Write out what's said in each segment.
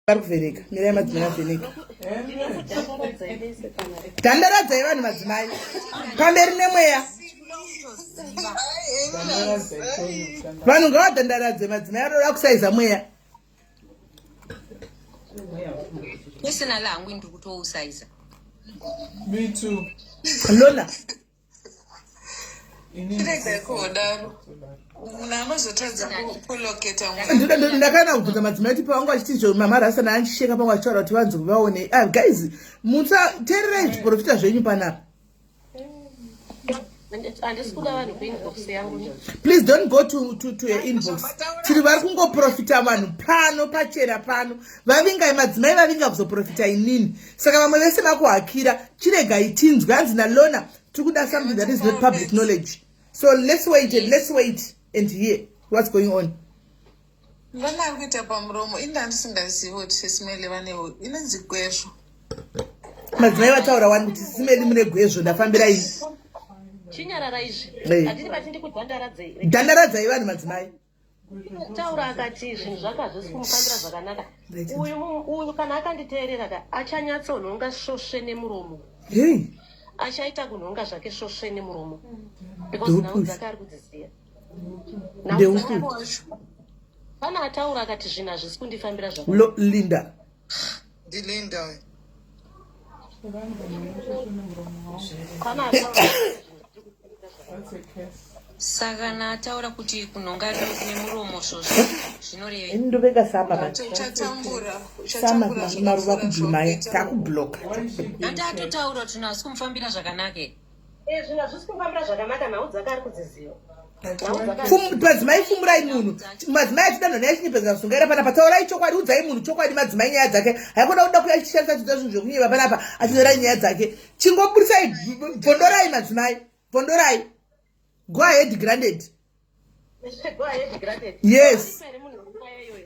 Vari kuvheneka, mirai madzimai avheneka. Tandaradzai vanhu madzimai. Pamberi nemweya. Vanhu ngavadandaradze madzimai anoda kusaiza mweya. Personally hangu ndiri kutousaiza. Me too. Lona. Chirega kudaro. Munhu anozotadza kuloketa ndakana kubvunza madzimai kuti pavanga vachiti izvo mama rasa naanchisheka panga vachitaura kuti vanzi vaone ah, guys mutsa teererai zviprofita zvenyu panapa please don't go to your inbox tiri vari kungoprofita vanhu pano pachena pano vavingai madzimai vavinga kuzoprofita inini saka vamwe vese vakuhakira chiregai tinzwe hanzi nalona tiri kuda something that is not public knowledge so let's wait and let's wait and hear what's going on vana ari kuita pamuromo inda ndisingazivi kuti sisimeli vane inonzi gwezvo madzimai vataura wani kuti sisimeli mune gwezvo ndafambira ini chinyarara izvi hatidi bati ndikudhandaradzei dhandaradzai vanhu madzimai taura akati zvinhu zvake hazvisi kumufambira zvakanaka uyu uyu kana akanditeerera ka achanyatsonhonga svosve nemuromo achaita kunhonga zvake svosve nemuromo because nhau dzake ari kudziziva pana ataura akati zvinhu hazvisi kundifambira zvakanaka linda ndilinda pana ataura Saka kana ataura kuti kunhonga nemuromo svosvo zvinorevei? Ini ndoveka sama manje. Uchatambura. Sama maruva kubhumaya takubloka. Ati atotaura kuti zvinhu hazvisi kumufambira zvakanaka. Eh zvinhu hazvisi kumufambira zvakanaka nhau dzake ari kudziziva. Madzimai fumurai munhu madzimai achidanho naye achinyepedzera kusungaira panapa taurai chokwadi udzai munhu chokwadi madzimai nyaya dzake haikona kuda kuya achishandisa chiita zvinhu zvekunyeba panapa achitora nyaya dzake chingoburisai bvondorai madzimai Pondorai. Go ahead granted. Go ahead granted. Yes.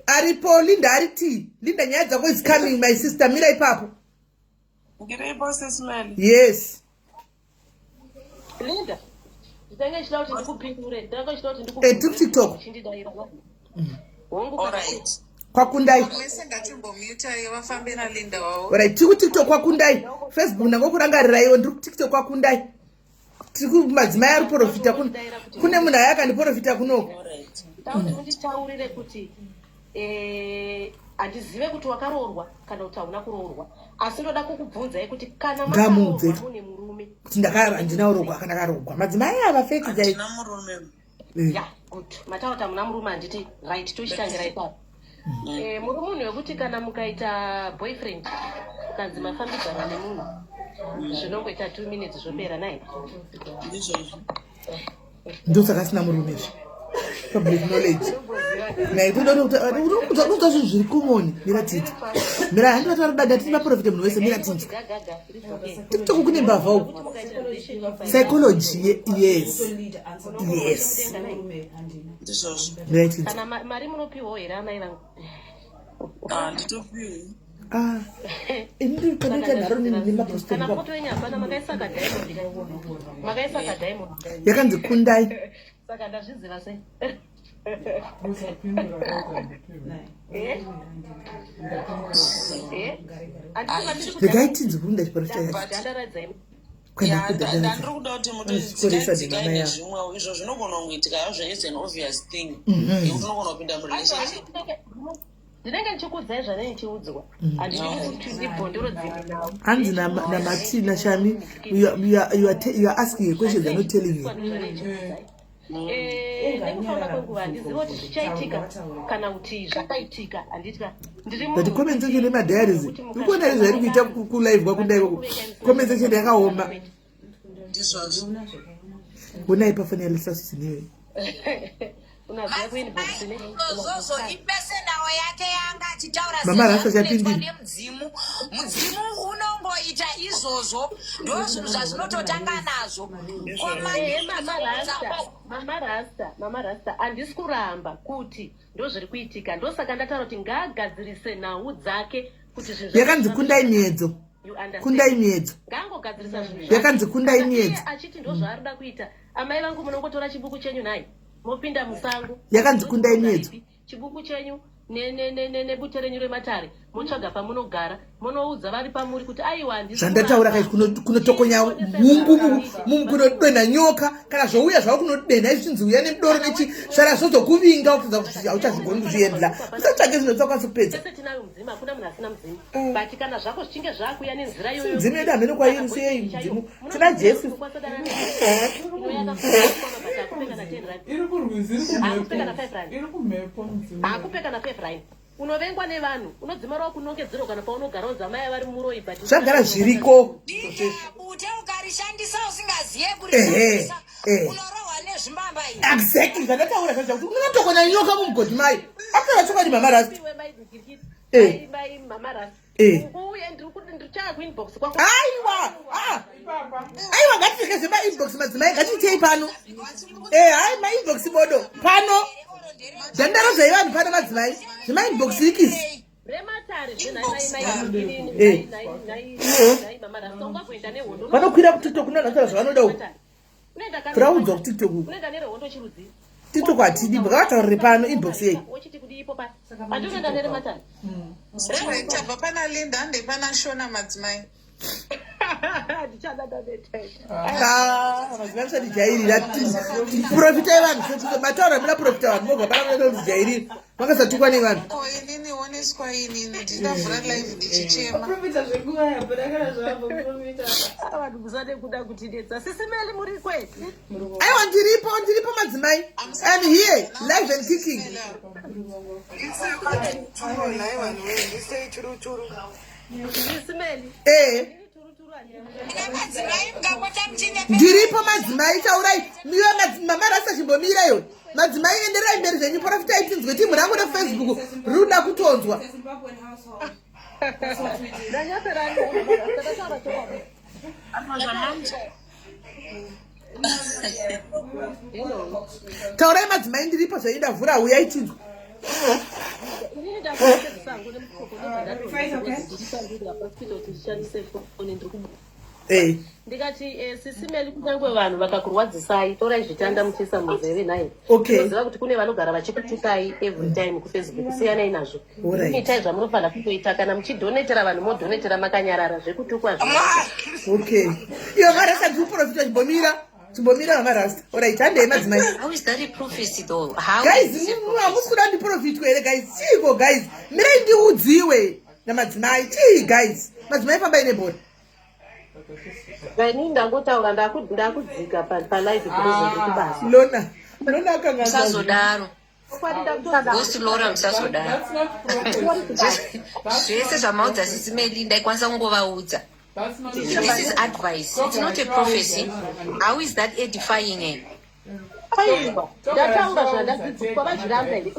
Aripo Linda ari tea. Linda nyaya dzako is coming my sister mira ipapo. Ndiripo sis Mel. Yes. Linda. Ndanga ndichida kuti ndikupindure. Ndanga ndichida kuti ndikupindure. Eh, TikTok. Hongu. All right. Kwakundai. Mese ngatimbomutai vafambe naLinda wavo. All right, tiri kuTikTok kwakundai. Facebook ndangokurangariraiwo ndiri kuTikTok kwakundai. Tiri kumadzimai ari profita kune munhu aye akandiprofita kunoko. Nditaurire kuti eh, handizive kuti wakaroorwa kana kuti hauna kuroorwa asi ndoda kukubvunzai kuti kana Ngamuudze. makaroorwa mune murume Kuti ndakara handina urogwa kana karogwa. Madzimai ava fake dai. Handina murume. Eh. Ya good mataura kuti hamuna murume handiti right tochitangira ipapo Eh, muri munhu wekuti kana mukaita boyfriend ukanzi mafambidzana nemunhu zvinongoita 2 minutes zvopera naye? Ndizvozvo. Ndosaka asina murume izvi. Public knowledge. Naye toda zvinhu zviri common mira titi. Mira handina taura dada tiri maprofita munhu wese mira titi. Gagaga it's okay. TikTok kune mbavha uku. Kuti mukaita relationship Psychology yes. Ndizvozvo. Mira titi. Kana mari munopiwawo here amai vangu? Ah, nditopiwi. Ah. Ini ndiri panoita nharo nemapostori. Kana foto yenyu hapana, makaisa kadiamond, makaisa kadiamond. Yakanzi kundai. Saka ndazviziva sei? Eh? Eh? Handiti Regai tinzi kurunda chiprofita yacho. Dandaradzai. Kwenda Ya, kudhandaradza. ndandiri kuda kuti Vanozvikoresa mutodzikai nemama yavo. nezvimwewo izvo zvinogona kungoitika hazvo is an obvious thing yekuti unogona kupinda murelationship. Ndinenge ndichikuudzai zvanenge ndichiudzwa, handidi kuti ndibvondoro dzimwe nhau. Hanzi naMati naShami, you are asking a question, they're not telling you. Nekufamba kwenguva handizivi kuti zvichaitika kana kuti zvakaitika, handitya ndiri But comment section nemadiaries uri kuona here zvairi kuita kulive kwakundai ikoko? Comment section yakaoma. Ndizvozvo. Honai pafoni yalisasuzineyo. Unaziva kuinbox ne Izvozvo ipesenawo yake yanga achitaura Mama Rasta sezvazvinoitwa chapindira. nemudzimu. Mudzimu unongoita izvozvo, ndo zvinhu zvazvinototanga nazvo. Ehe, mama Rasta, mama Rasta, mama Rasta, handisi kuramba kuti ndo zviri kuitika. Ndosaka ndataura kuti ngaagadzirise nhau dzake kuti zvinhu zvake Yakanzi kundai miedzo. You understand? Kundai miedzo. Ngaangogadzirisa zvinhu zvake. Yakanzi kundai Kana iye miedzo. achiti ndo zvaari kuda kuita, amai vangu, munongotora chibuku chenyu nhai, mopinda musango. Yakanzi kundai miedzo. Chibuku chenyu. Nebute renyu rematare, motsvaga pamunogara, munoudza vari pamuri kuti aiwa, handisi Zvandataura kuramba. kai, kunotokonya hungu, kunodonha nyoka. Kana zvouya zvavo kunodenha, izvi chinzi uya nemudoro nechi svara, zvozokuvinga kutadza kuti hauchazvigoni kuzviendla. Usatsvage zvinhu zvisakwanisi kupedza. Tese tinayo mudzimu, hakuna munhu asina mudzimu, but kana zvako zvichinge zvakuya nenzira iyoyo, Mudzimu yedu hamene kwairi, siyei mudzimu. Tina Jesu. Iri kurwizi, iri Hakupe kana kumhepo. 5 rand. Iri kumhepo mudzimu. Hakupe kana 5 rand. Unovengwa nevanhu, unodzimarawo kunongedzerwa kana paunogara unzi amai vari muroi, but Zvagara zviriko. Bute ukarishandisa usingaziye Ehe, kurishandisa, eh. unorohwa nezvimbamba izvi. Exactly zvandataura zvacho, kuti unotokonya nyoka mumugodhi mayo. Akataura chokwadi Mama Rasta. Mama Rasta. Uye ndichaya kuinbox kwako. Aiwa, ah. Ipapa. Aiwa, ngatireke zvemainbox, madzimai. Ngatiitei pano. Hai, mainbox bodo pano. Dandaro zvaivanhu pano, madzimai, zvemainbox ikisi. Rematare. Mama Rasta, ungagoenda nehondo. Vanokwira kuTikTok, unonataura zvavanoda uku. Turaudzwa kuTikTok uku. Unoenda nerehondo chirudzi. TikTok hatidi, ngavataurire pano. Inbox yei? Wochiti kudiipo pa andinoenda nerematare. Tabva pana Linda, handei pana Shona, madzimai. Ndichada ndaneta. Ah, madzimai, musatijairira. Profitai vanhu, mataura muna profita vanhu moga pana munoda kutijairira, makasatukwa nevanhu. Ko inini oneswa, inini ndindavhura live ndichichema. Profita zvenguva yapera kana zvavamboprofita. Vanhu musade kuda kutinetsa. Sisimeli, muri kwesi? Aiwa, ndiripo, ndiripo, madzimai. I'm here live and kicking. Nhai vanhu wee, ndisei churuturu. Sisimeli. Ine madzimai, mungapota muchinyepe. Ndiripo, madzimai, taurai miwe. Mama Rasta, chimbomira iwe. Madzimai, enderai mberi zvenyu, profitai tinzwe. Timu rangu reFacebook rinoda kutonzwa. Zimbabwean household. That's what we do. Ndanyatserani, ndataura chokwadi. Hello. Taurai, madzimai, ndiripo zvenyu. Ndavhura, uyai tinzwa. Inini ndakuendesa hangu nemukoko, ndobva ndatohospital kuti ndishandise foni, ndiri kubu Ndikati Sisimeli, kunyange vanhu vakakurwadzisai, torai zvitanda muchiisa munzeve nai. Tinoziva kuti kune vanogara vachikutukai every time kuFacebook, siyanai nazvo. Itai zvamunofanira kutoita. Kana muchidhonetera vanhu, modhonetera makanyarara, zvekutukwa zvo. Okay, iyo Marasta, ndiri kuprofita. Chimbomira, chimbomira, Mama Rasta. Alright, handei, madzimai. How is that a prophecy though? How Guys, is this a prophecy? hamusi kuda ndiprofitwe here, guys? Chiiko, guys? Mirai ndiudziwe namadzimai. Chii, guys? Madzimai, fambai nebhora. Inini ndangotaura, ndakudzika palive because ndiri kubasa. Lona, Lona akanga Musazodaro. Chokwadi, ndakutoda. Ghost Laura, musazodaro. That's not prophecy. Zvese zvamaudza Sisimeli, ndaikwanisa kungovaudza. That's not This is advice, it's not a prophecy. How is that edifying, eh? Aiwa, ndataura zvandadzidziswa, vazviramba here?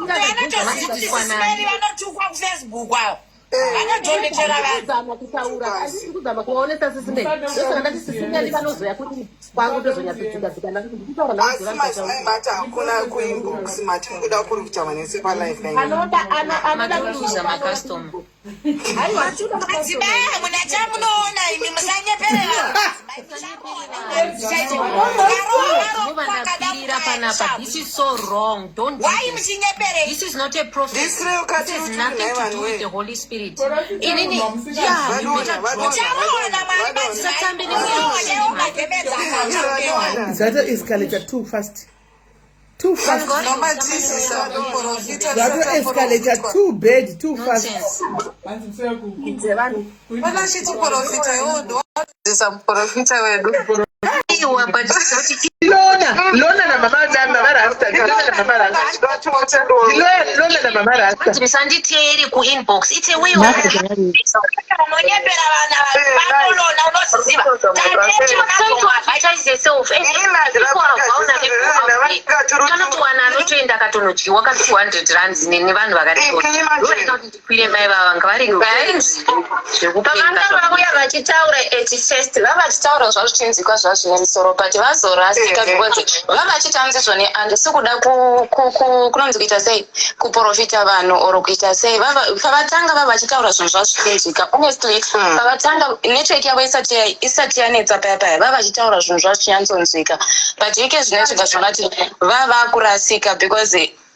Vadzidziswa nani? Vanotosisimeri vanotukwa kuFacebook avo, vanodhonetera vanhu. Kuzama kutaura, handisi kuzama kuvaonesa Sisimeli. Ndosaka ndati Sisimeli vanozoya kuti kwangu, tozonyatsodzikadzika ndikutaura. Asi madzimai, mati hakuna kuinbox, mati kuda kuri kutaura nese palive kai? Anoda anoda. Matoluza macustomer. Aiwa. Madzimai, hamuna chamunoona imi, musanyeperera vanhu. Movanapirira panapa. This is so wrong. Don't do Why this. muchinyeperei? This is not a prophecy. This real This has nothing to do with the Holy Spirit. Inini, yeah, you better drop. Mucharoona Mwari, madzimai. Musatambe Muroone magemedza akachapewa. Zvato escalate too fast, too fast. Nomatizisa muprofita. Zvato escalate too bad, too fast. Nonsense. Hanzi musaya Pana chitiprofita iwo, ndowadzisa muprofita wedu. Iwa, but zoti Lona, Lona namama, namama Rasta. Lona namama Rasta. Lona namama Rasta. Hanzi musanditeere kuinbox. It's a way of Unonyepera vana vanolona, unoziziva. Trying to advertise yourself and people are vulnerable out there. Kanotowana anotoenda akatonodyiwa ka 200 rands nevanhu vakadioita kuti ndikwire mai vava ngavarege zvekupenga. Pavanga vauya vachitaura at first, vava vachitaura zvazvichinzikwa zvazvine musoro, but vazorasika because vava vachitanzi zvone handisi kuda kunonzi kuita sei, kuprofita vanhu or kuita sei. Pavatanga vava vachitaura zvinhu zvazvichinzwika honestly. Pavatanga network yavo isati yanetsa paya paya, vava vachitaura zvinhu zvazvichinyatsonzwika, but ike zvinoitika zvakati vava kurasika because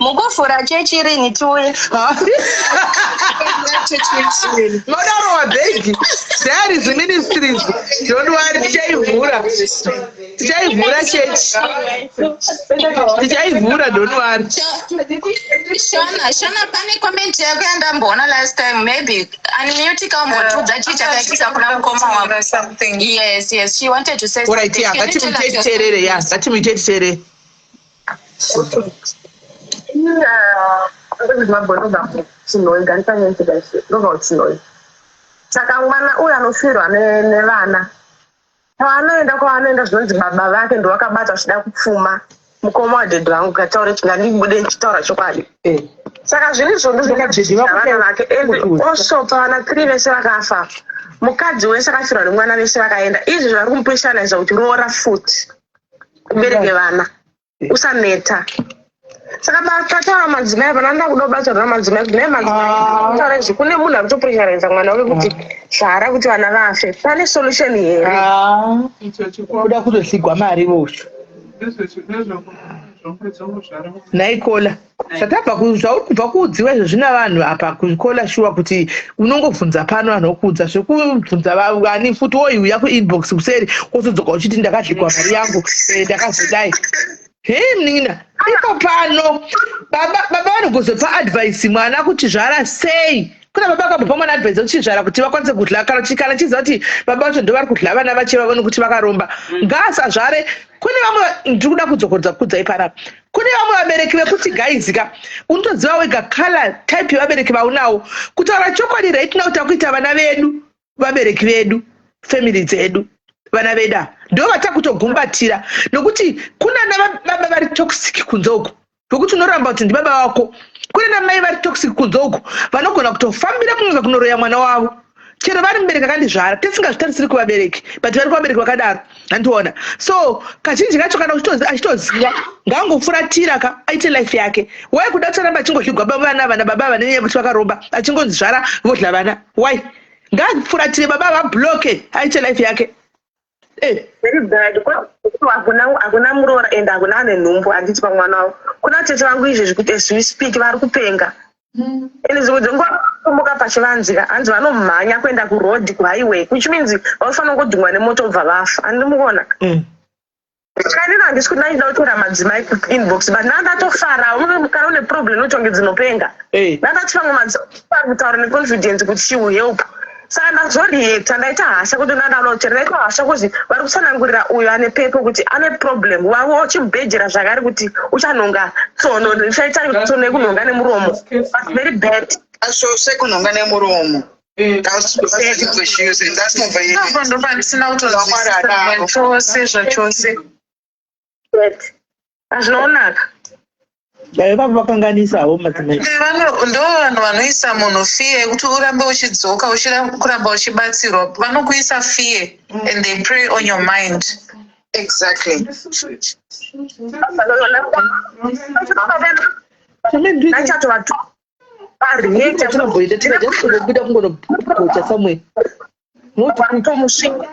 Mukuvhura chechi rini tiuye? Modarowa bhegi. Diaries Ministries. Don't worry, tichaivhura. Tichaivhura chechi. Tichaivhura, don't worry. Shona, Shona, pane comment yako yandamboona last time. Maybe unmute kaumbotudza chii chakaitika kuna mukoma wako. Something. Yes, she wanted to say Alright, something. yeah, Can you tell ngatimuite us your titerere, yeah, ngatimuite titerere. Chinhoyi ndobva kuChinhoyi. Saka mwana uyu anofirwa nevana, paanoenda kwaanoenda zvinonzi baba vake ndovakabata vachida kupfuma. Mukoma wadhedhi vangu, kataure, ngandibude ndichitaura chokwadi. Saka zvinhu izvozvo Saka dhedhi vako vana vake and also pavana three vese vakafa. Mukadzi wese akafirwa nemwana, vese vakaenda. Izvi zvari kumupressuriza kuti roora futi, ubereke vana, usaneta. Saka pataura madzimai pana, nda kuda kubatsirwa namadzimai kuti naye madzimai taura izvi, kune munhu ari kutopressuriza mwana wake kuti zvara kuti vana vafe. Pane solution here? Icho chikoro. Kuda kutohligwa mari vosho. Ndezvekuzvara. Naikola zvatabva zvauri kubva kuudziwa izvo zvina vanhu apa kukola shuwa kuti unongobvunza pano, vanhu vokuudza zvekubvunza vani futi, woiuya kuinbox kuseri, wozodzoka uchiti ndakadligwa mari yangu, ndakazodai. Hei munin'ina, ipo pano baba vanogozopa advice mwana kuti zvara sei. Kuna baba akambopa mwana advice kuti zvara kuti vakwanise kudla. Kana chiziva kuti baba vacho ndo vari kudla vana vache vavone kuti vakaromba, ngaasazvare. Kune vamwe, ndiri kuda kudzokorodza kukudzai panapa, kune vamwe vabereki vekuti guys ka, unotoziva wega color type yevabereki vaunawo. Kutaura chokwadi, right now takuita vana vedu, vabereki vedu, family dzedu, vana vedu ava ndo vatakutogumbatira, nokuti kuna baba vari toxic kunze uku vokuti unoramba kuti ndibaba vako. Kune namai vari toxic kunze uku vanogona kutofambira kunge kunoroya mwana wavo, chero vari mubereki akandizvara. Tisingazvitarisiri kuvabereki, but vari kuvabereki vakadaro, handiona. So kazhinji kacho kana achitoziva, ngaangofuratira ka, aite life yake. Why kuda kutoramba achingodligwa vana, vana baba vane nyaya yekuti vakaromba, achingonzi zvara, vodla vana? Why? Ngaafuratire baba, vabloke, aite life yake. Very bad. Hakuna muroora and hakuna ane nhumbu, handiti? Pamwana wavo kuna tete vangu izvezvi kuti as we speak vari kupenga, ende dzimwe dzenguva Kumuka pachivanzika, hanzi vanomhanya kuenda kuroad, kuhighway, which means vanofanira kungodhumwa nemoto obva vafa. Handiri mukuona? Kanina handisi kuti ndaida kutora madzimai kuinbox, but ndandatofara. Kana une problem unotonge dzinopenga. Ndandati vamwe madzimai vari kutaura neconfidence kuti she will help, saka ndazoreacta, ndaita hasha kuti ndandada kuchera. Ndaita hasha kuzi vari kutsanangurira uyo ane pepo kuti ane problem wavo, uchimubhejera zvakare kuti uchanhonga tsono, uchaita tsono yekunhonga nemuromo. But very bad. Svosve kunhonga nemuromo. That's the language she using. That's not very. Ipapo ndo pandisina kutonzwisisa zvachose zvachose. Hazvinoonaka. Dai vava vakanganisa havo madzimai. Ndo vanhu vanoisa munhu fear yekuti urambe uchidzoka, kuramba uchibatsirwa. Vanokuisa fear and they prey on your mind. Exactly. Ndachatovatu. Tinamboenda tikajakubuda kungonogocha somewhere. Tomusvinga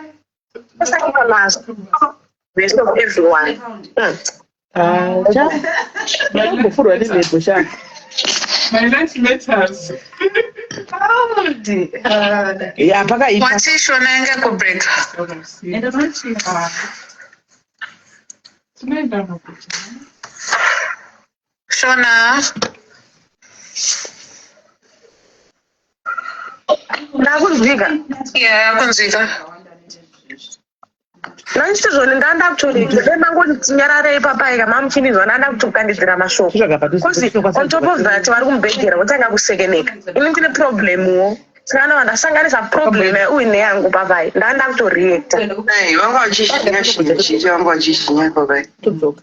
nazvo rest of everyone. Cha ndambofurwa nemhepo sha. My life matters. Ya, pakaipa. Watishona yange kubreak. Tinoenda nokuti. Shona. Ndakunzwika. Ya, yakunzwika. Nandichitozvoni ndanda kutoreacta, dai mangoti nyararei papaika mamuchinizwa, ndanda kutokandidzira mashoko. 'Cause on top of that vari kumubhejera, votanga kusekeneka. Ini ndine problemwo, saka anova ndasanganisa problem yauyu neyangu papai, ndanda kutoreacta. Hey, vanga vachishinya shinya shinya, vanga vachishinya papai. Todzoka.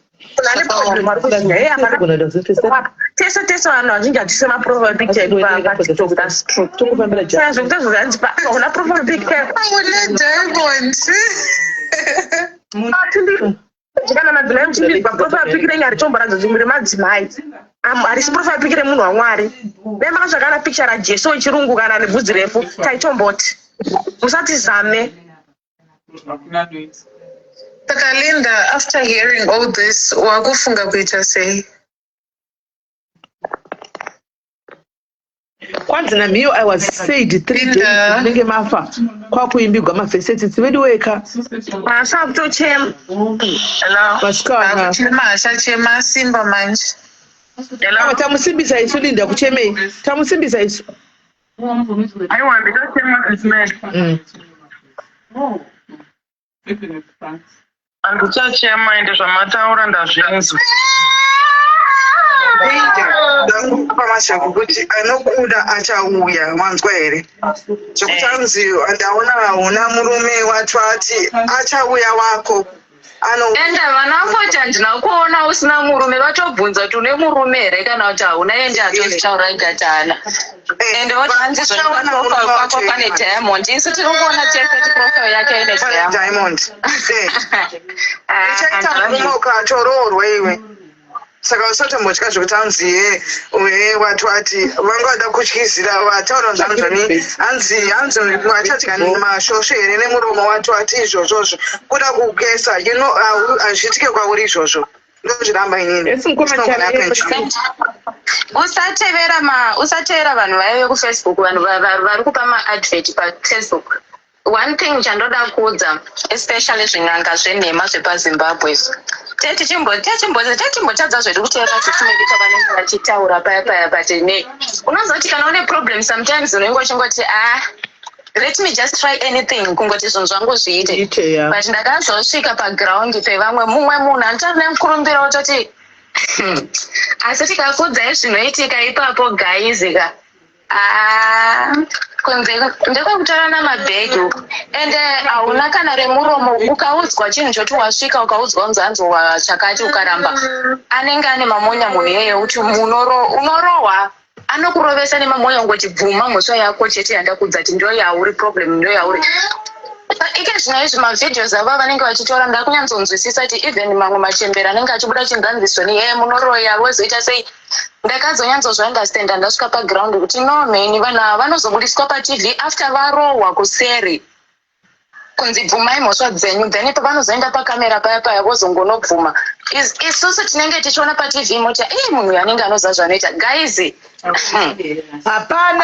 Ane problem ari kushinya. Hey, hapana. Tese tese vanhu vazhinji hatise maprofile picture edu paTikTok, that's true. Tongofambira. Saka zvekuti zvozanzi hauna profile picture. Une diamond. Kana madzimai muchindizwa, profile pic renyu haritomboratidza kuti muri madzimai. Harisi profile pic remunhu waMwari. Dai makatsvakana picture raJesu wechirungu kana nebvudzi refu, taitomboti musatizame. Hakuna noise. Saka Linda, after hearing all this, wakufunga kuita sei? Kwanzi namiyo, I was said 3 days Linda. munenge mafa, kwakuimbigwa mavhesi etsitsi vedu weka. Asi akutochema. Vasikana. Akuchema, achachema simba manje. Ava tamusimbisa isu. Linda, kuchemei? Tamusimbisa isu. Aiwa, ndikachema, Ismail. Even if thanks. Handichachema, ende zvamataura ndazvinzwa. Ndakupa mashoko kuti anokuda achauya, wanzwa here? Zvekuti anzi ndaona hauna murume wacho, ati achauya wako. Ende vanangoti handina kuona usina murume, vatobvunza kuti une murume here kana kuti hauna, ende hatozvitaura ikati haana. Ende voti hanzi zvonipaprofile pako pane diamond, isu tiri kuona tese kuti profile yake ine diamond. Diamond. Ichaita murume ukatoroorwa iwe, saka usatombotya zvekuti anzi ye ye wati wati vanga vada kutyizira vataura zvanzvani, hanzi vachadya mashosho here nemuromo, wati wati izvozvozvo kuda kukesa, hazviitike kwauri izvozvo, ndozviramba inini. Esi mukoma. It's not gonna happen to you. Usatevera ma usatevera vanhu vaya vekufacebook, vanhu vari kupa maadvert paFacebook. One thing chandoda kuudza, especially zvin'anga zvenhema zvepaZimbabwe izvi, tetimbotadza zvedu kuteerera zvitumedika vanenge vachitaura paya paya, but ne unozoti kana une problem sometimes unenge uchingoti, "Ah, let me just try anything," kungoti zvinhu zvangu zviite. Ite, ya. But ndakazosvika paground pevamwe, mumwe munhu anotaura nemukurumbira wototi, asi tikakudzai zvinoitika ipapo, guys ka. Ah, kunze ndekwekutora namabhegi uku, ende hauna kana remuromo. Ukaudzwa chinhu choti wasvika ukaudzwa unzi hanzi wachakati, ukaramba, anenge ane mamonya munhu iyeye, kuti unorohwa, anokurovesa nemamonya, ungoti bvuma mhosva yako chete yandakudza kuti ndo yauri problem, ndo yauri ike. Zvino izvi mavideos avo vanenge vachitora, nda kunyanzonzwisisa kuti even mamwe machembera anenge achibuda chinzanzisoni ye munoroya vozoita sei. Ndakazonyanzozviunderstanda ndasvika paground kuti no man, vanhu ava vanozobudiswa paTV after varohwa kuseri kunzi bvumai mhosva dzenyu, then pavanozoenda pakamera paya paya vozongonobvuma. Isusu tinenge tichiona paTV moti, "Ei, munhu uyu anenge anoziva zvanoita." Guys. Hapana.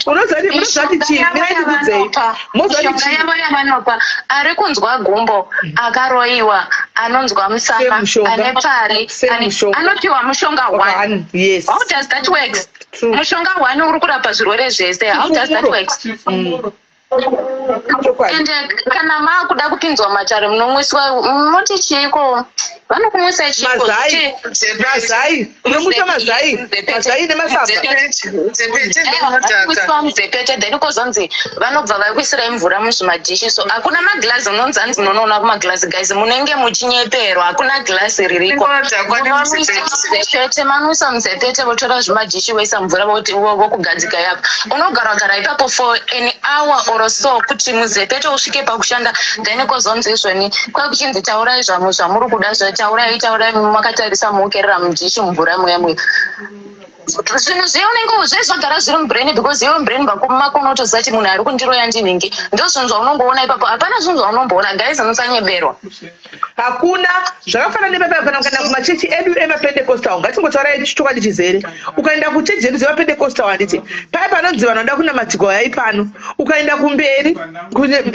Unozati chii? Mirai ndikudzei. Mozati Mishonga yavo yavanopa, ari kunzwa gumbo, akaroyiwa, anonzwa musana, ane pfari, anopiwa mushonga one. Yes. How does that work? Mushonga one uri kurapa zvirwere zvese. How does that work? And kana maakuda kupinzwa matare, munomwiswa, moti chiiko? Vanokumwisai chiiko? Mazai, mazai, unomwiswa mazai, mazai nemasamba. Kuiswa muzepete, then kozonzi vanobva vakuisirai mvura muzvimadhishi. So hakuna magirazi, unonzi hanzi munonoona kumagirazi. Guys, munenge muchinyeperwa, hakuna gilasi ririko. Muzepete, manwisa muzepete, votora zvimadhishi voisa mvura, vokugadzika ipapo. Unogara gara ipapo for an hour or so kuti muzepete usvike pakushanda. Then kozonzi izvoni kwakuchinzi taurai zvamuri kuda, taurai, taurai makatarisa muokerera mudhishi mvura muya muya. Zvinhu zviye unenge zve zvagara zviri mubrain, because iwe mubrain mako unotoziva kuti munhu ari kundiroya ndinhingi. Ndo zvinhu zvaunongoona ipapo, hapana zvinhu zvaunomboona. Guys, musanyeberwa. Hakuna zvakafanana nepapa kana kumachechi edu emaPentecostal. Ngatingotaurai chokwadi chizere. Ukaenda kuchechi dzedu dzemaPentecostal, handiti paya panonzi vanhu vanoda kunamatirwa yai pano, ukaenda kumberi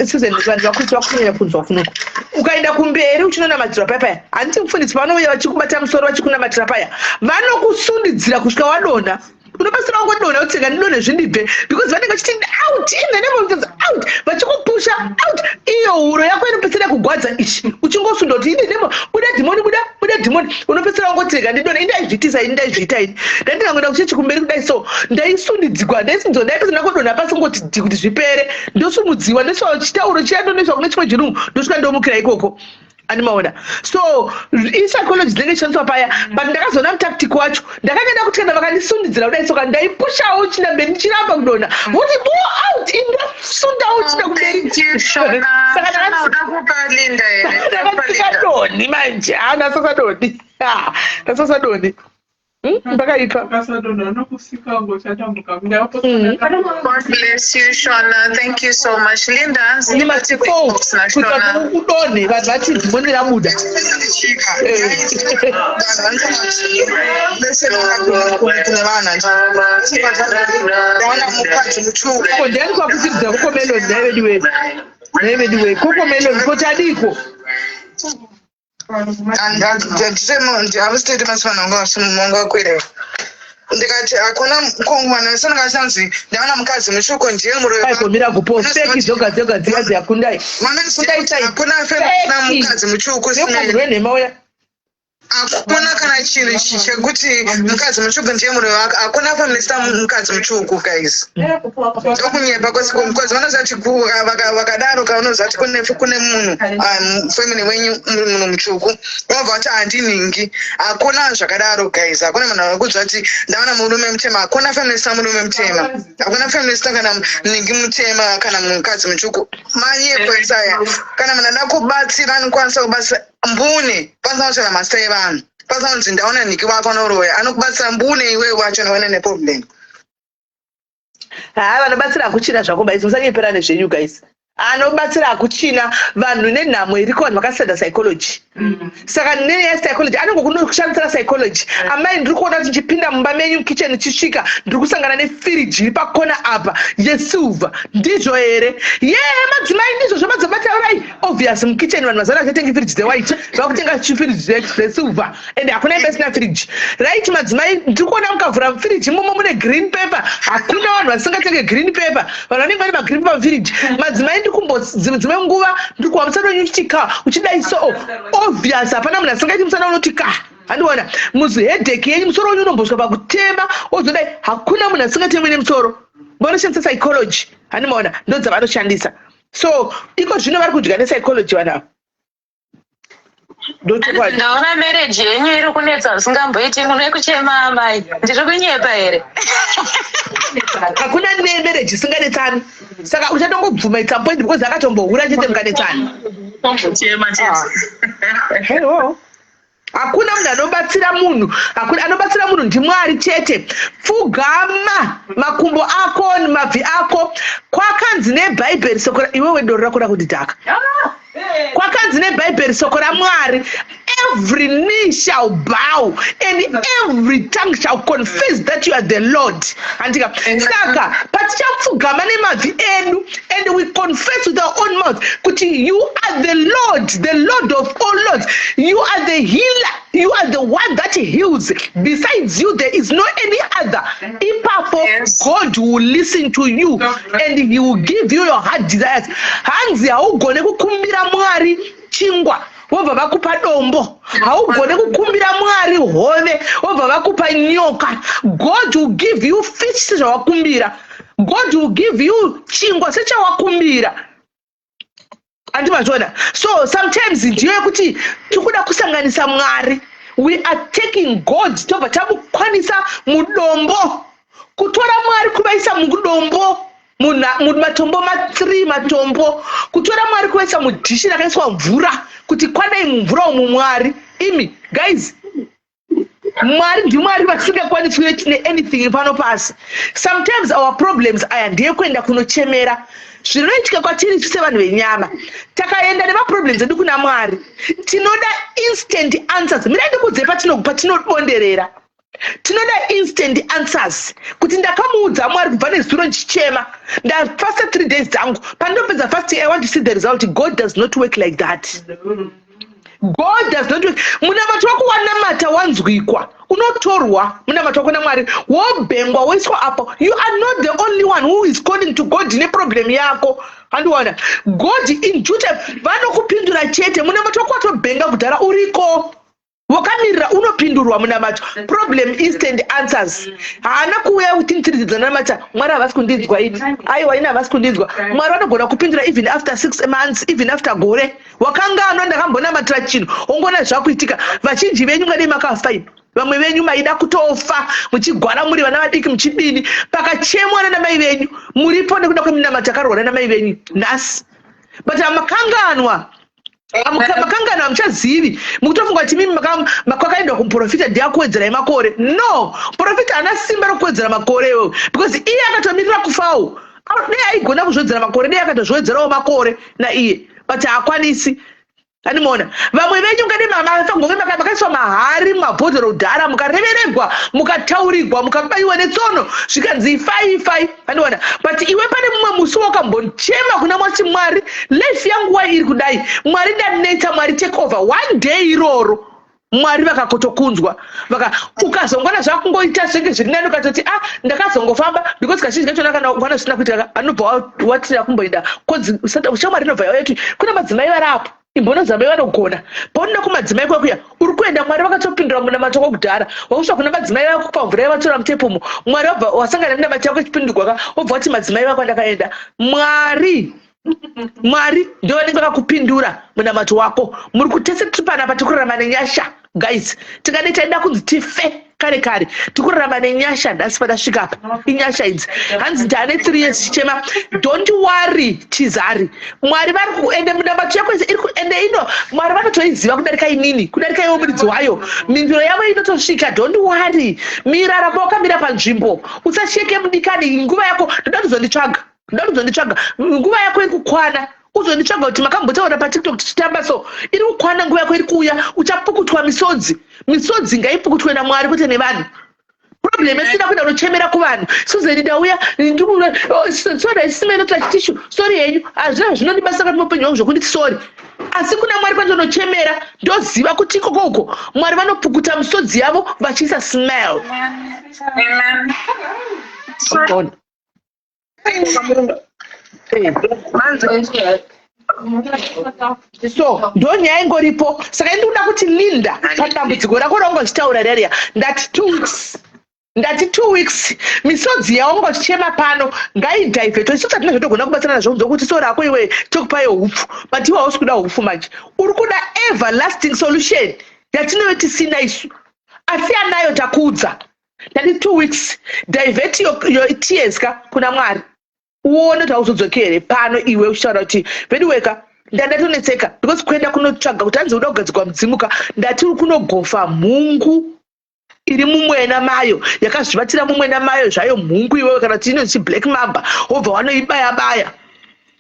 Susan, vanhu vakuti vakunyanya kunzwa kunoku. Ukaenda kumberi uchinonamatirwa paya paya, handiti mufundisi vanouya vachikubata musoro vachikunamatira paya, vanokusundidzira kusvika wadonha. Unopasira wangodonha, utsega ndidonhe zvindibve, because vanenge vachiti out in the name of Jesus, out, vachikupusha out. Iyo huro yako inopedzisira kugwadza ichi, uchingosunda kuti ine name, buda dhimoni, buda, buda dhimoni. Unopedzisira wangotega ndidonhe. Indaizviitisa ini, ndaizviita ini. Ndandingangoenda kuchechi kumberi kudai, so ndaisundidzigwa, ndaisundidzwa, ndaipedzisa ndakodonha pasi, ngoti dhi kuti zvipere, ndosumudziwa, ndoiswa chitauro chiya, ndonoiswa kune chimwe chirungu, ndosvika ndomukira ikoko. Animaona? So ipsychology dzinenge chishandiswa paya. But ndakazoona mutactic wacho, ndakanyanya kuti kana vakandisundidzira kudai, soka ndaipushawo chinda mberi, ndichiramba kudonha, voti go out, indosundawo chinda kumberi. Saka ndakasikadonhi manje, ndasasadonhi, ndasasadonhi. Ndakaipa. God bless you, Shona. Thank you so much. Linda, hanzi ndibate kuinbox naShona. Kuti udonhe, vanhu vati dhimoni rabuda. Ko ndiani kwakuchiridza Cocomelon? Nhai vedu, nhai vedu, Cocomelon ko chadiko? Hamusiteti masivana vanga vakwira, ndikati hakuna kongwana vesananga achanzi ndaona mukadzi mutsvuku ndiye muroyi. Aikomira kupo feki dzoga dzoga dziya dziya, kundai. Hakuna femuna mukadzi mutsvuku. Rwenhema uya. Hakuna kana chinhu chekuti mukadzi mutsvuku ndiye muroyi wako. Hakuna feminista mukadzi mutsvuku, guys, ndokunyepa kwese. Because vanoziva kuti vakadaro kaunoziva kuti kune munhu family wenyu munhu mutsvuku, unobva kuti handinhingi. Hakuna zvakadaro, guys. Hakuna munhu anokuudza kuti ndaona murume mutema. Hakuna feminista murume mutema, hakuna feminista kana nhingi mutema kana mukadzi mutsvuku. Manyepo esaya. Kana munhu ada kubatsira, anokwanisa kubatsira mbune pasina kutaura mazita evanhu, pasina kunzi ndaona nhingi wako anoroya. Anokubatsira mbune iwewe wacho nawana neproblem. Haa, vanobatsira hakuchina zvako guys, musanyepera nezvenyu guys. Anobatsira hakuchina. Vanhu nenhamo iriko, vanhu vakasada psychology. Saka neya psychology anongokunoshandisira psychology. Amai, ndiri kuona kuti ndichipinda mumba menyu, kitchen, ichisvika ndiri kusangana nefiriji iri pakona apa yesilver, ndizvo here? Ye madzimai, ndizvo zvamadzimai taurai. Obvious, mukitchen vanhu mazana vachatengi firiji dzewhite, vakutenga firiji dzesilver, and hakuna imba isina firiji, right? Madzimai, ndiri kuona mukavhura mufiriji imomo mune green pepper. Hakuna vanhu vasingatenge green pepper, vanhu vanenge vane magreen pepper mufiriji. Madzimai, ndiri kumbo dzimwe nguva ndiri kuwa musana wenyu uchiti ka, uchidai so. Obvious, hapana munhu asingaiti musana unoti ka. Handiona muziheadache yenyu, musoro wenyu unombosvika pakutema wozodai. Hakuna munhu asingatemwi nemusoro. Vanoshandisa psychology, handimaona? Ndo dzavanoshandisa. So iko zvino vari kudya nepsychology vanhu ava, ndochokwadi. Ndaona marriage yenyu iri kunetsa zvisingamboiti, mune kuchema amai. Ndiri kunyepa here? Hakuna nemarriage isinganetsani. Saka uchatongobvuma at some point because akatombohura chete, mukanetsana. Hello, hakuna munhu anobatsira munhu, hakuna anobatsira munhu, ndiMwari chete. Pfugama, makumbo ako, mabvi ako. Kwakanzi neBhaibheri, soko, iwewe doro rako rakundidhaka. Kwakanzi neBhaibheri, soko raMwari, Every knee shall bow and every tongue shall confess that you are the Lord. Handika. Saka patichapfugama nemabvi edu and we confess with our own mouth kuti you are the Lord, the Lord of all lords. You are the healer. You are the one that heals. Besides you there is no any other. Ipapo God will listen to you and he will give you your heart desires. Hanzi haugone kukumbira Mwari chingwa vobva vakupa dombo. Haugone kukumbira Mwari hove vobva vakupa nyoka. God will give you fish sezvawakumbira. God will give you chingwa sechawakumbira. Andimazviona? So sometimes ndiyo yekuti tikuda kusanganisa Mwari. We are taking God tobva tamukwanisa mudombo. Kutora Mwari kuvaisa mudombo, mumatombo ma3 matombo. Kutora Mwari kuvaisa mudhishi rakaiswa mvura, kuti kwanai mumvura umu Mwari. Imi guys, Mwari ndiMwari vasingakwaniswi neanything pano pasi. Sometimes our problems aya ndeyekuenda kunochemera. Zvinoitika kwatiri isu sevanhu venyama, takaenda nemaproblems edu kuna Mwari, tinoda instant answers. Mirai ndikuudze patinobonderera. Tinoda instant answers kuti ndakamuudza Mwari kubva nezuro ndichichema, ndafasta 3 days dzangu, pandinopedza fasting I want to see the result. God does not work like that. God does not work. Munamato wako wanamata wanzwikwa, unotorwa munamato wako naMwari, wobhengwa, woiswa apo. You are not the only one who is calling to God neproblem yako. Handiwana God in due time vanokupindura chete. Munamato wako watobhenga kudhara, uriko wakamirira, unopindurwa munamato. Problem instant answers haana kuuya kuti nditiridzanamata Mwari havasi kundinzwa ini. Aiwa, ini havasi kundinzwa. Mwari vanogona kupindura even after 6 months, even after gore. Wakanganwa ndakambonamatira chinhu, ongona zvakuitika. Vazhinji venyu ngadei makafa imi. Vamwe venyu maida kutofa muchigwara muri vana vadiki muchidini. Pakachemwa nanamai venyu, muripo nekuda kweminamato yakarwa namai venyu nhasi. But makanganwa, makanganwa, hamuchazivi. Mukutofunga kuti mimi kwakaendwa kumuprofita ndiyakuwedzerai makore. No, muprofita haana simba rokuwedzera makore iwewe, because iye akatomirira kufawo. Dei aigona kuzviwedzera makore, dei akatozviwedzerawo makore naiye, but haakwanisi. Andimaona vamwe venyu ngadi mafangove makaiswa mahari mumabhodhoro kudhara, mukareveregwa, mukataurigwa, mukabayiwa netsono, zvikanzi ifai, ifai. Andiona? But iwe pane mumwe musi wakambochema kuna Mwari, "Mwari, life yangu wai iri kudai? Mwari, ndanetsa. Mwari, take over." One day iroro Mwari vakakotokunzwa vaka ukazongona zvakungoita zvenge zviri nani. Ukatoti, "Ah, ndakazongofamba," because kazhinji kachona kana wana zvisina kuitika, anobva watira kumboenda konzi shamwari inobva yauya kuti kuna madzimai vari imbonodzamai vanogona. Paunoenda kumadzimai kwakuya uri kuenda, Mwari vakatopindura munamato kwakudhara. Wakusvika kuna madzimai vakupa mvura yavatora mutepomo, Mwari wabva wasangana nenamato yako ichipindurwa ka, wobva wati, "Madzimai vako ndakaenda." Mwari, Mwari ndio vanenge vakakupindura munamato wako. Muri kutese tiri panapa, tikurarama nenyasha guys. Tingadai taida kunzi tife kare kare. Tikurarama nenyasha nhasi. Patasvika apa inyasha idzi. Hanzi ndane 3 years chichema. Don't worry, Chizari. Mwari vari kuende munamato yako iri ende ino Mwari vanotoiziva kudarika inini, kudarika iwo muridzi wayo. Minduro yavo inotosvika. Don't worry, mira, ramba wakamira panzvimbo, usasheke mudikani. Nguva yako, ndoda kuzonditsvaga, ndoda kuzonditsvaga. Nguva yako iri kukwana, uzonditsvaga kuti makambotaura paTikTok tichitamba. So iri kukwana, nguva yako iri kuuya, uchapukutwa misodzi. Misodzi ngaipukutwe naMwari kwete nevanhu. Problem yesina kuenda kunochemera kuvanhu. "Suzeni, ndauya, sorry, isimenota tissue, sorry henyu." Hazvina zvinondibasa kati muupenyu hwangu zvokunditi sorry, asi kuna Mwari kwandinochemera ndoziva kuti ikoko uko Mwari vanopukuta misodzi yavo vachiisa smile. Amen. Ona. So ndo nyaya ingoripo. Saka indikuda kuti Linda, padambudziko rako raunga uchitaura rariya, ndati 2 weeks, ndati 2 weeks. Misodzi yaunga uchichema pano ngaidhivhetwe. Isusu hatina zvatogona kubatsirana nazvo nzokuti so rako iwe tokupayo hupfu, but iwe hausi kuda hupfu manje, uri kuda everlasting solution yatinove tisina isu, asi anayo takuudza. Ndati 2 weeks, divert your tears ka kuna Mwari, uone kuti hauzodzokere pano iwe uchitaura kuti vediweka ndandatonetseka, because kuenda kunotsvaga kuti hanzi uda kugadzirwa mudzimu ka, ndati uri kunogofa mhungu iri mumwena mayo, yakazvibatira mumwena mayo zvayo mhungu iwewe, kana kuti inonzi black mamba, wobva wanoibaya baya,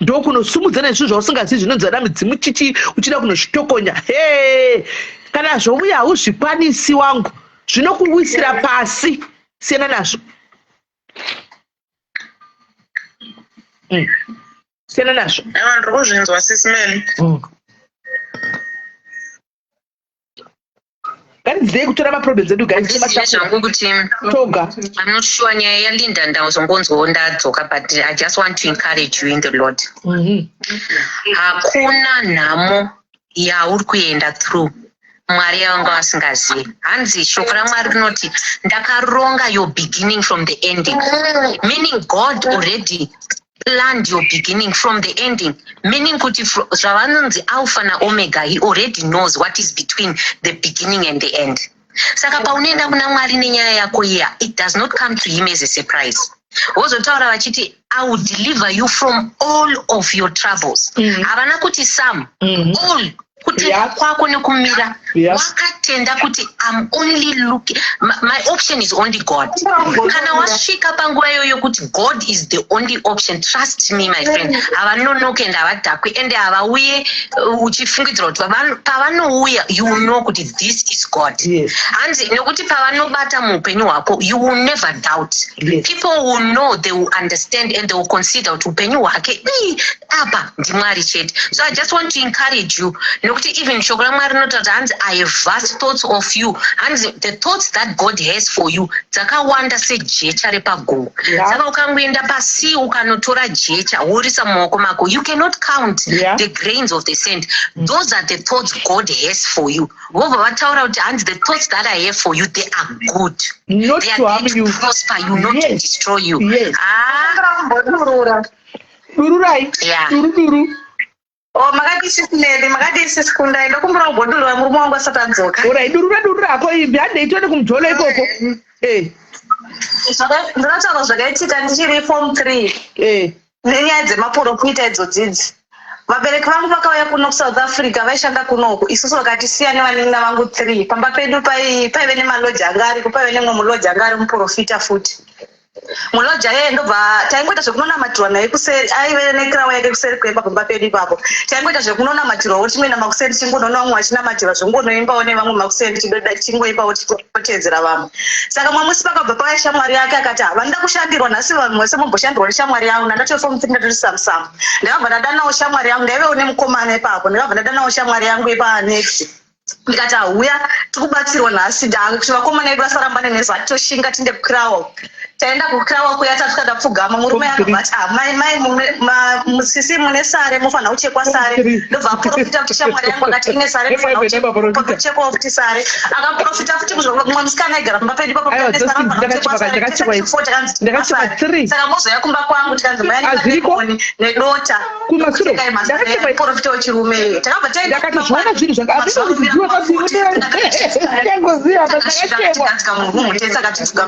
ndokunosumudza nezvinhu zvausingazivi zvinonzi ana midzimu chichi, uchida kunozvitokonya. He, Kana zvouya hauzvikwanisi wangu, zvinokuwisira pasi. Siyana nazvo. Siyana nazvo. Aiwa, ndiri kuzvinzwa, Sis Melly. Ngatidzidei kutora maproblems edu, guys. Handizivi zvangu kuti toga. I'm not sure nyaya yaLinda, ndazongonzwawo ndadzoka, but I just want to encourage you in the Lord. Hakuna nhamo yauri kuenda through Mwari yavanga vasingazivi. Hanzi shoko raMwari rinoti, "Ndakaronga your beginning from the ending," meaning God already planned your beginning from the ending, meaning kuti zvavanonzi Alpha naOmega, he already knows what is between the beginning and the end. Saka paunoenda kuna Mwari nenyaya yako iya, it does not come to him as a surprise. Wozotaura vachiti, "I will deliver you from all of your troubles." Havana kuti some. All. Kutenda kwako nekumira wakatenda kuti I'm only looking, my option is only God. Kana wasvika panguva iyoyo kuti God is the only option, trust me, my friend, havanonoke ende havadhakwi ende havauye uchifungidzira kuti pavanouya you will know kuti this is God. Hanzi nekuti pavanobata muupenyu hwako, you will never doubt. People will know, they will understand and they will consider kuti upenyu hwake, ii, apa ndiMwari chete. So I just want to encourage you, nekuti even shoko raMwari rinotaura kuti hanzi, "I have vast thoughts of you." Hanzi the thoughts that God has for you dzakawanda sejecha repagomo. Saka ukangoenda pasi ukanotora jecha worisa mumaoko mako, you cannot count the grains of the sand. Those are the thoughts God has for you. Vobva vataura kuti hanzi, "The thoughts that I have for you, they are good." Not They to are harm there to you. prosper you, not to destroy you. Ah. Kumbodurura. Dururai. Duru duru. O, makadii, Sis Melly? Makadii, Sis Kundai? Ndokumbira kumbodurura, murume wangu asati adzoka. Alright, durura durura hako imbi, handei tione kumujolo ikoko. Ndinotaura zvakaitika ndichiri form 3 nenyaya dzemaprofita idzodzidzi. Vabereki vangu vakauya kuno kuSouth Africa, vaishanda kunoku. Isusu vakatisiya nevanin'ina vangu 3 pamba pedu. Paive nemaloja anga ariko, paive nemumwe muloja anga ari muprofita futi. Muloja yeye ndobva taingoita zvekunonamatirwa naye kuseri. Aive nekrawa yake kuseri kuemba pamba pedu ipapo. Taingoita zvekunonamatirwawo, tingoenda makuseni, tingonoona vamwe vachinamatirwa, zvingonoimbawo nevamwe makuseni, tingoimbawo tichitotedzera vamwe. Saka mumwe musi pakabva pauya shamwari yake, akati, "Vanoda kushandirwa nhasi vanhu vese, mumboshandirwa neshamwari yangu." Ndandatove form 3, ndatoti samusamu. Ndakabva ndadanawo shamwari yangu, ndaivewo nemukomana ipapo. Ndakabva ndadanawo shamwari yangu ipanext, ndikati, "Hauya tikubatsirwa nhasi." Kuti vakomana vedu vasarambane nesu, hatitoshinga tiende kukrawa. Taenda kukrawa kuya, tasvika tapfugama, murume akabva ati, "Ah, mai mai musisi mune sare, mufanira kuchekwa sare." Ndobva aprofita kuti shamwari yangu akati ine sare, mufanira kuchekwawo futi sare. Akaprofita futi mumwe musikana aigara pamba pedu ipapo, Aiwa, ane sare, dzose mufanira kuchekwa ndakachekwa, sare. ndakachekwa Tese four takanzi Ndakachekwa sare. three. Saka mozoya kumba kwangu, tikanzi maya Hazviriko. nedota Kumasure, kuchekai masare. ndakachekwa. Profita wechirume, takabva taenda Ndakatozviona zvinhu zvanga hazvina kuziviwa pasiangoziva apa ndakachekwa.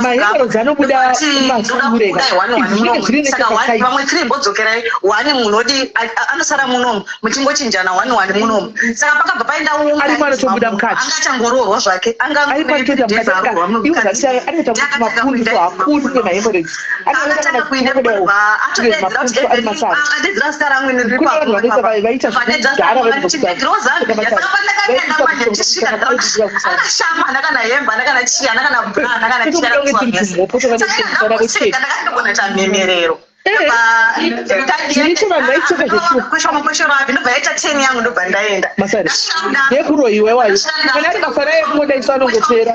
Mahemorrhoids anobuda kumasure ka. Izvi zvinenge zviri nechepaside. Vamwe three mbodzokerai, one munodi anosara munomu, muchingochinjana one one munomu. Saka pakabva paenda umwe Arimo anotobuda mukati. anga achangoroorwa zvake, anga Arimo anotoita mukati. Iwo zvati anoita kuti mapundu hakuru nemahemorrhoids. Akatanga kuenda, Ari masara. akadedzera zita rangu ini riri Kune vanhu vanoita vaita zvekudhara Zambia. Saka pandakaenda manje, ndichisvika akashama, hana kana hembe, hana kana chii, hana kana bra, hana kana chii. Saka ndakandogona kuita mhemerero. Zviricho, vanhu vaicheka zveshuwa. Kweshoro api, ndobva yaita 10 yangu, ndobva ndaenda. Masari ndekuroyiwa iwayo. Kana ari masara ekungodaisa anongopera.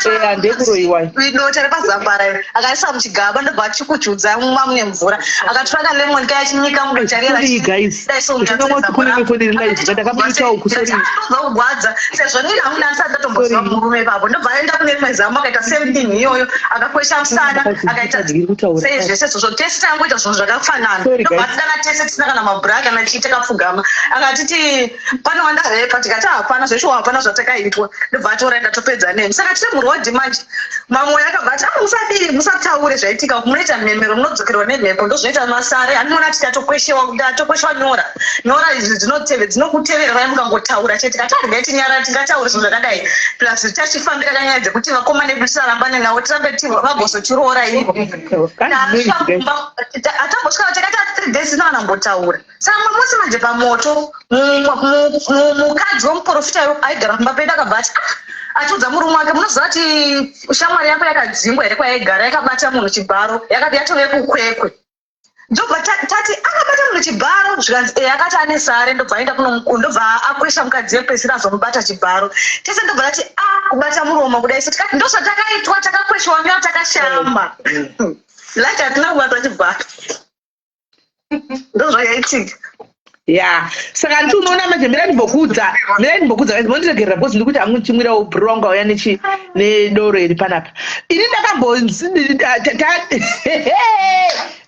Eya, ndekuroyiwayo. Dota repazambara iri akaisa muchigaba, ndobva achikuchudza mumwa mune mvura, akatora kalemon kaya achinyika mudota riya. Sorry guys, ndinongoti kune nefoni iri live, ndakaburitsawo kuseri. Kugwadza sezvo nini hangu ndandisati ndatomboziva murume ipapo. Ndobva aenda kune rimwe zamu, akaita same thing iyoyo, akakwesha musana, akaita sei zvese izvozvo. Tese tangoita zvinhu zvakafanana. Sorry, Ndobva guys. atidana tese tisina kana mabhura kana chii, takapfugama. Akatiti, "Pane wandarepa?" Tikati, "Hapana zveshuwa, hapana zvatakaitwa." Ndobva atora, ndatopedza nemi. Saka tiri murodhi manje, mamwe akabva ati, "Ah, musadii, musataure zvaitika, munoita mhemero, munodzokerwa nemhepo, ndozvinoita masare. Andinoona tikatokweshewa, ndatokweshwa nyora nyora idzi dzinokutevererai mukangotaura chete." Tikati, "Regai tinyarare, tingataure zvinhu zvakadai?" Plus tachifambira kanyaya dzekuti vakomana edu tisarambane navo, tirambe vagozotiroora ivo. Guys. Tasvika kumba. Hatambosvika, takaita 3 days tisina kana kumbotaura. Saka mumwe musi manje pamoto, mukadzi wemuprofita aigara pamba pedu akabva ati, "Ah," achiudza murume wake, "Munoziva kuti shamwari yako yakadzingwa here kwayaigara? Yakabata munhu chibharo, yakati yatove kuKwekwe." Ndobva tati, "Akabata munhu chibharo?" Zvikanzi, "E, akati ane sare, ndobva aenda ndobva akwesha mukadzi wepesira azomubata chibharo." Tese ndobva tati, "A, kubata muromo kudai." So tikati, "Ndozvatakaitwa, takakweshwa nyora, takashamba lati hatina kubatwa chibharo." Ndozvakaitika. Ya, saka nditi unoona manje, mira ndimbokuudza, guys, mondiregerera because ndikuti hangu chimwirawo bhuru wangu auya nechi nedoro iri panapa. Ini ndakambonzi,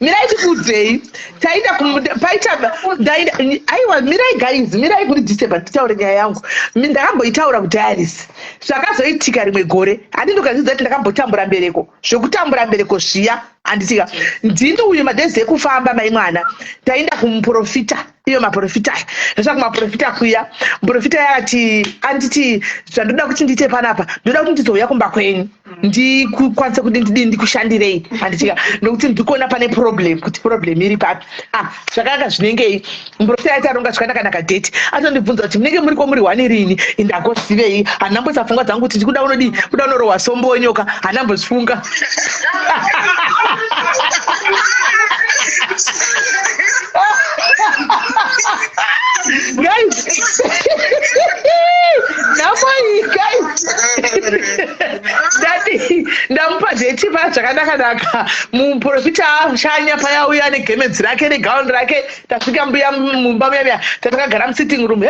mirai tikuudzei, taenda paita ndaenda, aiwa, mirai guys, mirai kuri disturba, nditaure nyaya yangu. Ndakamboitaura kudiaries zvakazoitika rimwe gore. Handindokazvidza kuti ndakambotambura mbereko, zvekutambura mbereko zviya, handitika? Ndini uyu madhezi ekufamba, mai mwana, taenda kumuprofita, iyo maprofita aya. Ndasvika kumaprofita kuya, muprofita yakati, anditi, "Zvandoda kuti ndiite panapa, ndoda kuti ndizouya kumba kwenyu, ndikukwanise kuti ndidii, ndikushandirei, handitika? Nokuti ndikuona pane problem, kuti problem iri papi." Ah, zvakanaka zvinengei. Muprofita aiti aronga zvakanaka date, atondibvunza kuti, "Munenge muriko muri one rini?" Indagozivei, handinamboisa pfungwa dzangu kuti ndikuda unodii, kuda unorohwa sombo wenyoka, handinambozvifunga. Guys, nhamo iyi, guys. Ndati ndamupa date paya zvakanaka-naka, muprofita ashanya paya, uya negemenzi rake negauni rake. Tasvika mbuya mumba muya muya, tatakagara musitting room,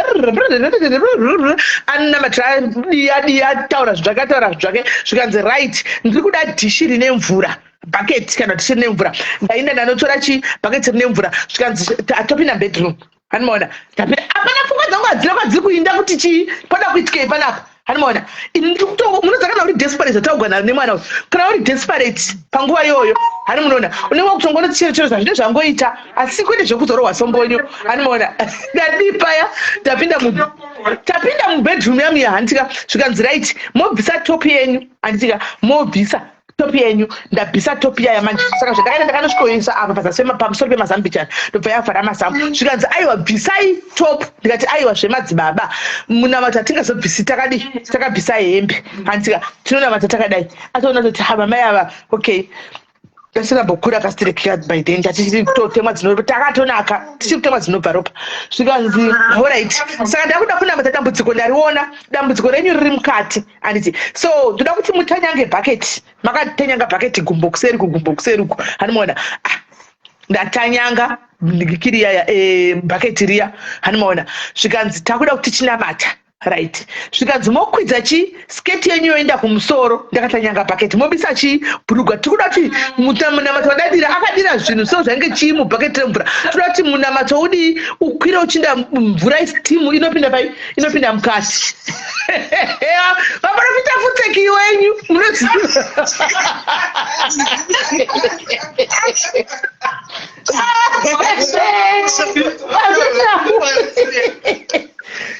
aninamatira diya diya, taura zvake, taura zvake. Zvikanzi, "Right, ndiri kuda dhishi rine mvura, bhaketi kana dhishi rine mvura." Ndaenda ndanotora chi bhaketi rine mvura. Zvikanzi, "Topinda bedroom." Hanimaona, tapinda, hapana, pfungwa dzangu hadzina kwadziri kuinda kuti chii pada kuitikei panapa. Hanimaona, ini ndiri kutongo, munoziva kana uri desperate, zvataugwa nemwana uyu, kana uri desperate panguva iyoyo, hani munoona unenge wakutongoona chero chero zvazvine zvangoita, asi kwete zvekuzorohwa sombonyo. Hanimaona, ndadii paya, tapinda mubedroom yamuya, handitika? Zvikanzi, "Right, mobvisa top yenyu," handitika? "Mobvisa top yenyu." Ndabvisa top yaya manje. Saka zvandakaita, ndakanosvikoisa apa pazasi pamusoro pemazambichana, ndobva yavhara mazamu. Zvikanzi, "Aiwa, bvisai top." Ndikati, "Aiwa, zvemadzibaba, munamato hatingazobvisi takadi takabvisa hembe, handitika? Tinonamata takadai." Atoona kuti hava mai ava, okay, tasingambokura kasitirekika by then, tatichiri kutotemwa dzino, takatonaka, tichiri kutemwa dzinobva ropa. Zvikanzi, "Alright, saka ndakuda kunamata, dambudziko ndariona, dambudziko renyu riri mukati, handiti? So ndoda kuti mutanyange bhaketi." Makatanyanga bhaketi gumbo kuseri, kugumbo kuseri uku, hanimaona? Ah, ndatanyanga kiriya bhaketi riya, hanimaona? Zvikanzi, "Takuda kuti tichinamata, right?" Zvikanzi, "Mokwidza chi sketi yenyu yoenda kumusoro." Ndakatanyanga bhaketi, "Mobisa chi bhurugwa. Tikuda kuti munamato wadadira akadira zvinhu so zvange chii mubhaketi remvura. Toda kuti munamato udii, ukwire uchinda mvura, steam inopinda pai, inopinda mukati." Vaprofita futseki wenyu, munoziva.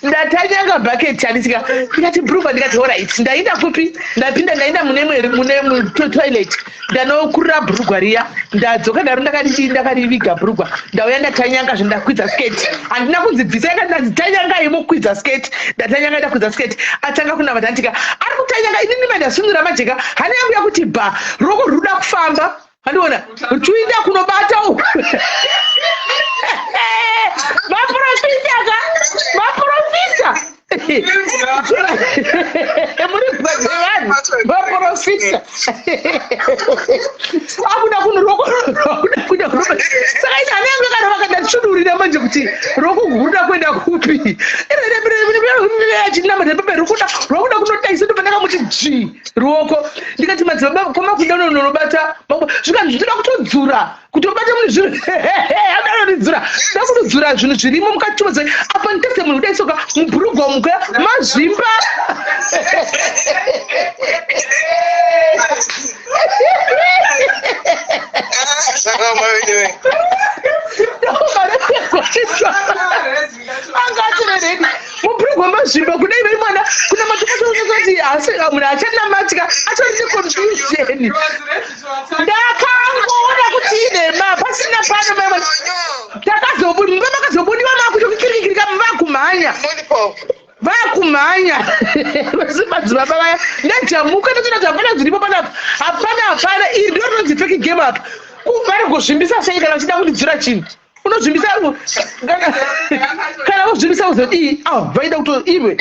Ndatanyanga bhaketi, handisika? Ndikati bhurugwa, ndikati alright. Ndaenda kupi? Ndapinda, ndaenda mune mutoilet, ndanokurura bhurugwa riya, ndadzoka ndaro, ndakati ndakariviga bhurugwa, ndauya ndatanyanga zve, ndakwidza sketi. Handina kunzi bvisa, yakati ndanzi tanyangai mokwidza sketi. Ndatanyanga, ndakwidza sketi, atanga kunamata, andika ari kutanyanga, inini mandasunura majeka, hana yangu yakuti bha, ruoko ruda kufamba, handiona tuinda kunobata uku. Maprofita ka, maprofita muri bwa dzevanhu, maprofita akuda kuno ruoko rwakuda kuenda kunobata. Saka ine hana yangu yakarova, kandatsvudurira manje kuti ruoko rwuda kuenda kupi, achinamata pepe, rwakuda kunotaisa. Ndobva ndakamuti dzvi ruoko, ndikati, "Madzibaba, kwamakuda unonobata?" Zvikanzi, "Ndoda kutodzura kutobata munhu zvinhu." Adanonidzura, da kutodzura zvinhu zvirimo mukati chimodzi apa, nditese munhu kudai soka mubhurugwa muka mazvimba. Zvakaoma wewe. Anga atoreredi mubhurugwa mazvimba kudai, vai mwana kuna matokatokati, asi munhu achanamatika atori neconfusion. Ndakangoona kuti inhema. pano mai takazobudiwa makazobudiwa makutokutirikirika vakumhanya vakumhanya madzibaba vaya ndajamuka ndatoona kuti hapana zviripo panapa, hapana, hapana. Iri ndo rinonzi fake game apa. Vari kuzvimbisa sei kana uchida kundidzura chinhu? Unozvimbisa kana uzvimbisa uzodii? Ah, vaida kuto iwe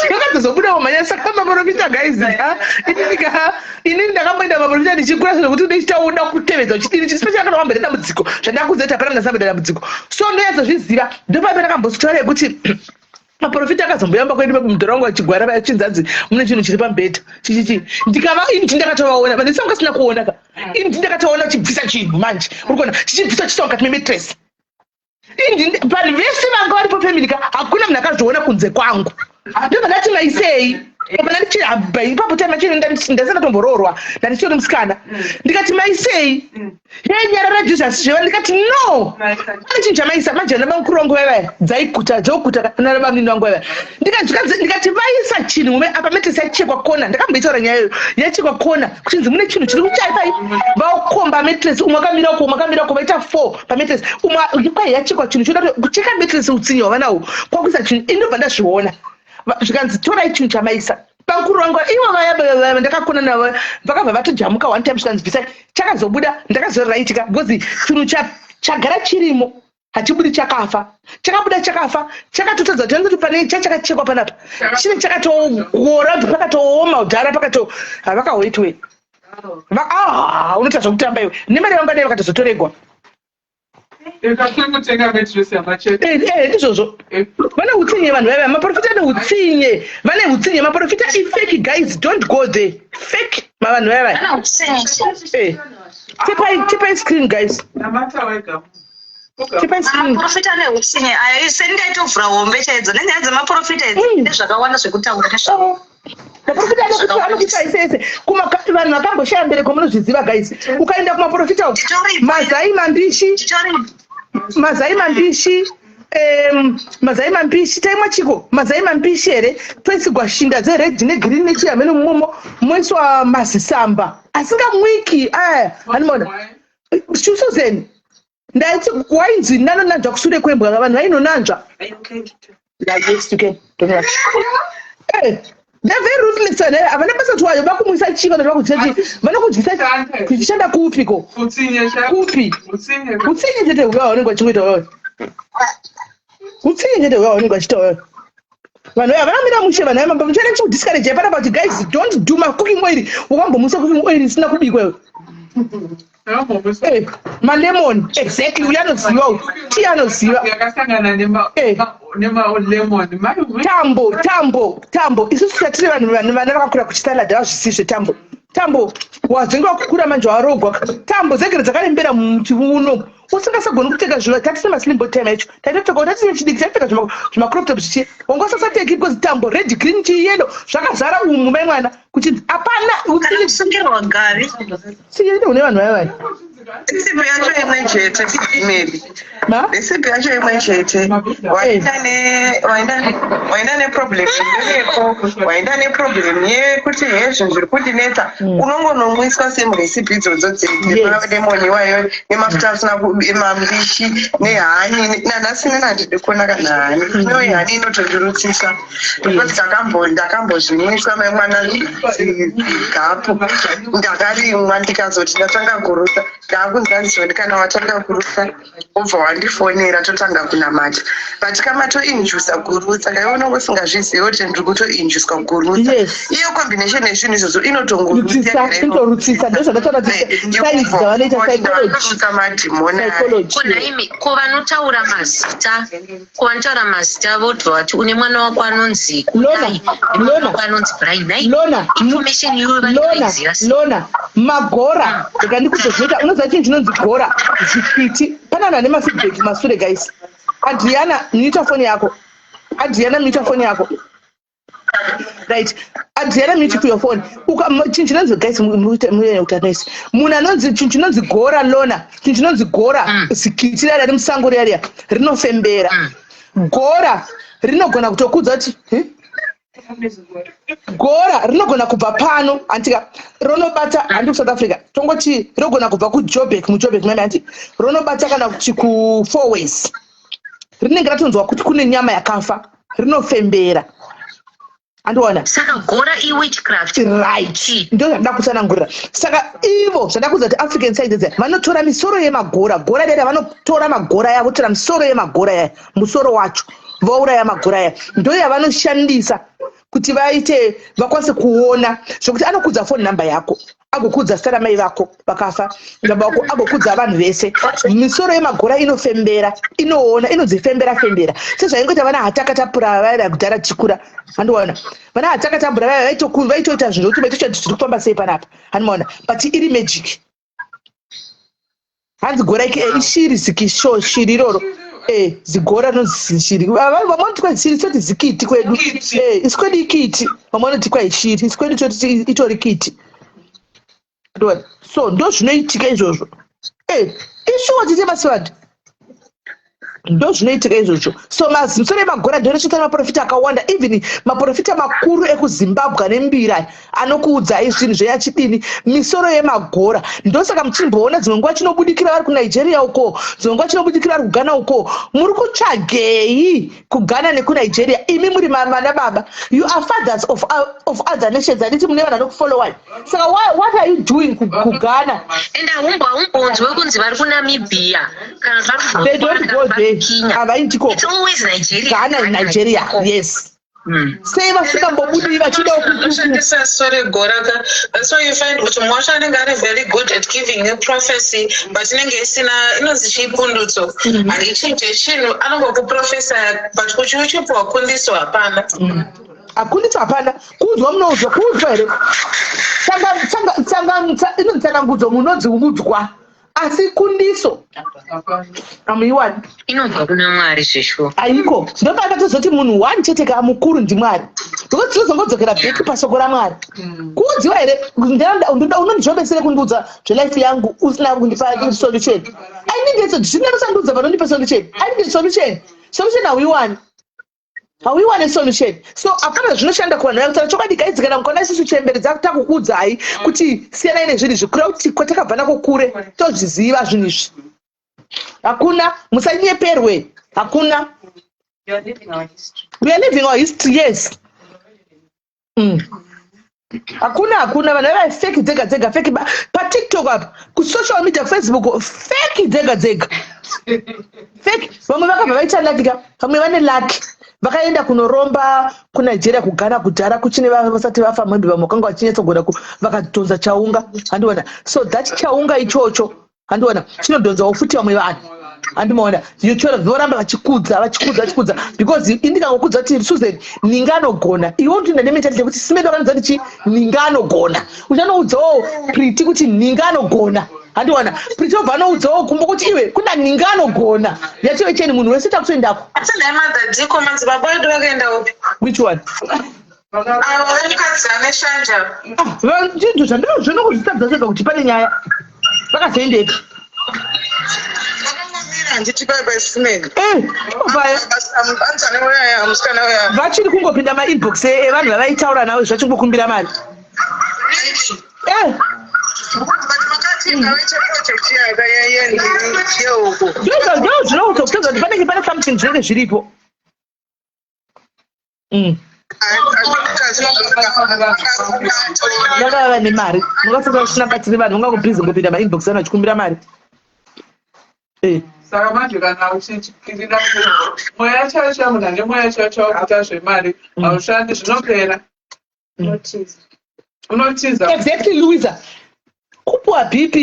zvakatozobuda mumhanya. Saka maprofita, guys, ininika inini ndakamboenda maprofita ndichikura zvekuti ndichitaoda kutevedza uchidini, especially kana wamboita dambudziko zvandakudza kuti hapana munhu dambudziko. So ndoyatsozviziva. Ndopape ndakambositaura yekuti maprofita akazomboyamba kwedu mudhora wangu achigwara vachinzanzi mune chinhu chiri pamubhedha chichichi. Ndikava ini ndakatovaona vanhu isanga kasina kuona ka. Ini ndakatoona chibvisa chinhu manje, uri kuona chichibvisa chiisa mukati memattress. Vanhu vese vanga varipo, family ka, hakuna munhu akazviona kunze kwangu. Ndobva ndati maisei? Ndobva ndichihabva ipapo time yacho ndasati ndatomboroorwa, ndandichitori musikana. Ndikati maisei? He, nyarara Jesus zveva. Ndikati no, pane chinhu chamaisa manje. Vana vamukuru vangu vaivaya dzaiguta dzoguta nana vangu vaivaya. Ndikati vaisa chinhu mume apa, mattress yachekwa kona. Ndakamboitaura nyaya iyoyo, yachekwa kona kuchinzi mune chinhu chiri kuchaipai. Vakomba mattress, umwe akamira uko, umwe akamira uko, vaita four pamattress umwe. Kwai yachekwa chinhu choda kucheka mattress, utsinye hwavanawo kwakuisa chinhu. Indobva ndazviona, zvikanzi torai chinhu chamaisa. Vakuru vangu ivo vaya ndakakona navo vakabva vatojamuka one time, zvikanzi bvisai. Chakazobuda ndakazoraitika because chinhu chagara chirimo hachibudi chakafa. Chakabuda chakafa, chakatotadza kuti kuti pane chachakachekwa panapa chine chakatoora, pakatooma kudhara, pakato havakahoitwe. Ah, unoita zvokutamba iwe nemari vangu dai vakatozotoregwa. Ikatenga mattress yamachete. Ndizvozvo, vane utsinye vanhu vaiva maprofita, ane utsinye, vane utsinye maprofita. Ifake, guys, don't go there, fake mavanhu vaiva. Tipai screen, guys. Namata wega. Tipai screen. Maprofita ane utsinye aya, sendaitovhura hombe chaidzo nenyaya dzemaprofita idzi. Ndezvakawanda zvekutaura nezvavo. Maprofita anokuita isese. Vanhu vakamboshaya mbereko munozviziva, guys. Ukaenda kumaprofita uku, mazai mambishi, mazai mambishi, mazai mambishi taimwa chiko, mazai mambishi here, toisigwa shinda dzered negreen nechiyamene mumomo, moiswa mazisamba asingamwiki aya. Hanimona Susan, ndaiti wainzi nanonanzva kusure kwembwa, vanhu vainonanzva. Yeah, yes, you can. Don't worry. They're very ruthless vanhu ava. Havana basa kuti wayo vakumwisa chii, vanhu vakudyisa chii, vanokudyisa kuchishanda kupiko? Utsinye. Kupi? Utsinye. Utsinye chete huya vanenge vachingoita wewe, utsinye chete huya vanenge vachiita wewe. Vanhu vaya vanomira mushe, vanhu vaya muchaenda chikudiscourage panapa kuti guys, don't do macooking oil. Wakambomwisa cooking oil isina kubikwa iwe? Malemon, exactly. Uyo anoziva, uyu ti anoziva. Yakasangana nemalemon. Tambo, tambo, tambo. Isusu tatiri vanhu vana vakakura kuchisalad, avazvisi zvetambo. Tambo wazenge wakukura manje, warogwa, tambo dzegere dzakarembera muchiuno, usingasagoni kupfeka zviva. Tatine maslimbo time yacho taitopfeka, tatine chidiki taipfeka zvimacrop top zvichi, wanga usasateki because tambo red, green, chiyellow zvakazara umu. Mai mwana kuchinzi hapana. Kana kusungirwa gavi. Utsinye une vanhu vaya vaya. Recipe yacho imwe chete, maybe recipe yacho imwe chete. Waenda neproblem yembereko, waenda neproblem yekuti he, zvinhu zviri kundinetsa, unongonomwiswa same recipe idzodzo dzelemon iwayo nemafuta asina mambishi nehoney. Nanhasi nena handidi kuona kana honey. Inoyi honey inotondirutsisa because ndakambozvimwiswa mai mwana gapu, ndakarimwa, ndikazoti ndatanga kurutsa, ndaakunzanzoni kana watanga kurutsa wobva wandifonera totanga kunamata. But kamatoinjusa kurutsa kaiona usingazvizivi kuti ndiri kutoinjuswa kurutsa. Iyo combination yezvinhu izvozvo inotongorutsisa, inotorutsisa. Ndozvandataura kuti science dzavanoita, psychology. Madhimoni. Psychology. Kunaimi ko vanotaura mazita, ko vanotaura mazita vobva vati une mwana wako anonzi Lona, Kudai, nemwana Lona. wako anonzi Brian. Nai Lona, information iyoyo Lona, vanoiziva sei? Lona, magora rega ndikudze zvinoita. Unoziva chinhu chinonzi gora? Zvikiti. Pane vanhu vane mafeedback masure, guys. Adriana, muta foni yako. Adriana, muta foni yako. Right, Adriana, mute your phone. Chinhu chinonzi, guys, mukuita noise. Munhu anonzi chinhu chinonzi gora, Lona, chinhu chinonzi gora, zikiti riya rari musango riya riya rinofembera. Gora rinogona kutokudza kuti, "Eh? Gora rinogona kubva pano antika ronobata handi kuSouth Africa, tongoti rinogona kubva kuJobek, muJobek mami, hanti ronobata kana kuti kuFour Ways, rinenge ratonzwa kuti kune nyama yakafa, rinofembera, andiona. Saka gora iwitchcraft? Right, ndo zvandida kutsanangurira. Saka ivo zvandida kuudza kuti African sciences vanotora misoro yemagora, gora rera, vanotora magora aya, votora misoro yemagora aya, musoro wacho vouraya magora aya, ndo yavanoshandisa kuti vaite vakwanise kuona, zvokuti anokudza phone number yako, agokudza zita ramai vako vakafa, baba vako, agokudza vanhu vese. Misoro yemagora inofembera, inoona, inonzi fembera fembera, sezvaingoita vana hatakatapura vaida kudhara tichikura, handiona? Vana hatakatambura vaya vaitoita zvinhu zvokuti vaitoita zviri kufamba sei panapa, handimaona? But iri magic. Hanzi gora ishiri, zikisho, shiri iroro, zigora rinonzi shiri. Vamwe vanoti kwai shiri, toti zikiti kwedu. Isu kwedu ikiti. Vamwe vanoti kwai shiri, isu kwedu toti itori kiti. Ndona. So ndo zvinoitika izvozvo. Ishuwa tite masivandi, ndo zvinoitika izvozvo. So mazimusoro emagora ndonosvitsa maprofita akawanda, even maprofita makuru ekuZimbabwe ane mbira anokuudzai zvinhu zveyachidini, misoro yemagora. Ndosaka muchimboona dzimwe nguva chinobudikira vari kuNigeria uko, dzimwe nguva chinobudikira vari kuGhana uko. Muri kutsvagei kuGhana nekuNigeria imi muri vana baba? You are fathers of other nations, handiti? Mune vanhu vanokufollowai, saka what are you doing kuGhana? And haumbonzwe kunzi vari kuNamibia kana vari They don't go there, havaindi ikoko. It's always Nigeria. Ghana, Nigeria, yes. Sei vasingambobudiri vachidawo? Kushandisa sore gora ka. That's why you find kuti mumwe wacho anenge ari very good at giving you prophecy, but inenge isina inonzi chipundutso, handichinje chinhu. Anongokuprofesa, but kuti uchipuwa kundiso hapana. Hakundiso hapana. Kuudzwa munoudzwa, kuudzwa here? Inonzi tsanangudzo, munonzi udzwa, asi kundiso amuiwani. Inobva kuna Mwari zveshuwa. Aiko, ndopanda tozoti munhu one chete ka mukuru ndiMwari, because tinozongodzokera back pashoko raMwari. Kuudziwa here? Unondizvobesere kundiudza zvelife yangu usina kundipa solution? I need it. Zvine usandiudza panondipa solution. I need solution. Solution hauiwani, hauiwane solution. So hapana zvinoshanda kuvanhu vakutaura chokwadi. Guys, kana mukaona isusu chembere takukuudzai kuti siyanai nezvinhu izvi, kureva kuti kwatakabva nako kure, tozviziva zvinhu izvi. Hakuna, musanyeperwe, hakuna. We are living our history, yes. Hakuna, hakuna. Vanhu vava fake dzega dzega, fake paTikTok apa, kusocial media, Facebook, fake dzega dzega, fake. Vamwe vakabva vaita lucky ka, vamwe vane lucky, vakaenda kunoromba kuNigeria, kuGhana kudhara kuchine vasati vafa, maybe vamwe vakanga vachinyatsogona, vakadhonza chaunga, handiona? So that chaunga ichocho, handiona, chinodhonzawo futi vamwe vanhu, handimaona? Yochora voramba vachikudza, vachikudza, vachikudza, because indikangokudza kuti Susan ninga anogona, iwe unotoenda nementality yekuti simedo akanidza kuti chi ninga anogona. Uchanoudzawo Priti kuti ninga anogona, handiwana? Priti obva anoudzawo kumbo kuti iwe kuna ninga anogona, yatove cheni, munhu wese takutoendako. Asi nhai madhadhiko, madzibaba edu vakaenda upi? Which one? Avo vemukadzi ane shanja. Chinhu zvandinozvinongozvitadza zvega kuti pane nyaya, vakazoendepi? Handiti pai Simeni? Obvaya. Anzane uyaya musikana uya. Vachiri kungopinda mainbox evanhu vavaitaura navo, zvachingokumbira mari. But makati ngavaite project yaka yehuku. Ndo zvinokutokutodza kuti panenge pane something zvinenge zviripo. Vakava nemari, mungafunga usina batsiri vanhu ungangobhizi ngopinda mainbox vanhu vachikumbira mari. Saka manje kana uchikwirira mweya chaiyo chaiyo, munhu ane mweya chaiyo chaiyo kuita zvemari haushandi, zvinopera, unotiza. Exactly, Louisa, kupuwa BP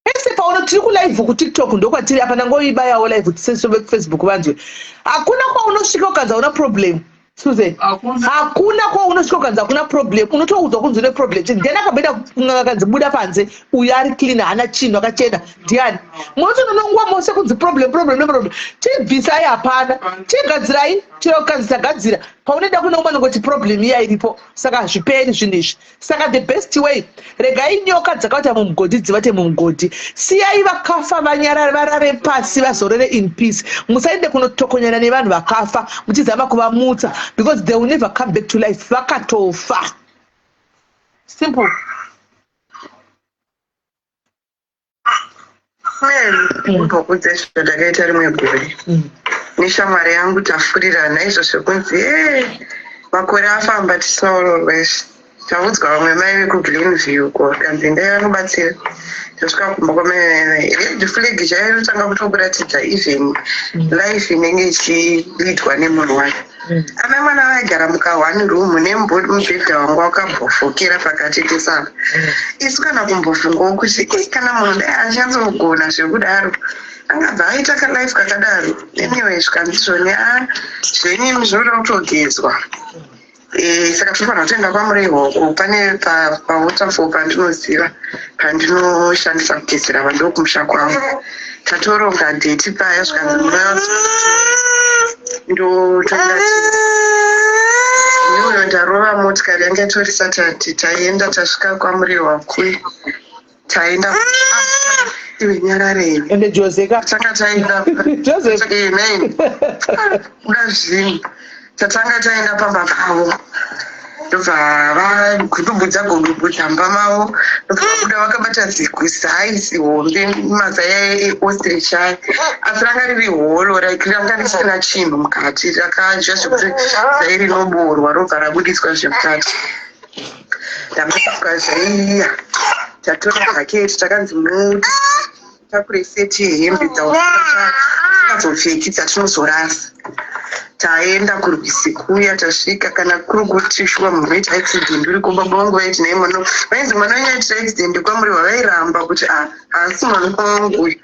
pese pauno. Tiri kulive kuTikTok, ndokwatiri apa, ndangoibayawo live kuti vekuFacebook vanzwe. Hakuna kwaunosvika ukanzi hauna problem, Susan. Hakuna kwaunosvika ukanzi hakuna problem. Unotoudzwa kunzi une problem. Ndiani akamboenda kun'anga kanzi buda panze, uyu ari clean, haana chinhu, akachena? Ndiani? Munotononongwa mose kunzi problem, problem neproblem. Chibvisai, hapana. Chigadzirai, chero kanzi tagadzira, paunoenda kune umwe anongoti problem iya iripo. Saka hazviperi zvinhu izvi. Saka the best way, regai nyoka dzakaita mumugodhi dzivate mumugodhi. Siyai vakafa vanyarare, varare pasi, vazorore in peace. Musaende kunotokonyana nevanhu vakafa muchizama kuvamutsa. because they will never come back to life. Vakatofa. Simple. Ndimbokuudza izvo ndakaita rimwe gore neshamwari yangu tafurirana izvo zvekunzi e makore afamba tisina kuroorwa izvi. Taudzwa vamwe mai vekuGlenview uko kanzi endai vanobatsira. Tasvika kumba kwamai vaya red flag chaiyo inotanga kutokuratidza even life inenge ichileadwa nemunhu wacho. Amai mwana vaigara muka one room nemubhedha wanga wakabhofokera pakati pesava. Isu kana kumbofungawo kuti eh, kana munhu dai achanzogona zvekudaro angabva aita kalife kakadaro. Anyway zvikanzi zvoni a zvenyu imi zvinoda kutogezwa. Eh, saka tinofanira kutoenda kwaMurehwa uko pane pawaterfall pandinoziva pandinoshandisa kugezera vanhu ndokumusha kwangu. Tatoronga date paya zvikanzi munoya ndotoenda iyoyo ndarova motikari yanga itori Saturday taenda tasvika kwaMurehwa kuye taenda ah, iwe nyararei ende Jose ka tanga taenda Joseph eh nai kuda zvinhu tatanga taenda pamba pavo ndobva vagudubudza gudubudza mumba mavo ndobva vabuda vakabata ziguzai zihombe mazai eostrich aya asi ranga riri holo like ranga risina chinhu mukati rakadya zvekuti zai rinoboorwa robva rabudiswa zvemukati ndamasuka zvaiya tatora bhaketi takanzi muti takure seti yehembe dzausingazopfeki dzatinozorasa taenda kurwizi kuya tasvika kana kuri kuti shuwa munhu waita accident uri kumba baba vangu vaiti naye mwana vainzi mwana wenyu aitira accident kwamuri vairamba kuti ah haasi mwana wangu uyu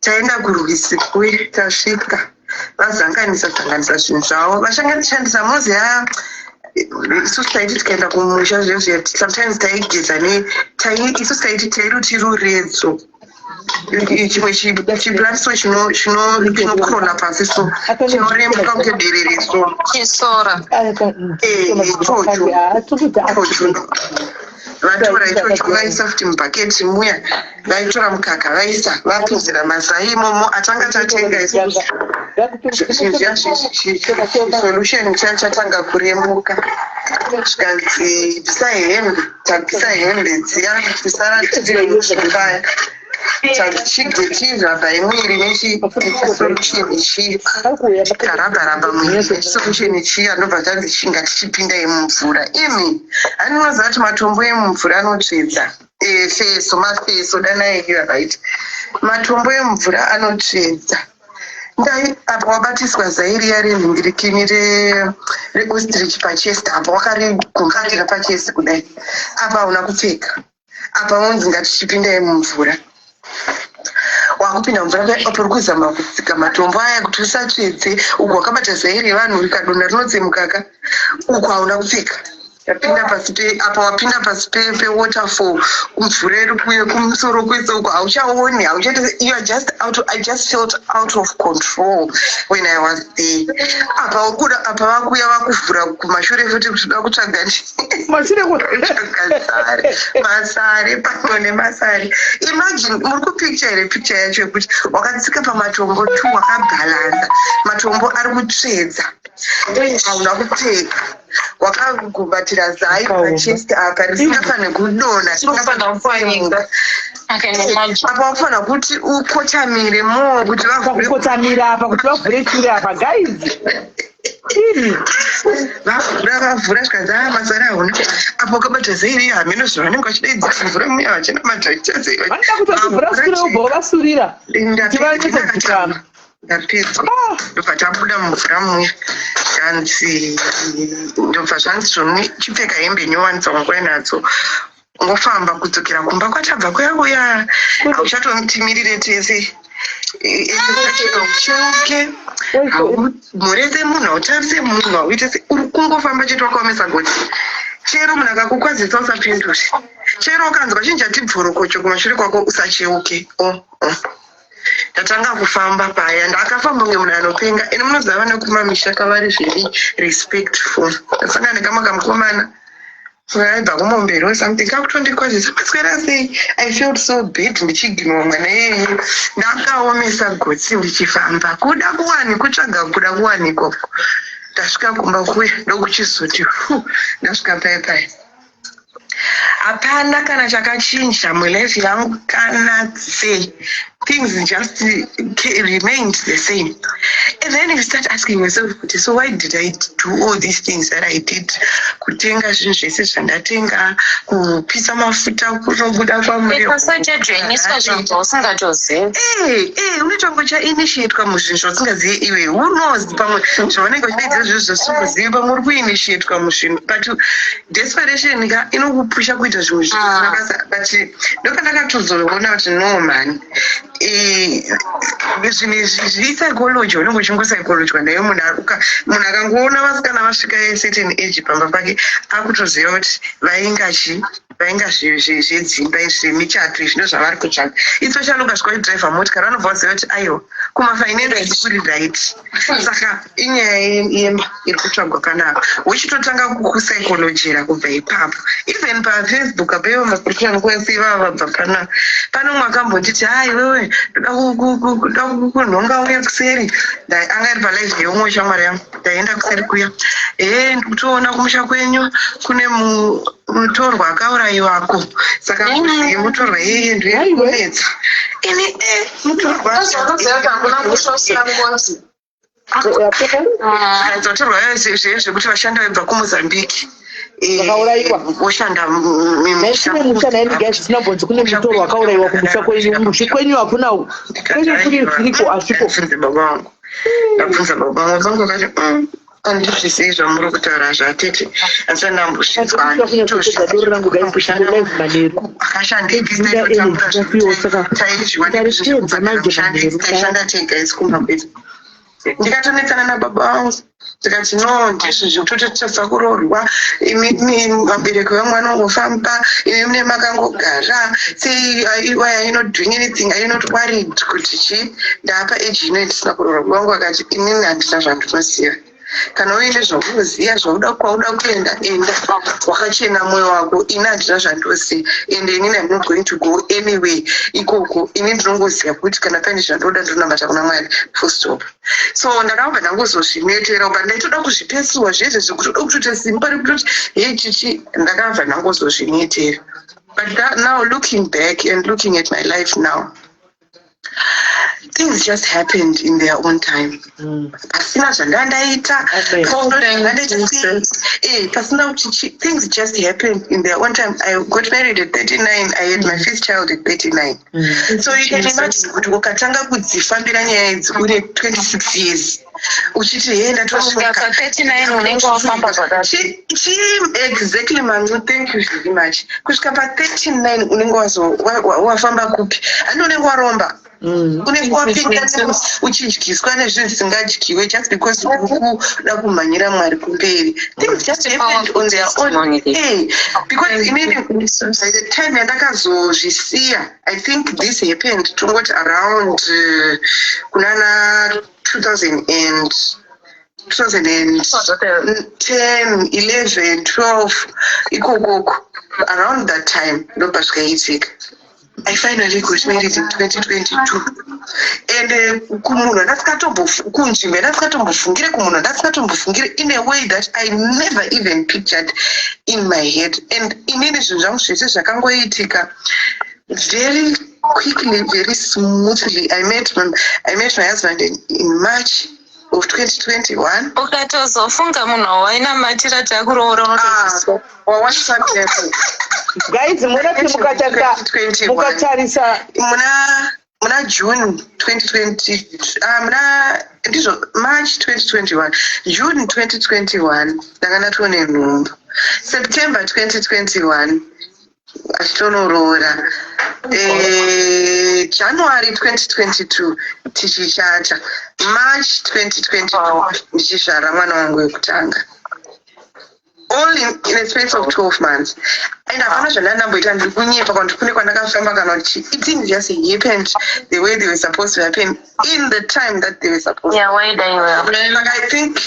taenda kurwizi kuya tasvika vazanganisa zanganisa zvinhu zvavo vashandisa moziva isusu taiti tikaenda kumusha zviya zviya sometimes taigeza ne isusu taiti tairuti ruredzo chimwe chiplatiso chinokrola pasi so chinorembuka kunge derere so chisora ichocho ichocho vatora ichocho vaisa futi mubhaketi muya vaitora mukaka vaisa vapinzira mazai imomo atanga tatenga isusu solution chiya chatanga kuremuka zvikanzi bvisai hembe tabvisa hembe dziya tisara tiri tachigechirabha imwiri nechisolution chiya tarabha rabha mwiri nechisolution chiya ndobva tanzi chinga tichipinda imumvura imi hani unoziva kuti matombo emumvura anotsvedza e, feso mafeso danai right matombo emumvura anotsvedza ndai apa wabatiswa zai riya renhingirikini reostrich pachest apa wakarigumbatira pachest kudai apa hauna kupfeka apa unzi ngatichipindai mumvura wakupinda mumvura kudai apo uri kuzama kutsika matombo aya kuti usatsvedze uku wakabata zai revanhu rikadonha rinotsemukaka uku hauna kupfeka Tapinda pasi pe apa wapinda pasi pe pewaterfall mvura iri kuuya kumusoro kwese uko hauchaoni hauchaita you are just out I just felt out of control when I was there apa ukuda apa vakuya vakuvhura kumashure futi kuti da kutsvaga mashure kutsvaga sare masare pamwe nemasare imagine muri kupicture here picture yacho yekuti wakatsika pamatombo two wakabhalansa matombo ari kutsvedza hauna kupfeka wakagumbatira zai pachest apa risingafanire kudonha apa wakufanira kuti ukotamire more kuti vakotamira apa kuti vavhure shure apa guys vavhura vavhura zvikanzi a ah, mazara hauna apo wakabata zai riya hameno zvavanenge vachidaidzira mvura muya vachina madhakita sei vanoda kuti vachivhura shure ubva vasurira kuti vanyatsodzikama ndapedza ah! ndobva tabuda mumvura muya zvanzi ndobva zvanzi zvoni chipfeka hembe nyowani dzawanguva nadzo ngofamba kudzokera kumba kwatabva kuya kuya hauchatotimirire tese ucheuke haumhorese munhu hautarise munhu hauite se uri kungofamba chete wakaomesa gotsi chero munhu akakukwazisa usapindure chero ukanzwa chinhu chatibvorokocho kumashure kwako usacheuke o oh, oh. Ndatanga kufamba paya ndakafamba kunge munhu anopenga ini munoziva vana kumamisha kavari zviri respectful ndasangana nekamwe kamukomana aibva kumombero or something kakutondikwazisa maswera sei i felt so bad ndichiginwa mwana iyeye ndakaomesa gotsi ndichifamba kuda kuwani kutsvaga kuda kuwanikwa. Ndasvika kumba kuya ndokuchizoti fu, ndasvika pai pai, hapana kana chakachinja mulife yangu kana sei. Things just remained the same, and then you start asking yourself kuti, so why did I do all these things that I did? Kutenga zvinhu zvese zvandatenga, kupisa mafuta kunobuda. Kwamuripasachajoiniswa zvinhu zvausingatozivi. Unoita kunge chainitiatwa muzvinhu zvausingazivi iwe. Who knows, pamwe zvaunenge uchidaidza zvinhu zvausingazivi, pamwe uri kuinitiatwa muzvinhu, but desperation ka inokupusha kuita zvimwe zvinhu zvisina basa. But ndopandakatozoona kuti, no man, zvinhu izvi zvipsychology, unenge uchingopsychologywa naye. Munhu akangoona vasikana vasvika certain age pamba pake, akutoziva kuti vainga chi vainga zvedzimba izvi, zvemichato izvi, ndozvavari kutsvaga. Especially ukasvika uchidhiraivha motikari, vanobva vaziva kuti aiwa, kumafinance kuri right, saka inyaya yemba iri kutsvagwa panapa. Uchitotanga kupsychologera kubva ipapo. Even paFacebook apo, ivo maprofessional kwese ivava vabva pana pane umwe akambonditi, "Ha, iwewe, ndoda kunhonga uye kuseri." Anga ari palive yeumwe shamwari yangu. Ndaenda kuseri kuya, ee, ndikutoona kumusha kwenyu kune mutorwa akaurayiwako, saka ngozi yemutorwa iyeye ndoyari kunetsa ini. E, mutorwa. Hakuna kusosera ngozi. Dzotorwa zvekuti vashandi vaibva kuMozambique Vakaurayiwa. Voshanda. Naisine musha naimigai zvisina bvonzi kune mutorwa akaurayiwa kumusha kwenyu. Musha kwenyu hakuna, kwenyu kuri zviriko asviko. Ndabvunza baba vangu, ndabvunza baba vangu, vangu vakati, handizvisei zvamuri kutaura zvatete, asi ndambosvitswa." Doro rangu guys, live manheru. Akashandekisa. Ndaripedza manje manheru. Taishanda tega isi kumba kwedu. Ndikatonetsana nababa vangu, ndikati, "No, ndizvo zvekutoti tobva kuroorwa, imimi vabereki vamwe vanongofamba, imi mune makangogara sei? Why are you not doing anything? Are you not worried kuti chi ndapa age ino ndisina kuroorwa?" Baba vangu vakati, "Inini handina zvandinoziva. Kana uine zvaunoziva, zvauda, kwauda kuenda, enda wakachena mwoyo wako. Ini handina zvandinoziva, ende inini am not going to go anyway ikoko. Ini ndinongoziva kuti kana paine zvandoda, ndinonamata kuna Mwari, full stop." So ndakabva ndangozozvinetera, but ndaitoda kuzvipesuwa zvese zvekutoda kutoita simba rekutoti hei chichi. Ndakabva ndangozozvinetera. But now looking back and looking at my life now, things just happened in their own time, pasina zvandandaita, pasina kuti things just happened in their own time. I got married at 39. I had my first child at 39. So you can imagine kuti ukatanga kudzifambira nyaya idzi une 26 years, uchiti he, Kusvika pa39 unenge wafamba zvakati. Exactly, Mangu, thank you very much. Kusvika pa39 unenge wafamba kupi? Handi unenge waromba, unenge wapinda uchidyiswa nezvinhu zvisingadyiwe just because uri kuda kumhanyira Mwari kumberi. Things just happened on their own, because inini by the time yandakazozvisiya, I think this happened tongoti around kunana 2000 and 2010, 11, 12 ikokoko, around that time ndopazvikaitika. I finally got married in 2022, and kumunhu kunzvimbo yandasingatombofungire, kumunhu andasingatombofungire, in a way that I never even pictured in my head. And inini zvinhu zvangu zvese zvakangoitika very quickly, very smoothly. I met my husband in March of 2021. Ukatozofunga munhu wawainamatira takuroora, unotozviswa. Guys, munoti mukatarisa Muna June 2020, muna, ndizvo, March 2021, June 2021 ndanga ndatone nhumbu. September 2021 achitonoroora. January 2022 tichichata. March 2022 ndichizvara mwana wangu wekutanga. All in a space of 12 months. And hapana zvandandamboita, ndiri kunyepa kana kuti kune kwandakafamba kana kuti chii. It didn't just happened the way they were supposed to happen in the time that they were supposed. Yeah, waida iwewe. Like, I think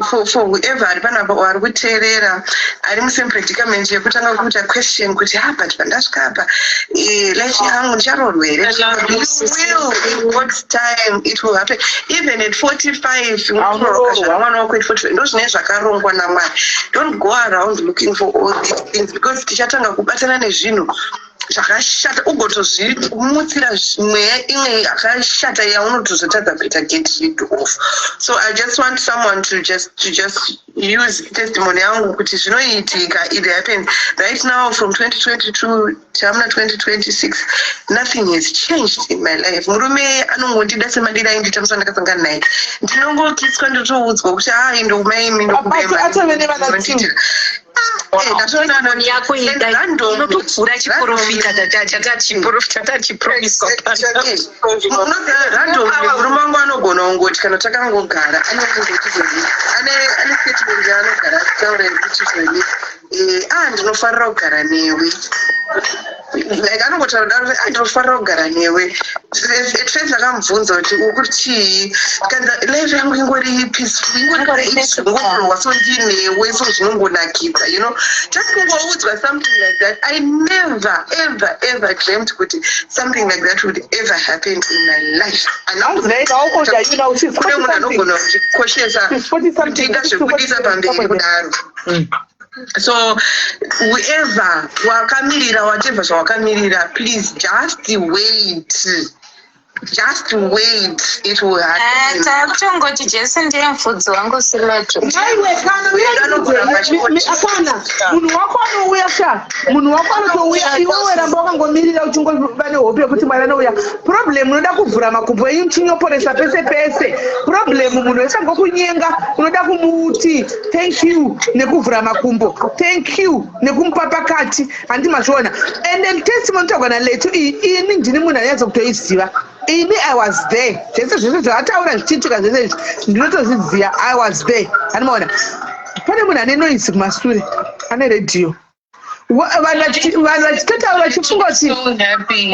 for whoever ari panapa or ari kuteerera ari musame predicament yekutanga kuita question kuti, "Ha, but pandasvika apa, life yangu ndicharoorwa here?" You will. In God's time it will happen. Even at 45 unotoroorwa mwana wako at 45. Ndo zvinenge zvakarongwa naMwari. Don't go around looking for all these things, because tichatanga kubatana nezvinhu zvakashata, ugotozvimutsira mweya imwe yakashata yaunotozotadza kuita get rid of. So I just want someone to just use testimony yangu kuti zvinoitika. It happens. Right now, from 2022 tamuna 2026, nothing has changed in my life. Murume anongondida semadira aindita musi wandakasangana naye. Ndinongokiswa, ndotoudzwa kuti, "Hai, ndokumaimi." Atove nevana two. Yako inotopfuura chiprofita chatachiprofita tachipromiswa. Randomly, murume wangu anogona kungoti kana takangogara, anongoti ane statement yaanogara achitaura yekuti zvoni, "Ah, ndinofarira kugara newe." Like, anongotaura daro, "Ah, ndinofarira kugara newe." At first akamubvunza kuti, "Uri chii?" Kanza, "Life yangu ingori peaceful, ingori so ndinewe, so zvinongonakidza." Just kungoudzwa something like that. I never ever ever dreamt kuti something like that would ever happen in my life. Kune munhu anogona kuchikoshesa kutida zvekudisa pamberi kudaro. So whoever wakamirira whatever zvawakamirira, please just wait, just wait, it will happen. Takutongoti Jesu ndiye mufudzi wangu, sileto. Aiwe, kana akana munhu wako anouya sha, munhu wako anotouya. Iwewe ramba wakangomirira, uchingova nehope yekuti Mwari anouya. Problem, unoda kuvhura makumbo enyu muchinyoporesa pese pese. Problem, munhu wese angokunyenga unoda kumuti thank you nekuvhura makumbo, thank you nekumupa pakati. Handi mazviona? And then testimony tagwa naletu iyi, ini ndini munhu anonyatsa kutoiziva. Ini I was there. Zvese zvese zvavataura zvichiitika zvese izvi, ndinotozviziva. I was there. Handimaona pane munhu ane noise kumasure, ane redhiyo. Vanhu vachitotaura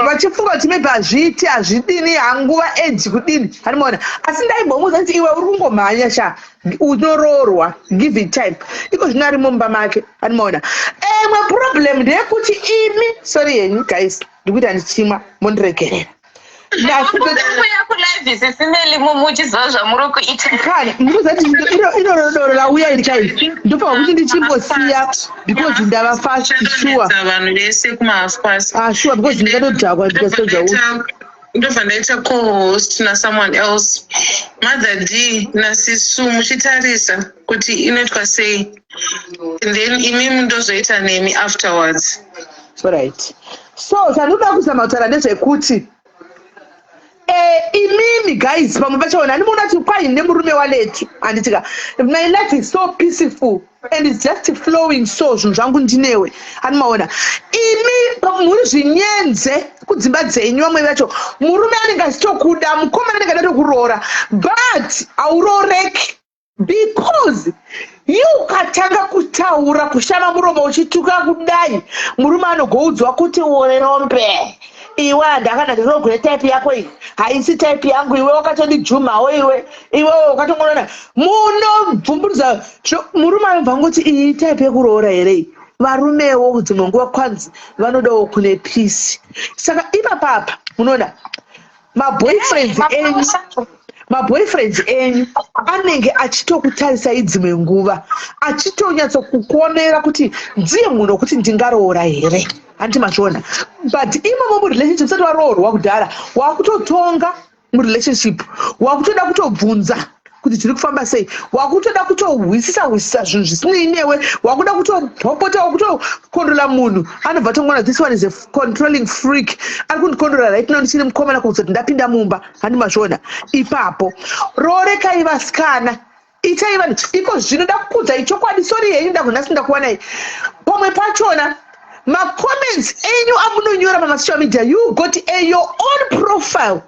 vachifunga kuti maybe hazviiti, hazvidini, hanguva eji kudini. Handimaona? Asi ndaimbomuudza kuti, "Iwe uri kungomhanya sha, unoroorwa, give it time." Iko zvino arimo mumba make. Handimaona? Emwe problem ndeyekuti imi, sorry henyu guys, ndikuita ndichimwa, mondiregerera. Kuya kulive, sisimeli, muchiziva zvamuri kuita. Kani ndikuziva kuti iro doro rauya iri kai, ndofanwa kuti ndichimbosiya because ndava fast, sure. Vanhu vese kumahalf past. Ah, sure, because ndingatodhakwa ndikasodza uchi. Ndobva ndaita co-host nasomeone else, Mother D nasisu, muchitarisa kuti inoitwa sei, then imimi ndozoita nemi afterwards. Right, so chandinoda kuzama kutaura ndezvekuti imimi guys, pamwe pachona handimuona kuti kwai nemurume waletu, handitika, my life is so peaceful and it's just flowing, so zvinhu zvangu ndinewe. Handimaona? Imi muri zvinyenze kudzimba dzenyu. Vamwe vacho murume anenge achitokuda, mukomana anenge ada tokuroora, but haurooreki because you ukatanga kutaura, kushama muromo uchituka kudai, murume anogoudzwa kuti, "Uri rombe iwe, handakana ndirogure, type yako iyi haisi type yangu, iwe wakatondijumawo, iwe iwewe wakatongonona." Munobvumburudza, murume anobva ngoti, "Iyi type yekuroora here iyi?" Varumewo dzimwe nguva kwanzi vanodawo kune peace. Saka ipapapa munoona maboyfriends enyu anenge achitokutarisai dzimwe nguva, achitonyatsokukuonera kuti ndiye munhu wekuti ndingaroora here. Handiti mazviona? But imomo murelationship, usati waroorwa kudhara, wakutotonga murelationship, wakutoda kutobvunza kuti zviri kufamba sei, wakutoda kutohwisisa hwisisa zvinhu zvisinei newe, wakuda kutopopota, wakutokontrola munhu. Anobva tongoona, "This one is a controlling freak, ari kundikontrola right now ndichiri mukomana, kuzoti ndapinda mumba." Handi mazviona ipapo? Roorekai vasikana, itai vanhu iko zvino. Ndakukudzai chokwadi, sorry henyu, ndakunhasi ndakuwanai. Pamwe pachona macomments enyu amunonyora pamasocial media, you got a your own profile.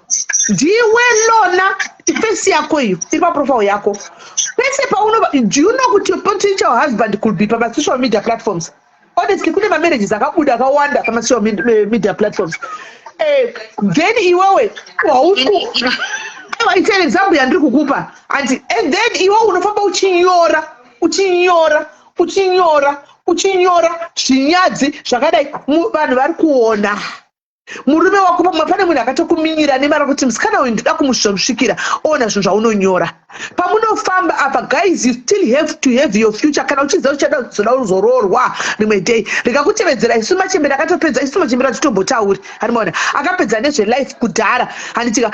Ndiwe Lona, face yako iyo iri paprofile yako pese paunova. Do you know kuti your potential husband could be pamasocial media platforms? Honestly, kune mamarriages akabuda akawanda pamasocial media platforms. Then iwewe hausi, aiwa, it's an example yandiri kukupa anti. And then iwe unofamba uchinyora, uchinyora, uchinyora, uchinyora zvinyadzi zvakadai. Vanhu vari kuona murume wako. Pamwe pane munhu akatokuminyira nemari kuti musikana uyu ndoda kumusvikira, oona zvinhu zvaunonyora pamunofamba apa. Guys, you still have to have your future. Kana uchiziva uchada kuzoda kuzoroorwa rimwe day, rikakutevedzera. Isu machembere akatopedza, isu machembere atitombotauri, animaona akapedza nezvelife kudhara, handitika?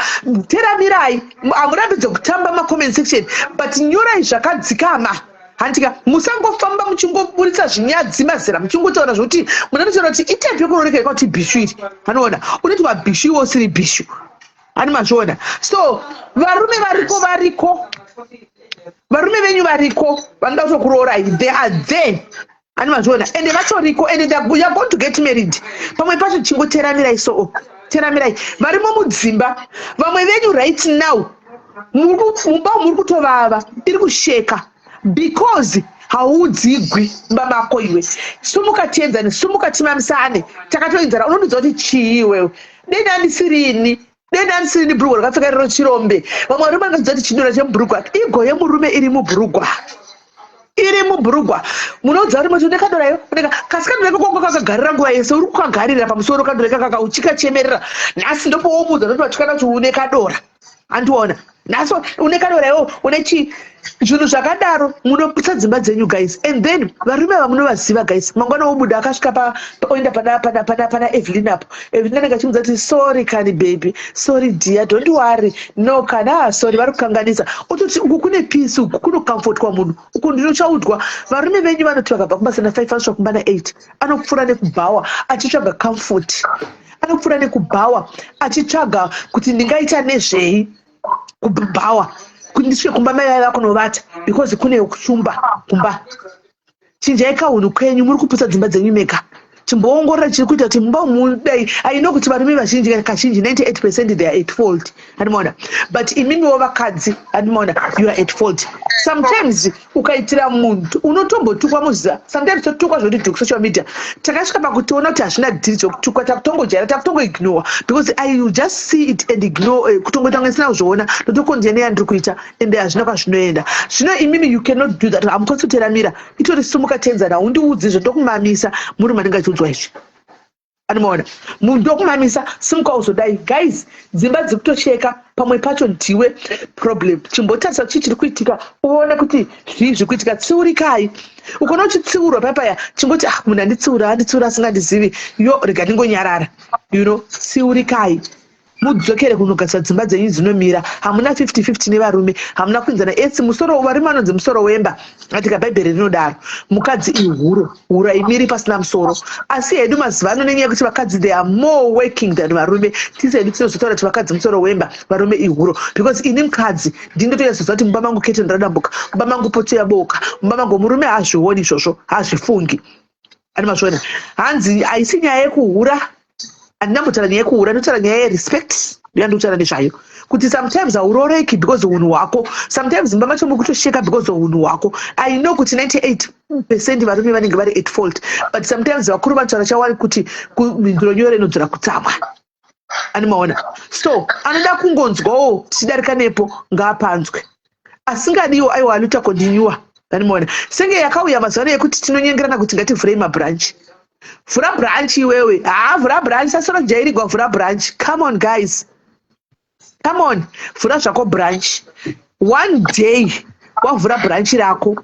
Teramirai, hamurambidze kutamba macomment section, but nyorai zvakadzikama, handitika? Musangofamba muchingoburitsa zvinyadzi mazera, muchingotaura zvokuti munanotaura kuti itype yekuroreka kuti bhishu iri. Anoona unoitwa bhishu, iwo usiri bhishu, hani mazviona? So varume variko, variko varume venyu, variko vanoda kutokuroorai. They are there, hani mazviona? Ende vatoriko, ende you are going to get married. Pamwe pacho chingoteramirai, so teramirai. Varimo mudzimba vamwe venyu right now, mumba muri kutovava, iri kusheka because haudzigwi mumba mako. Iwe sumuka tienzane, sumuka timamisane, takatoenzana. Unondiudza kuti chii iwewe? Deni andisirini, deni andisirini. Bhurugwa rakapfeka riro chirombe. Vamwe varume vangaziva kuti chidora chemubhurugwa, igo yemurume iri mubhurugwa, iri mubhurugwa. Munoudza kuti mati une kadorayo, kasi kadora ikoko kakagarira nguva yese, uri kukagarira pamusoro kadora ikakaka uchikachemerera. Nhasi ndopowomuudza noti vatyana kuti une kadora, andiona nhasi une kadora iwo une chii, zvinhu zvakadaro. Munoputsa dzimba dzenyu, guys. And then varume ava munovaziva, guys. Mangwana wobuda akasvika oenda pana Evelyn apo, Evelyn anenge achimudza kuti, "Sorry kani baby, sorry dear, don't worry." No kana, ah, sorry, vari kukanganisa. Ototi uku kune peace, uku kunocomfortwa munhu, uku ndinochaudwa. Varume venyu vanoti vakabva kubasa na5, vanosvika kumba na8. Anopfuura nekubhawa achitsvaga comfort, anopfuura nekubhawa achitsvaga kuti ndingaita nezvei kubhawa kuti ndisvike kumba mai vaiva kunovata, because kune kuchumba kumba. Chinjai kahunhu kwenyu, muri kuputsa dzimba dzenyu mega. Chimboongorora chiri kuita kuti mumba mudai. Aino kuti varume vazhinji, kazhinji 98%, they are at fault, andimaona? But imimiwo vakadzi, andimaona, you are at fault sometimes. Ukaitira munhu unotombotukwa muziva, sometimes totukwa zvoti dhuku social media. Takasvika pakutoona kuti hazvina dhiri zvokutukwa, takutongojaira, takutongoignore, because I just see it and ignore, kutongoita kunge ndisina kuzviona, ndotokonzia neyandiri kuita, ende hazvina kwazvinoenda. Zvino imimi you cannot do that, hamukwanisi kuteramira. Itori sumuka tenzana, haundiudzi izvo, ndokumamisa. Murume anenge achiudzwa izvi, anomaona munhu, ndokumamisa, simuka uzodai. Guys, dzimba dziri kutocheka, pamwe pacho ndiwe problem. Chimbotarisa chii chiri kuitika, uone kuti zvii zviri kuitika. Tsiurikai. Ukaona uchitsiurwa papaya, chingoti, "Ah, munhu anditsiura, anditsiura asingandizivi yo, rega ndingonyarara." Tsiurikai, mudzokere kunogadzira dzimba dzenyu dzinomira. Hamuna 50-50 nevarume, hamuna kuinzana esi musoro. Varume vanonzi musoro wemba, atika Bhaibheri rinodaro. Mukadzi ihuro, huro haimiri pasina musoro. Asi hedu mazuva ano, nenyaya yekuti vakadzi, they are more working than varume, tisi hedu tinozotaura kuti vakadzi musoro wemba, varume ihuro, because ini mukadzi ndindotoyazoziva kuti mumba mangu keteni radambuka, mumba mangu poto yaboka, mumba mangu. Murume haazvioni izvozvo, haazvifungi, ani mazviona? Hanzi haisi nyaya yekuhura, handinambotaura nyaya yekuhura, ndotaura nyaya yerespect. Ndiyandikutaura nezvayo kuti sometimes hauroreki because unhu hwako, sometimes mumba macho mukutosheka because unhu hwako. I know kuti 98% varume vanenge vari at fault, but sometimes vakuru vanotaura chawari kuti mhinduro nyore inodzora kutsamwa, ani maona? So anoda kungonzwawo tichidarika nepo ngaapanzwe, asingadiwo aiwa, aluta continue, ani maona? Senge yakauya mazuva ano yekuti tinonyengerana kuti ngativhurei mabranch. Vhura branch iwewe, haa, vhura branch, sasoro jairigwa, vhura branch. Come on guys, come on, vhura zvako branch. One day wavhura branch rako,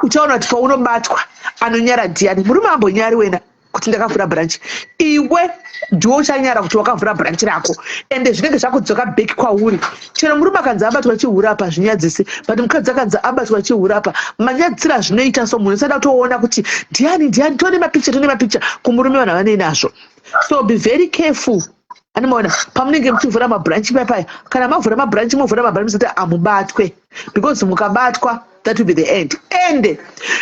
uchaona kuti paunobatwa anonyara ndiani. Murume ambonyari wena kuti ndakavhura branch. Iwe ndiwo uchanyara kuti wakavhura branch rako, ende zvinenge zvakudzoka back kwauri. Chero murume akanzi abatwa chihura apa, zvinyadzisi, but mukadzi akanzi abatwa chihura apa, manyadzisiro azvinoita. So munhu usada kutoona kuti ndiani, ndiani, tione mapicha, tione mapicha. Kumurume vanhu havanei nazvo, so be very careful, animaona? Pamunenge muchivhura mabranch papaya, kana mavhura mabranch, movhura mabranch musati amubatwe, because mukabatwa That will be the end. Ende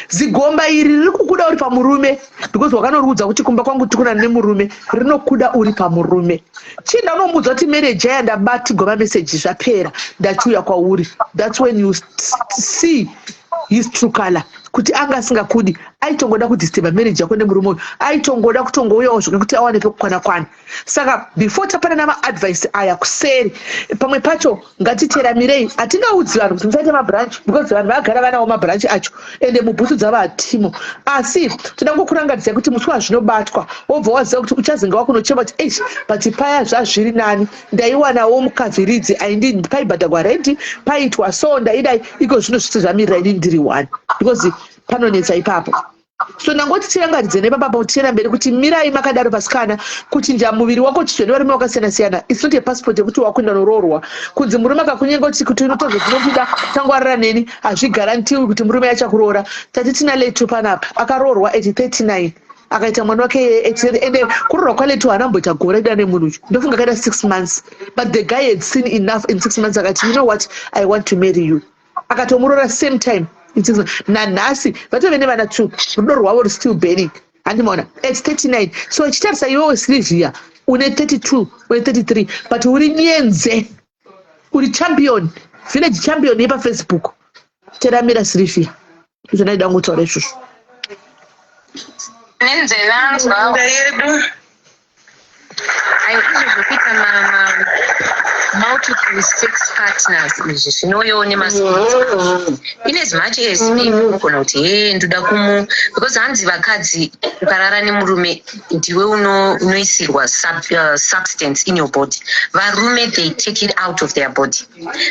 zigomba iri riri kukuda uri pamurume, because wakanoriudza kuti kumba kwangu tikunana nemurume. Rinokuda uri pamurume. Chienda unomuudza kuti marriage yaya ndabatigwa mameseji, zvapera, ndachiuya kwauri. That's when you see his true color, kuti anga asingakudi, aitongoda kudisturba marriage yako nemurume uyu, aitongoda kutongouyawo zvake kuti awane pekukwana kwana. Saka before tapanana maadvice aya kuseri, pamwe pacho ngatiteramirei. Hatingaudzi vanhu kuti musaite mabranch, because vanhu vagara vanawo mabranch acho, ende mubhutsu dzavo hatimo. Asi toda ngokurangaridzai kuti musi wazvinobatwa, wobva waziva kuti uchazinga wakunochema kuti, "Eish, but paya zvazviri nani, ndaiwanawo mukavhiridzi aindi paibhadhagwa rendi, paitwa so, ndaidai. Iko zvino zvise zvamirira ini ndiri one," because panonetsa ipapo. So ndangoti tirangaridze nepapapa, tichienda mberi, kuti mirai makadaro pasikana. Kuchinja muviri wako uchidya nevarume vakasiyana siyana, it's not a passport yekuti wakuenda noroorwa. Kunzi murume akakunyenga kuti unotonzwa tinokuda, tangwarira neni, hazvigarantiwi kuti murume achakuroora. Tati tina Letu panapa, akaroorwa at 39, akaita mwana wake. Ende kuroorwa kwaLetu haana kumboita gore da nemunhu uyu, ndofunga akaita 6 months, but the guy had seen enough in 6 months. Akati, "You know what? I want to marry you." Akatomuroora same time in 6 months. Nanhasi vatove nevana two, rudo rwavo ru still burning. Handimaona at 39. So ichitarisa iwewe Silvia, une 32, une 33, but uri nyenze, uri champion, village champion yepaFacebook. Teramira, Silvia, izvo ndaida kungotaura izvozvo. Nenzeve anzwa. Yedu. Aiwa, izvo zvokuita multiple sex partners izvi zvinouyawo nemaspirits. In as much as maybe unogona kuti, "He, ndoda kumu," because hanzi vakadzi, ukarara nemurume ndiwe unoisirwa substance in your body. Varume, they take it out of their body.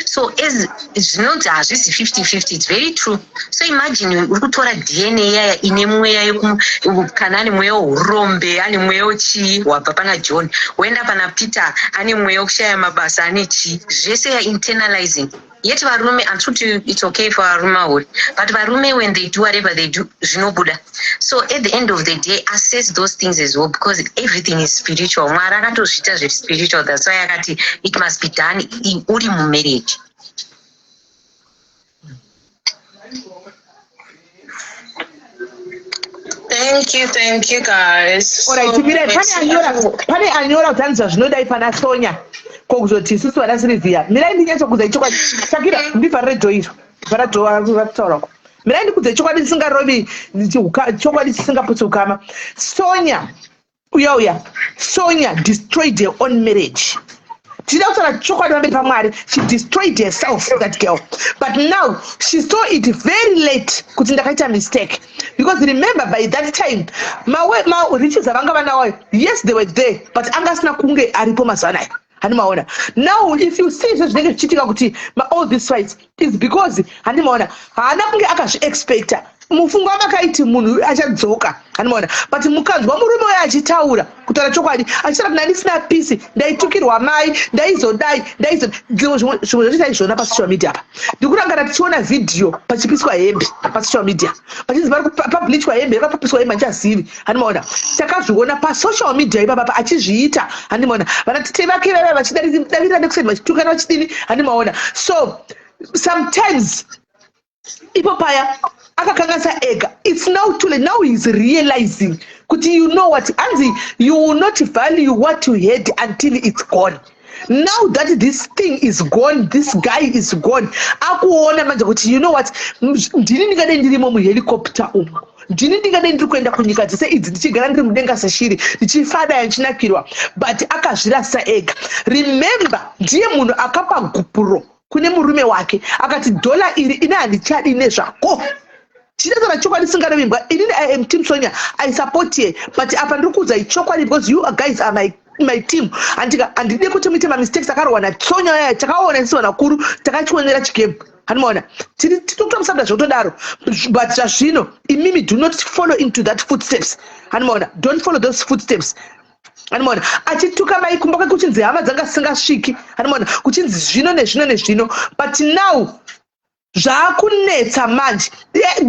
So as zvinonzi hazvisi 50-50, it's very true. So imagine uri kutora DNA yaya ine mweya, kana ane mweya weurombe, ane mweya wechii, wabva pana John woenda pana Peter, ane mweya wekushaya mabasa, ane chii, zvese ya internalizing. Yet varume, handiti kuti it's okay for varume ahuri, but varume, when they do whatever they do, zvinobuda. So at the end of the day, assess those things as well, because everything is spiritual. Mwari akatozviita zviri spiritual. That's why akati it must be done uri mumarriage. Thank you, thank you guys. Alright, mire, pane anyora kuti anzi zvinodai pana Sonya, ko kuzoti isusu vana Silvia. Mirai ndinyatsokudzai chokwadi. Shakira, ndivharire door iro, vhara door vakutaurako. Mirai ndikudzai chokwadi chisingarovi, chokwadi chisingaputsi ukama. Sonya uya uya, Sonya destroyed her own marriage. Tichida kutaura chokwadi pamberi paMwari, she destroyed herself, that girl. But now she saw it very late kuti ndakaita mistake, because remember, by that time mariches avanga vanawayo, yes, they were there, but anga asina kunge aripo mazuva anaya. Handimaona now, if you see zve zvinenge zvichiitika kuti all these fights is because, handimaona, haana kunge akazviexpecta. Mufungo wamakaiti munhu achadzoka, handimaona. But mukanzwa murume uyo achitaura, kutaura chokwadi, achitaura kuti ndandisina peace, ndaitukirwa mai, ndaizodai, ndaizo zvimwe zvacho taizviona pasocial media apa. Ndikurangara tichiona vhidhiyo pachipiswa hembe pasocial media, pachinzi pari pableachwa hembe, yakapapiswa hembe, handichazivi. Handimaona, takazviona pasocial media ipapapa achizviita. Handimaona vana tete vake vaiva vachidavirira nekuseni, vachitukana, vachidini. Handimaona. So sometimes ipo paya akakanganisa ega. It's now too late. Now he's realizing kuti, you know what, anzi you will not value what you had until it's gone. Now that this thing is gone, this guy is gone, akuona manje kuti, you know what, ndini ndingadai ndirimo muhelicopter umu, ndini ndingadai ndiri kuenda kunyika dzese idzi, ndichigara ndiri mudenga seshiri, ndichifadaya, ndichinakirwa. But akazvirasa ega. Remember, ndiye munhu akapa gupuro kune murume wake, akati, "Dhola iri ine handichadi nezvako." Chinotaura chokwadi singarovimbwa. Inini I am team Sonia, I support ye, but apa ndiri kuudzai chokwadi because you guys are my team. Handika handidi kuti muite mamistakes akarohwa naSonya yaya. Takaona isi vanakuru, takachionera chigame. Handimaona tiri tinotomusabda zvekutodaro, but zvazvino imimi, do not follow into that footsteps. Handimaona, don't follow those footsteps. Handimaona achituka mai kumba kwake, kuchinzi hama dzanga dzisingasviki. Handimaona kuchinzi zvino nezvino nezvino, but now Zvakunetsa manje.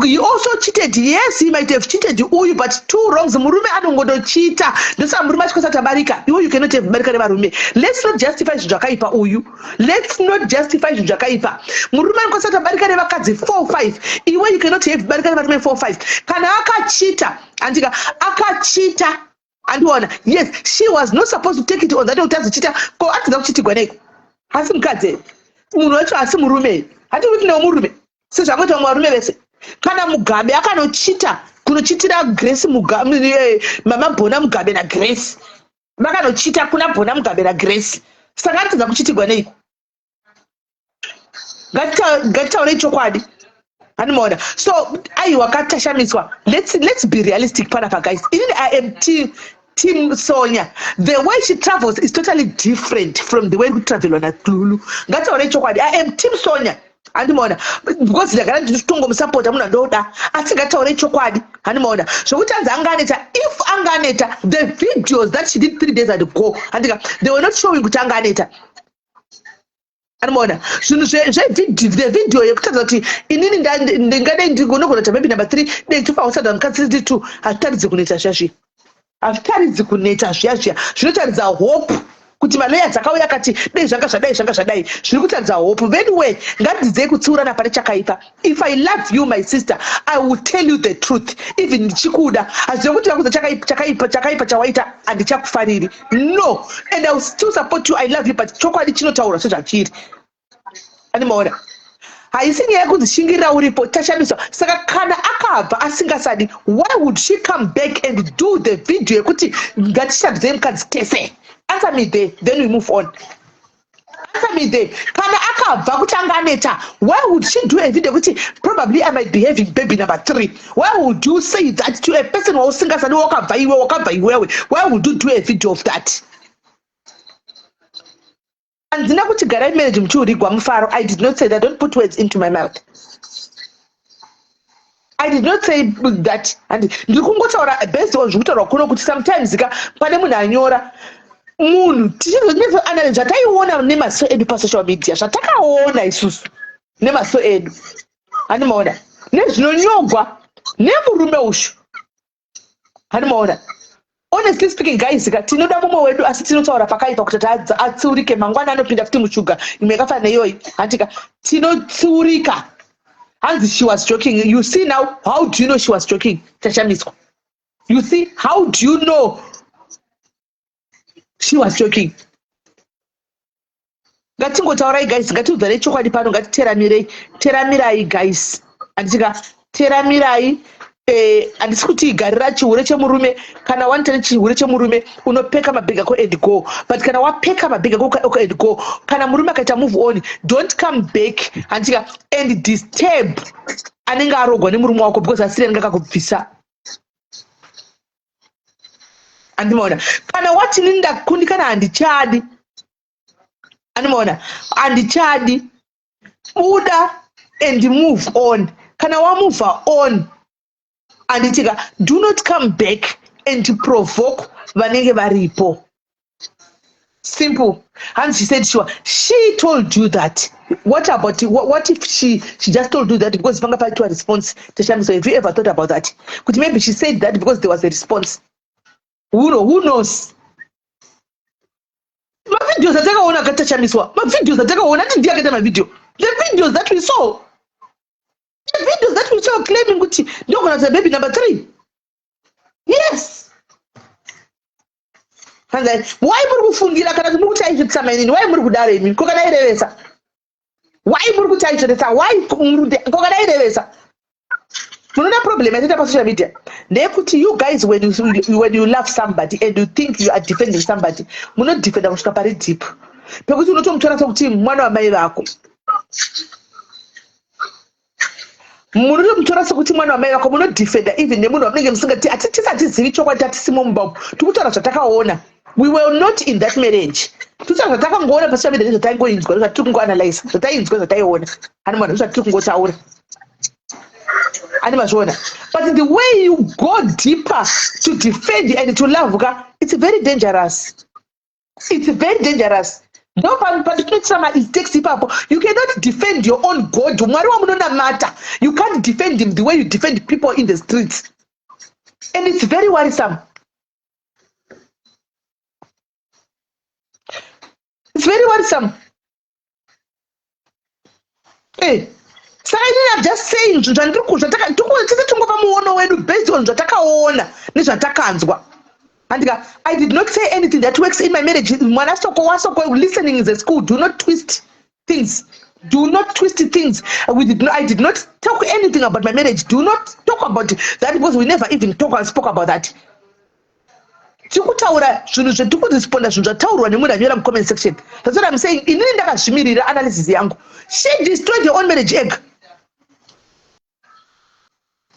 He also cheated. Yes, he might have cheated uyu, but two wrongs, murume anongotochita. Ndosaka murume achikwanisa tabarika. Iwe you cannot have barika nevarume. Let's not justify zvinhu zvakaipa uyu. Let's not justify zvinhu zvakaipa. Murume anokwanisa tabarika nevakadzi 4 5. Iwe you cannot have barika nevarume 4 5. Kana akachita, andika akachita, andiona. Yes, she was not supposed to take it on that kuti azochita. Ko atidza kuchitigwa neiko? Hasi mukadzi, munhu wacho asi murume. Hati kuti nemurume sezvangoita vamwe varume vese. Kana Mugabe akanochita kunochitira Grace Mugabe, mama Bona Mugabe naGrace vakanochita kuna Bona Mugabe naGrace, saka atidza kuchitigwa neiko? Ngatitaurei chokwadi, handimaona. So aiwa, katashamiswa. Let's be realistic panapa, guys. Inini I am team Sonya. The way she travels is totally different from the way kutravelwa naLulu. Ngataurei chokwadi, I am team Sonya, handimaona, because ndagara ndichitongomusapota munhu andoda. Asi ngataurei chokwadi, handimaona, zvokuti anzi anganeta. If anganeta, the videos that she did 3 days ago, handika, they were not showing kuti anganeta. Anomaona zvinhu the video yekutaridza kuti inini ndingadai ndinogona kuita maybe number three, dei tofausada mukadzi three two. Hazvitaridzi kuneta zviya zviya, hazvitaridzi kuneta zviya zviya. Zvinotaridza hope kuti malawyers akauya akati dei zvanga zvadai, zvanga zvadai. Zviri kutaridza hope. Anyway, ngatidzidzei kutsiurana pane chakaipa. If I love you, my sister, I will tell you the truth even ndichikuda. Hazive kuti vakuza chakaipa, chakaipa chawaita, handichakufariri. No, and I will still support you. I love you, but chokwadi chinotaura sezvachiri. Animaona, haisi nyaya yekunzi shingirira uripo. Tashamiswa, saka kana akabva asingasadi, why would she come back and do the video yekuti ngatishandidzei mukadzi tese? Answer me there, then we move on. Answer me there. Kana akabva kuti anga aneta, why would she do a video kuti probably I might be having baby number three? Why would you say that to a person wausingasadi? Wakabva iwe, wakabva iwewe. Why would you do a video of that? Handina kuti garai marriage muchiurigwa mufaro. I did not say that. Don't put words into my mouth. I did not say that. And ndiri kungotaura based on zviri kutaurwa kuno, kuti sometimes ka pane munhu anyora munhu tichizoanalyze zvataiona nemaso edu pasocial media, zvatakaona isusu nemaso edu, handimaona, nezvinonyogwa nemurume ushu, handimaona. Honestly speaking, guys ka, tinoda mumwe wedu, asi tinotaura pakaipa kuti atsiurike. Mangwana anopinda futi mushuga imwe yakafanana neiyoyi, handika? Tinotsiurika. Hanzi she was joking. You see now, how do you know she was joking? Tachamiswa, you see, how do you know she was joking? Ngatingotaurai, guys. Ngatiudzanei chokwadi pano. Ngatiteramirei, teramirai, guys, handitika? Teramirai. Handisi kuti igarira chihure chemurume. Kana wanita nechihure chemurume, unopeka mabhegi ako and go. But kana wapeka mabhegi ako and go, kana murume akaita move on, don't come back, handitika, and disturb anenge arogwa nemurume wako, because asiri anenge akakubvisa. Andimaona, kana wati nini ndakundikana, handichadi, andimaona, handichadi, buda and move on. Kana wamove on, handitika, do not come back and provoke vanenge varipo. Simple. And she said sure she told you that. What about what if she just told you that because panga paitwa response? Tashamiso, have you ever thought about that, kuti maybe she said that because there was a response? Who knows? Mavideos atakaona akatachamiswa, mavideos atakaona ati ndiye akaita mavideo, the videos that we saw, the videos that we saw claiming kuti ndogona kuita baby number three. Yes. Hanzi why muri kufungira kana kuti muri kuti aizvitisa mainini? Why muri kudaro imi? Ko kana airevesa, why muri kuti aizvitisa? Why ko kana airevesa? Munoona, problem yatoita pasocial media ndeyekuti you guys, when you love somebody and you think you are defending somebody, munodefenda kusvika pari deep pekuti unotomutora sekuti mwana wamai vako. Munotomutora sekuti mwana wamai vako. Munodefenda even nemunhu wamunenge musingati. Tisatizivi chokwadi, tatisimo mumba umu. Tikutaura zvatakaona. We were not in that marriage. Tikutaura zvatakangoona pasocial media, nezvataingoinzwa, zvatiri kungoanalyza, zvatainzwa, zvataiona, ani mwana, zvatiri kungotaura, ani mazviona. But the way you go deeper to defend and to love ka, it's very dangerous. It's very dangerous. Ndo pandinoitira ma-mistakes ipapo. You cannot defend your own God, Mwari wamunonamata. You can't defend him the way you defend people in the streets, and it's very worrisome. It's very worrisome. Saka inini I'm just saying zvinhu zvandiri zvataka tingopa muono wedu based on zvatakaona nezvatakanzwa. Andika, I did not say anything that works in my marriage. Mwana soko wasoko, listening is a school. Do not twist things. Do not twist things. We did not, I did not talk anything about my marriage. Do not talk about that because we never even talk and spoke about that. Tiri kutaura zvinhu zvetiri kuresponda zvinhu zvataurwa nemunhu anyora mucomment section. That's what I'm saying. Inini ndakazvimirira analysis yangu. She destroyed her own marriage egg.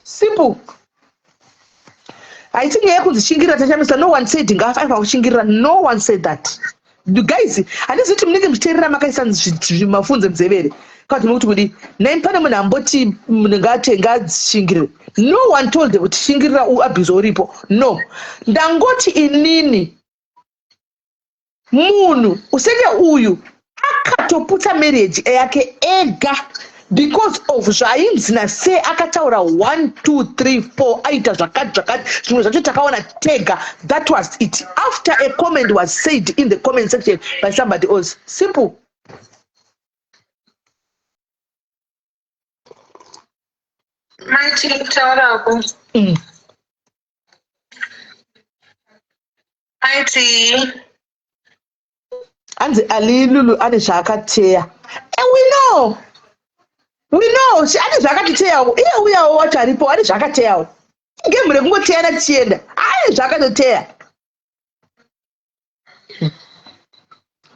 Simple. Haiti nyaya yekunzi shingirira tachamisa. No one said ngaafa kushingirira. No one said that. You guys, handizivi kuti munenge muchiteerera makaisa mafunze munzeve here kana kuti mukuti kudii. Nai pane munhu amboti munhu ngaate ngaashingirire? No one told kuti shingirira uabuse uripo. No, ndangoti inini munhu usenge uyu akatoputsa marriage yake ega because of zvainzi nase akataura 1 2 3 4, aita zvakati zvakati, zvimwe zvacho takaona tega. That was it, after a comment was said in the comment section by somebody else. Simple. Mai, tiri kutaurako. Maiti. Hanzi Alilulu ane zvaakateya. We know, we know. Ane zvaakatiteyawo iye uyawo wacho aripo, ane zvaakateyawo. Gemu rekungoteyana tichienda, ane zvaakatoteya,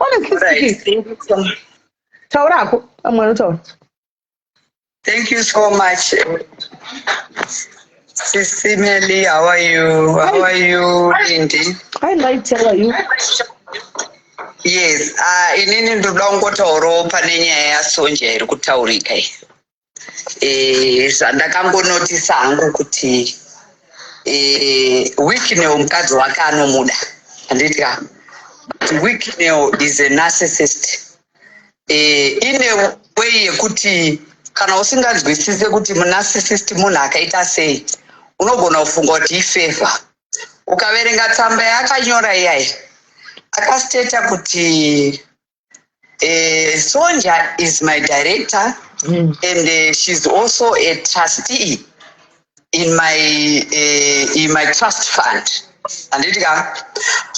honestly speaking. Taurako, vamwe vanotaura. Thank you so much. Sisi Melly, how are you? How are you, Lindy? Hi, Light, how are you? Yes, inini ndoda kungotaurawo pane nyaya yaSonja iri kutaurika iyi. Zvandakangonotisa hangu kuti Wicknell mukadzi wake anomuda, handiti ka? But Wicknell is a narcissist in a way yekuti kana usinganzwisise kuti munarcissist munhu akaita sei, unogona kufunga kuti ifavor. Ukaverenga tsamba yaakanyora iyai, akasteta kuti Sonja is my director and she's also a trustee in my trust fund, handiti ka?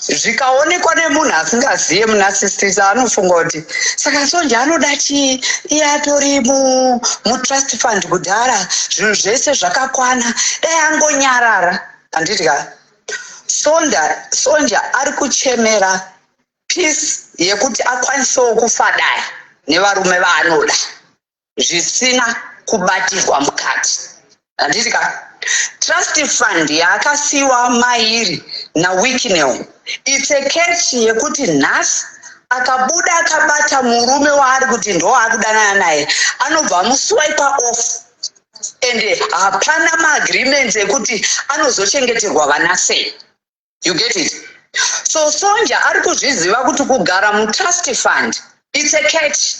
Zvikaonekwa nemunhu asingaziye munarcissist, anofunga kuti saka Sonja anoda chii? Iye atori mutrust fund kudhara, zvinhu zvese zvakakwana, dai angonyarara, handiti ka? Sonda Sonja ari kuchemera peace yekuti akwanisewo kufadaya nevarume vaanoda zvisina kubatirwa mukati, handiti ka? Trust fund yaakasiyiwa mairi naWicknell, it's a catch yekuti nhasi akabuda akabata murume waari kuti ndo akudanana naye, anobva amuswipa off and hapana maagreements ekuti anozochengeterwa vana sei. You get it? So Sonja ari kuzviziva kuti kugara mutrust fund, it's a catch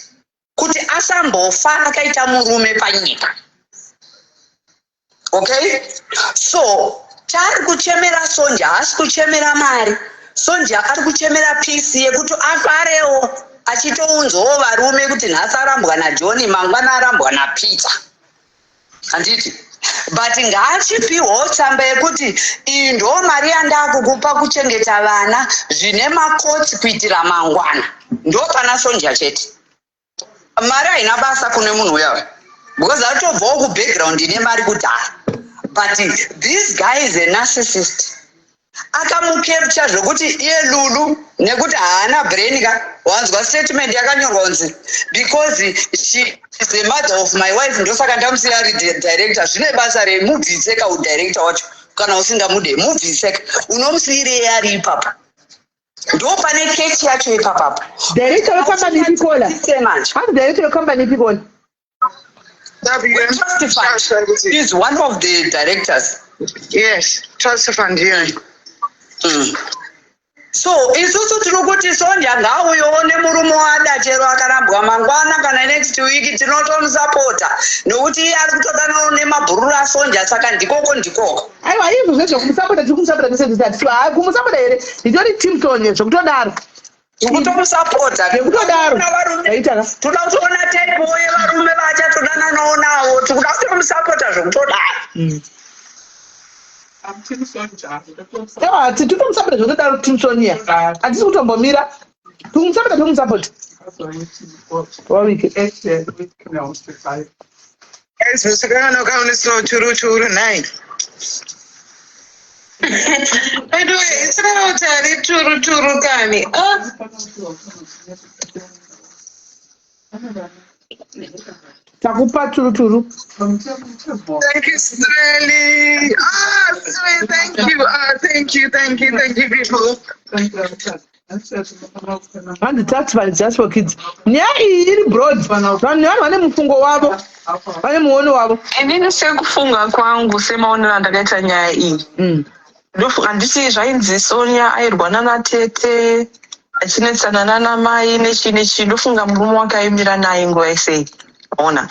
kuti asambofa akaita murume panyika. Okay, so chaari kuchemera Sonja, haasi kuchemera mari. Sonja ari kuchemera peace yekuti afarewo achitounzawo varume, kuti nhasi arambwa naJohn, mangwana arambwa naPeter, handiti? But ngaachipiwawo tsamba yekuti iyi ndo mari yandakukupa kuchengeta vana zvine makotsi kuitira mangwana. Ndo pana Sonja chete. Mari haina basa kune munhu uyayo because atobvawo kubackground ine mari kudhara, but this guy is a narcissist. Akamucapture zvokuti iye Lulu, nekuti haana brain ka. Wanzwa statement yakanyorwa kunzi because she is the mother of my wife, ndosaka ndamusiya ari director. Zvine basa remubvise kaudirector wacho. Kana usingamude, mubvise. Unomusiyirei ari ipapa? Ndo pane catch yacho ipapapo. Director wecompany ipi, kola? Manje. Hanzi director wecompany ipi, kola? Trust fund is one of the directors. Yes, trust fund, yeah. So isusu tiri kuti Sonja ngaauyewo nemurume waada chero akarambwa mangwana kana next week tinotomusapota nokuti iye ari kutodanana nemabhururu aSonja saka ndikoko ndikoko. Aiwa izvo zvezvekumusapota tiri kumusapota tese tese hatisi haa kumusapota here nditori team Sonia zvekutodaro. Zvekutomusapota zvekutodaro. Toda kutoona type yevarume vaachatodananawo navo tikuda kutomusapota zvekutodaro. Ewa titomusapota zvekutodaro team Sonia hatisi kutombomira tikumusapota tomusapota. Wawike. Guys, musikana ukaoneswa churu churu nhai. Anyway, isina kuti ari turu turu kani. Ah. Takupa turu turu. Thank you, Strelly. Ah, Strelly, thank you. Ah, thank you, thank you, thank you, people. Hanzi tax fund just for kids. Nyaya iyi iri broad. Vanhu nevanhu vane mufungo wavo. Vane muono wavo. Inini sekufunga kwangu semaonero andakaita nyaya iyi ndofunga handiti zvainzi Sonia airwa nana tete achinetsana nana mai nechii nechii ndofunga murume wake aimira naye nguva yese ona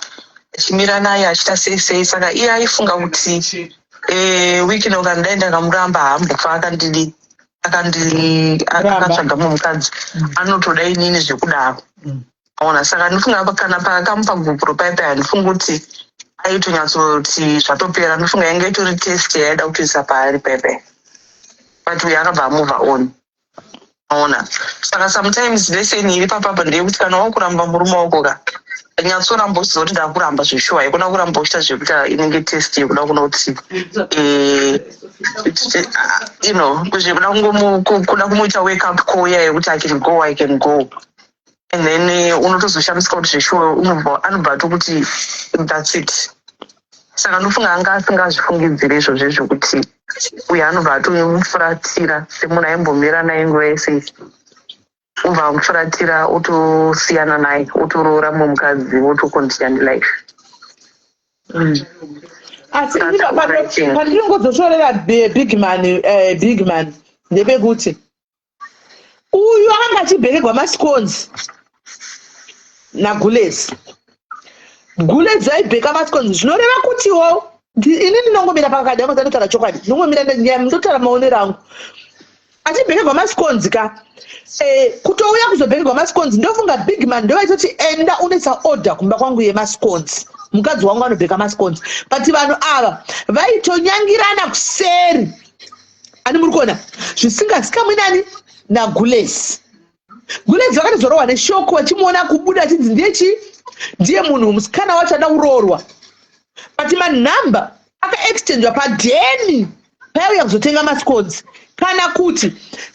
achimira naye achiita sei sei saka iye aifunga kuti eh, wiki nokandai ndakamuramba haambofa akandidi akandi akatsvaga mumwe mukadzi anotoda inini zvekudaro aona saka ndofunga apa kana paakamupa gupuro paya paya handifungi kuti aitonyatsoti zvatopera ndofunga yange itori test yaida kutoisa paari paya paya but uyo akabva amove on aona saka sometimes lesson iri papapa ndeyekuti kana wakuramba murume wako ka nyatsoramba uchiziva kuti ndakuramba zveshuwa haikona kuramba uchiita zvekuita inenge test yekuda kuona kuti eh, you know zvekuda kuda kumuita wake up call iya yekuti i can go i can go and then eh, unotozoshamisika kuti zveshuwa unobva anobva atokuti that's it saka ndofunga anga asingazvifungidzire izvozvo zvekuti uyo anobva atomufuratira semunhu aimbomira naye nguva yese obva amufuratira otosiyana naye otoroora mumwe mukadzi wotocontinue nelife Asi pandinongodzosvorera big man eh, big man ndepekuti uyu akanga achibhekerwa mascones nagulezi gulezi aibheka mascones zvinoreva kutiwo ini ndinongomira pakadai ndotaura chokwadi ndinongomira ndotaura maonero angu achibhekerwa mascones ka eh, kutouya kuzobhekerwa mascones ndofunga big man ndovaitoti enda unoisa order kumba kwangu yemascones mukadzi wangu anobheka mascones but vanhu ava vaitonyangirana kuseri ani muri kuona zvisingazikamwi nani nagulesi gulesi vakatozorohwa neshoko vachimuona kubuda achinzi ndiye chii ndiye munhu musikana wacho ada kuroorwa but manhamba akaexchangewa padheni paiuya kuzotenga mascones kana kuti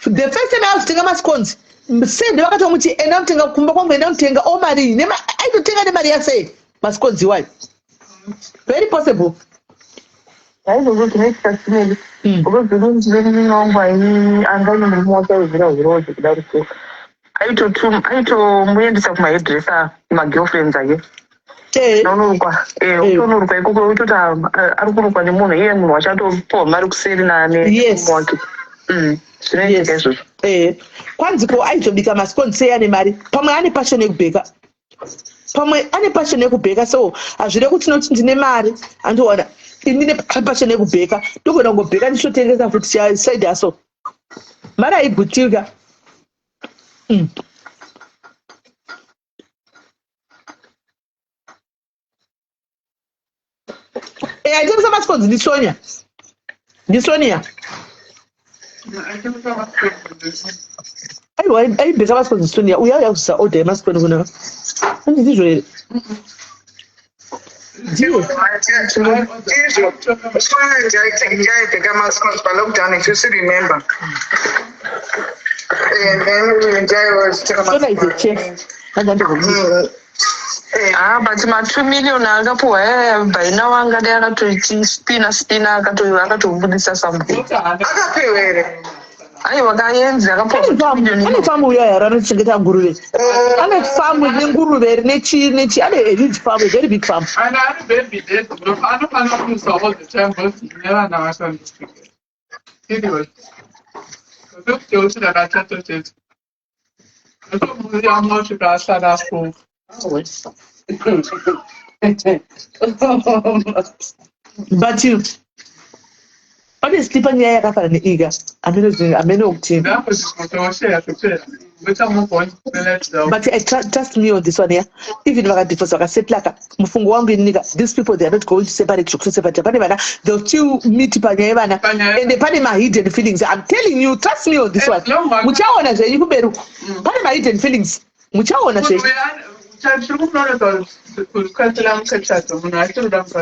the first time aizotenga mascones sende vakatomuti enda unotenga kumba kwangu enda unotenga o marii aitotenga nemari yasei mascones iwayo very possible Naizvozvo zvinoitika sinei because inini ndine munin'ina wangu anga aine murume wake aivhura hurawo zvekuda ruso aitomuendesa kumahairdresser kumagirlfriends ake unorukwa utonorukwa ikoko utoti ari kurukwa nemunhu iye munhu wacho atopiwa mari kuseri nemurume wake zvinoitika izvozvo kwanzi ko aitobika mascones sei ane mari pamwe ane passion yekubheka pamwe ane passion yekubheka so hazvide kuti tinoti ndine mari andiona ndine passion yekubheka ndogona kungobheka ndichitotengesa futi side aso mari haigutika. Eh, aitengesa mascones ndiSonia ndiSonia aiwa aibheka mascones ndiSonia uya uya kuzoisa order yemascones kuna hanzi ndizvo here ndiye Ndizvo. Sonia ndiaibheka mascones palockdown if you still remember. And then ndiaiwaziteka Sonia is a chef hanzi andozomisa Ah, but ma 2 million akapuhwa yaya by now angadai akatochispina spina akatobudisa something. Akapiwa here? Aiwa kaenzi akapuhwa 2 million. Ane famu uya yara anochengeta nguruve. Ane famu nenguruve rine chii nechii ane a huge farm, a very big farm. And ari baby daddy anofanira kuisa all the time because nevana vashandisika. Serious. But you honestly, panyaya yakafanana neiga, ameno kuti, but I trust me on this one, yeah. Even vakadivorce, vakasetlaka, mufungo wangu ininika, these people, they are not going to separate zvokutoseparate. Pane vana, they'll still meet panyaya yevana, ende pane mahidden feelings. I'm telling you, trust me on this one. Muchaona zvenyu kumberi uko. Pane mahidden feelings, muchaona zvenyu.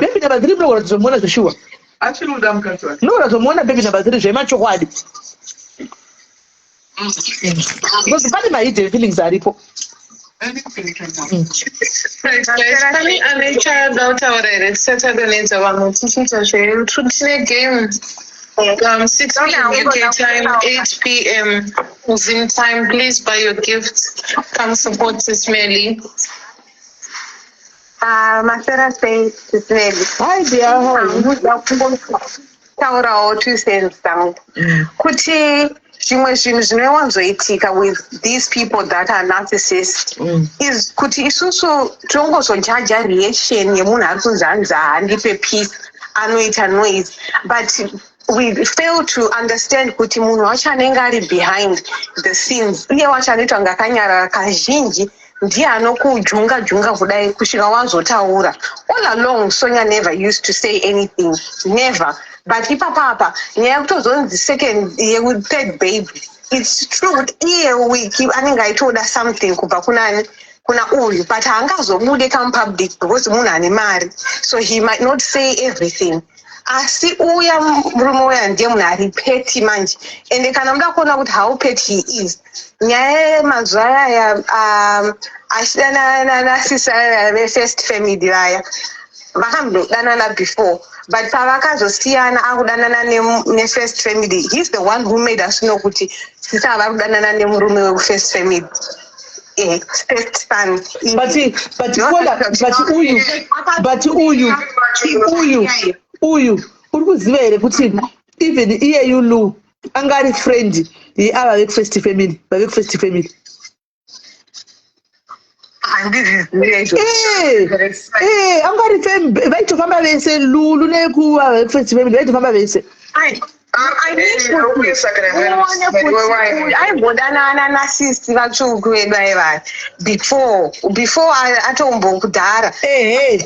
Baby number 3, munogona kuzomuona zveshuwa. Munogona kuzomuona baby number 3 zvemachokwadi, because pane mahidden feelings aripo. Pane ane chaada kutaura here tisati tadonhedza vamwe tichiita zvedu? Tine game 6 p.m. UK time, 8 p.m. Zim time. Please buy your gifts. Come support Sis Melly. Ah, masera sei, Sis Melly? Hi dear, how are you? Taurawo 2 cents dzangu kuti zvimwe zvinhu zvinowanzoitika with these people that are narcissist is kuti isusu tongozojaja reaction yemunhu ari kunzi hanzi haandipe peace, anoita noise, but we fail to understand kuti munhu wacho anenge ari behind the scenes, iye wacho anoita kunge akanyarara, kazhinji ndiye anokujunga junga kudai kusvika wazotaura. All along Sonia never used to say anything, never, but ipapapa nyaya yekutozonzi second, third baby, it's true kuti iye Wiki anenge aitoda something kubva kunani, kuna uyu, but haangazobude kamupublic because munhu ane mari, so he might not say everything. Asi uya murume uya ndiye munhu ari petty manje. Ende kana muda kuona kuti how petty he is, nyaya yemazuva ayaya achidanana nasisi vefirst family vaya, vakambodanana before, but pavakazosiyana akudanana nefirst family, he's the one who made us know kuti sisi ava kudanana nemurume wekufirst family, first son. But kola, but uyu uri kuziva here kuti even iyeyu Lu anga ari friend yeava vekufirst family, vavekufirst family? Handizvizive izvo. Anga ari, vaitofamba vese, Lulu nekuva vekufirst family, vaitofamba vese. I need kuti uone kuti aimbodanana nasisi vatsvuku vedu aivaya before atombokudhara.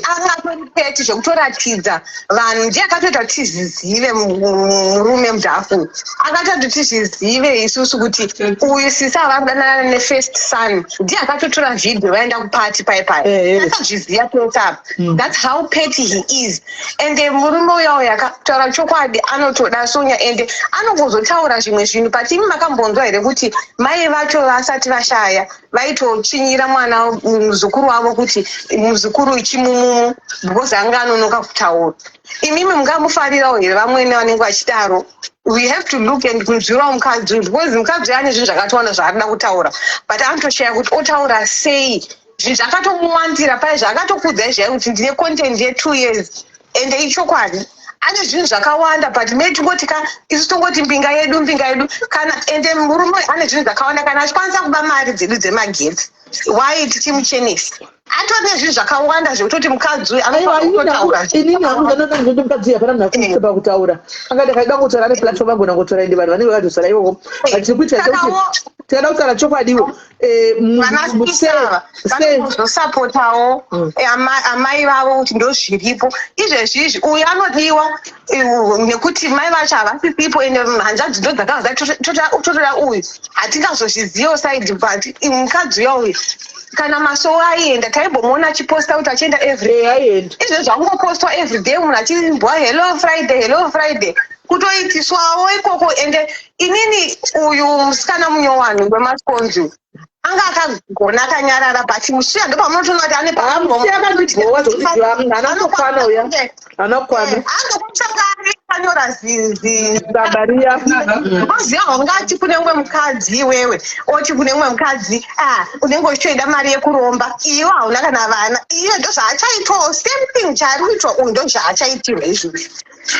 Anga atori petty zvekutoratidza vanhu. Ndiye akatoita kuti tizvizive, murume mudhafu akatoita kuti tizvizive isusu kuti uyu sisi ava kudanana nefirst son. Ndiye akatotora vhidhio vaenda kupati pai pai, akazviziva pete apa. That's how petty he is. Ende murume uya uyu akataura chokwadi, anotoda Sonya, ende anongozotaura zvimwe zvinhu. But imi makambonzwa here kuti mai vacho vasati vashaya vaitochinyira mwana muzukuru wavo kuti muzukuru chimumumu because anga anonoka kutaura? Imimi mungamufarirawo here vamwene vanenge vachidaro? We have to look and kunzwirawo mukadzi uyu, because mukadzi uyu ane zvinhu zvakatowanda zvaarida kutaura, but anotoshaya kuti otaura sei. Zvinhu zvakatomuwandira pai zvaakatokuudzai zvai kuti ndine content ye2 years, ende ichokwadi, ane zvinhu zvakawanda. But me tingoti ka isu tongoti mbinga yedu, mbinga yedu kana. Ende murume ane zvinhu zvakawanda. Kana achikwanisa kuba mari dzedu dzemagetsi, why tichimuchenesa? Atori nezvinhu zvakawanda zvekutoti mukadzi uyu anofanira kutotaura. Inini hangu ndanoda mukadzi uyu hapana munhu akumuseba kutaura. Angati akaida kungotaura ane platform, agona kungotaura. Ende vanhu vanenge vakatosara ikoko, but tiri kuitira chekuti tikada kutaura chokwadiwo Vanasisava vanozosapotawo amai vavo kuti ndo zviripo izvezvizvi. Uyu anodiwa nekuti mai vacho havasisipo, ende hanzvadzi ndo dzakava totoda uyu. Hatingazozvizivo side, but mukadzi uya uyu kana masowo aienda, taimbomuona achiposta kuti achienda every izvezvi zvangopostwa everyday, munhu achimbwa "Hello Friday, hello Friday", kutoitiswawo ikoko. Ende inini uyu musikana munyowani wemasponzi anga akagona akanyarara, but musiya ndo pamunotoona kuti ane Akandibhowa zvokuti haana kukwana uya, haana kukwana. Andokutsvaka akanyora zibaba riya. Oziva haungati kune mumwe mukadzi iwewe oti kune mumwe mukadzi, "Ah, unenge uchitoida mari yekuromba, iwe hauna kana vana." Iye ndo zvaachaitwawo, same thing chaari kuitwa uyu ndo zvaachaitirwa izvozvo.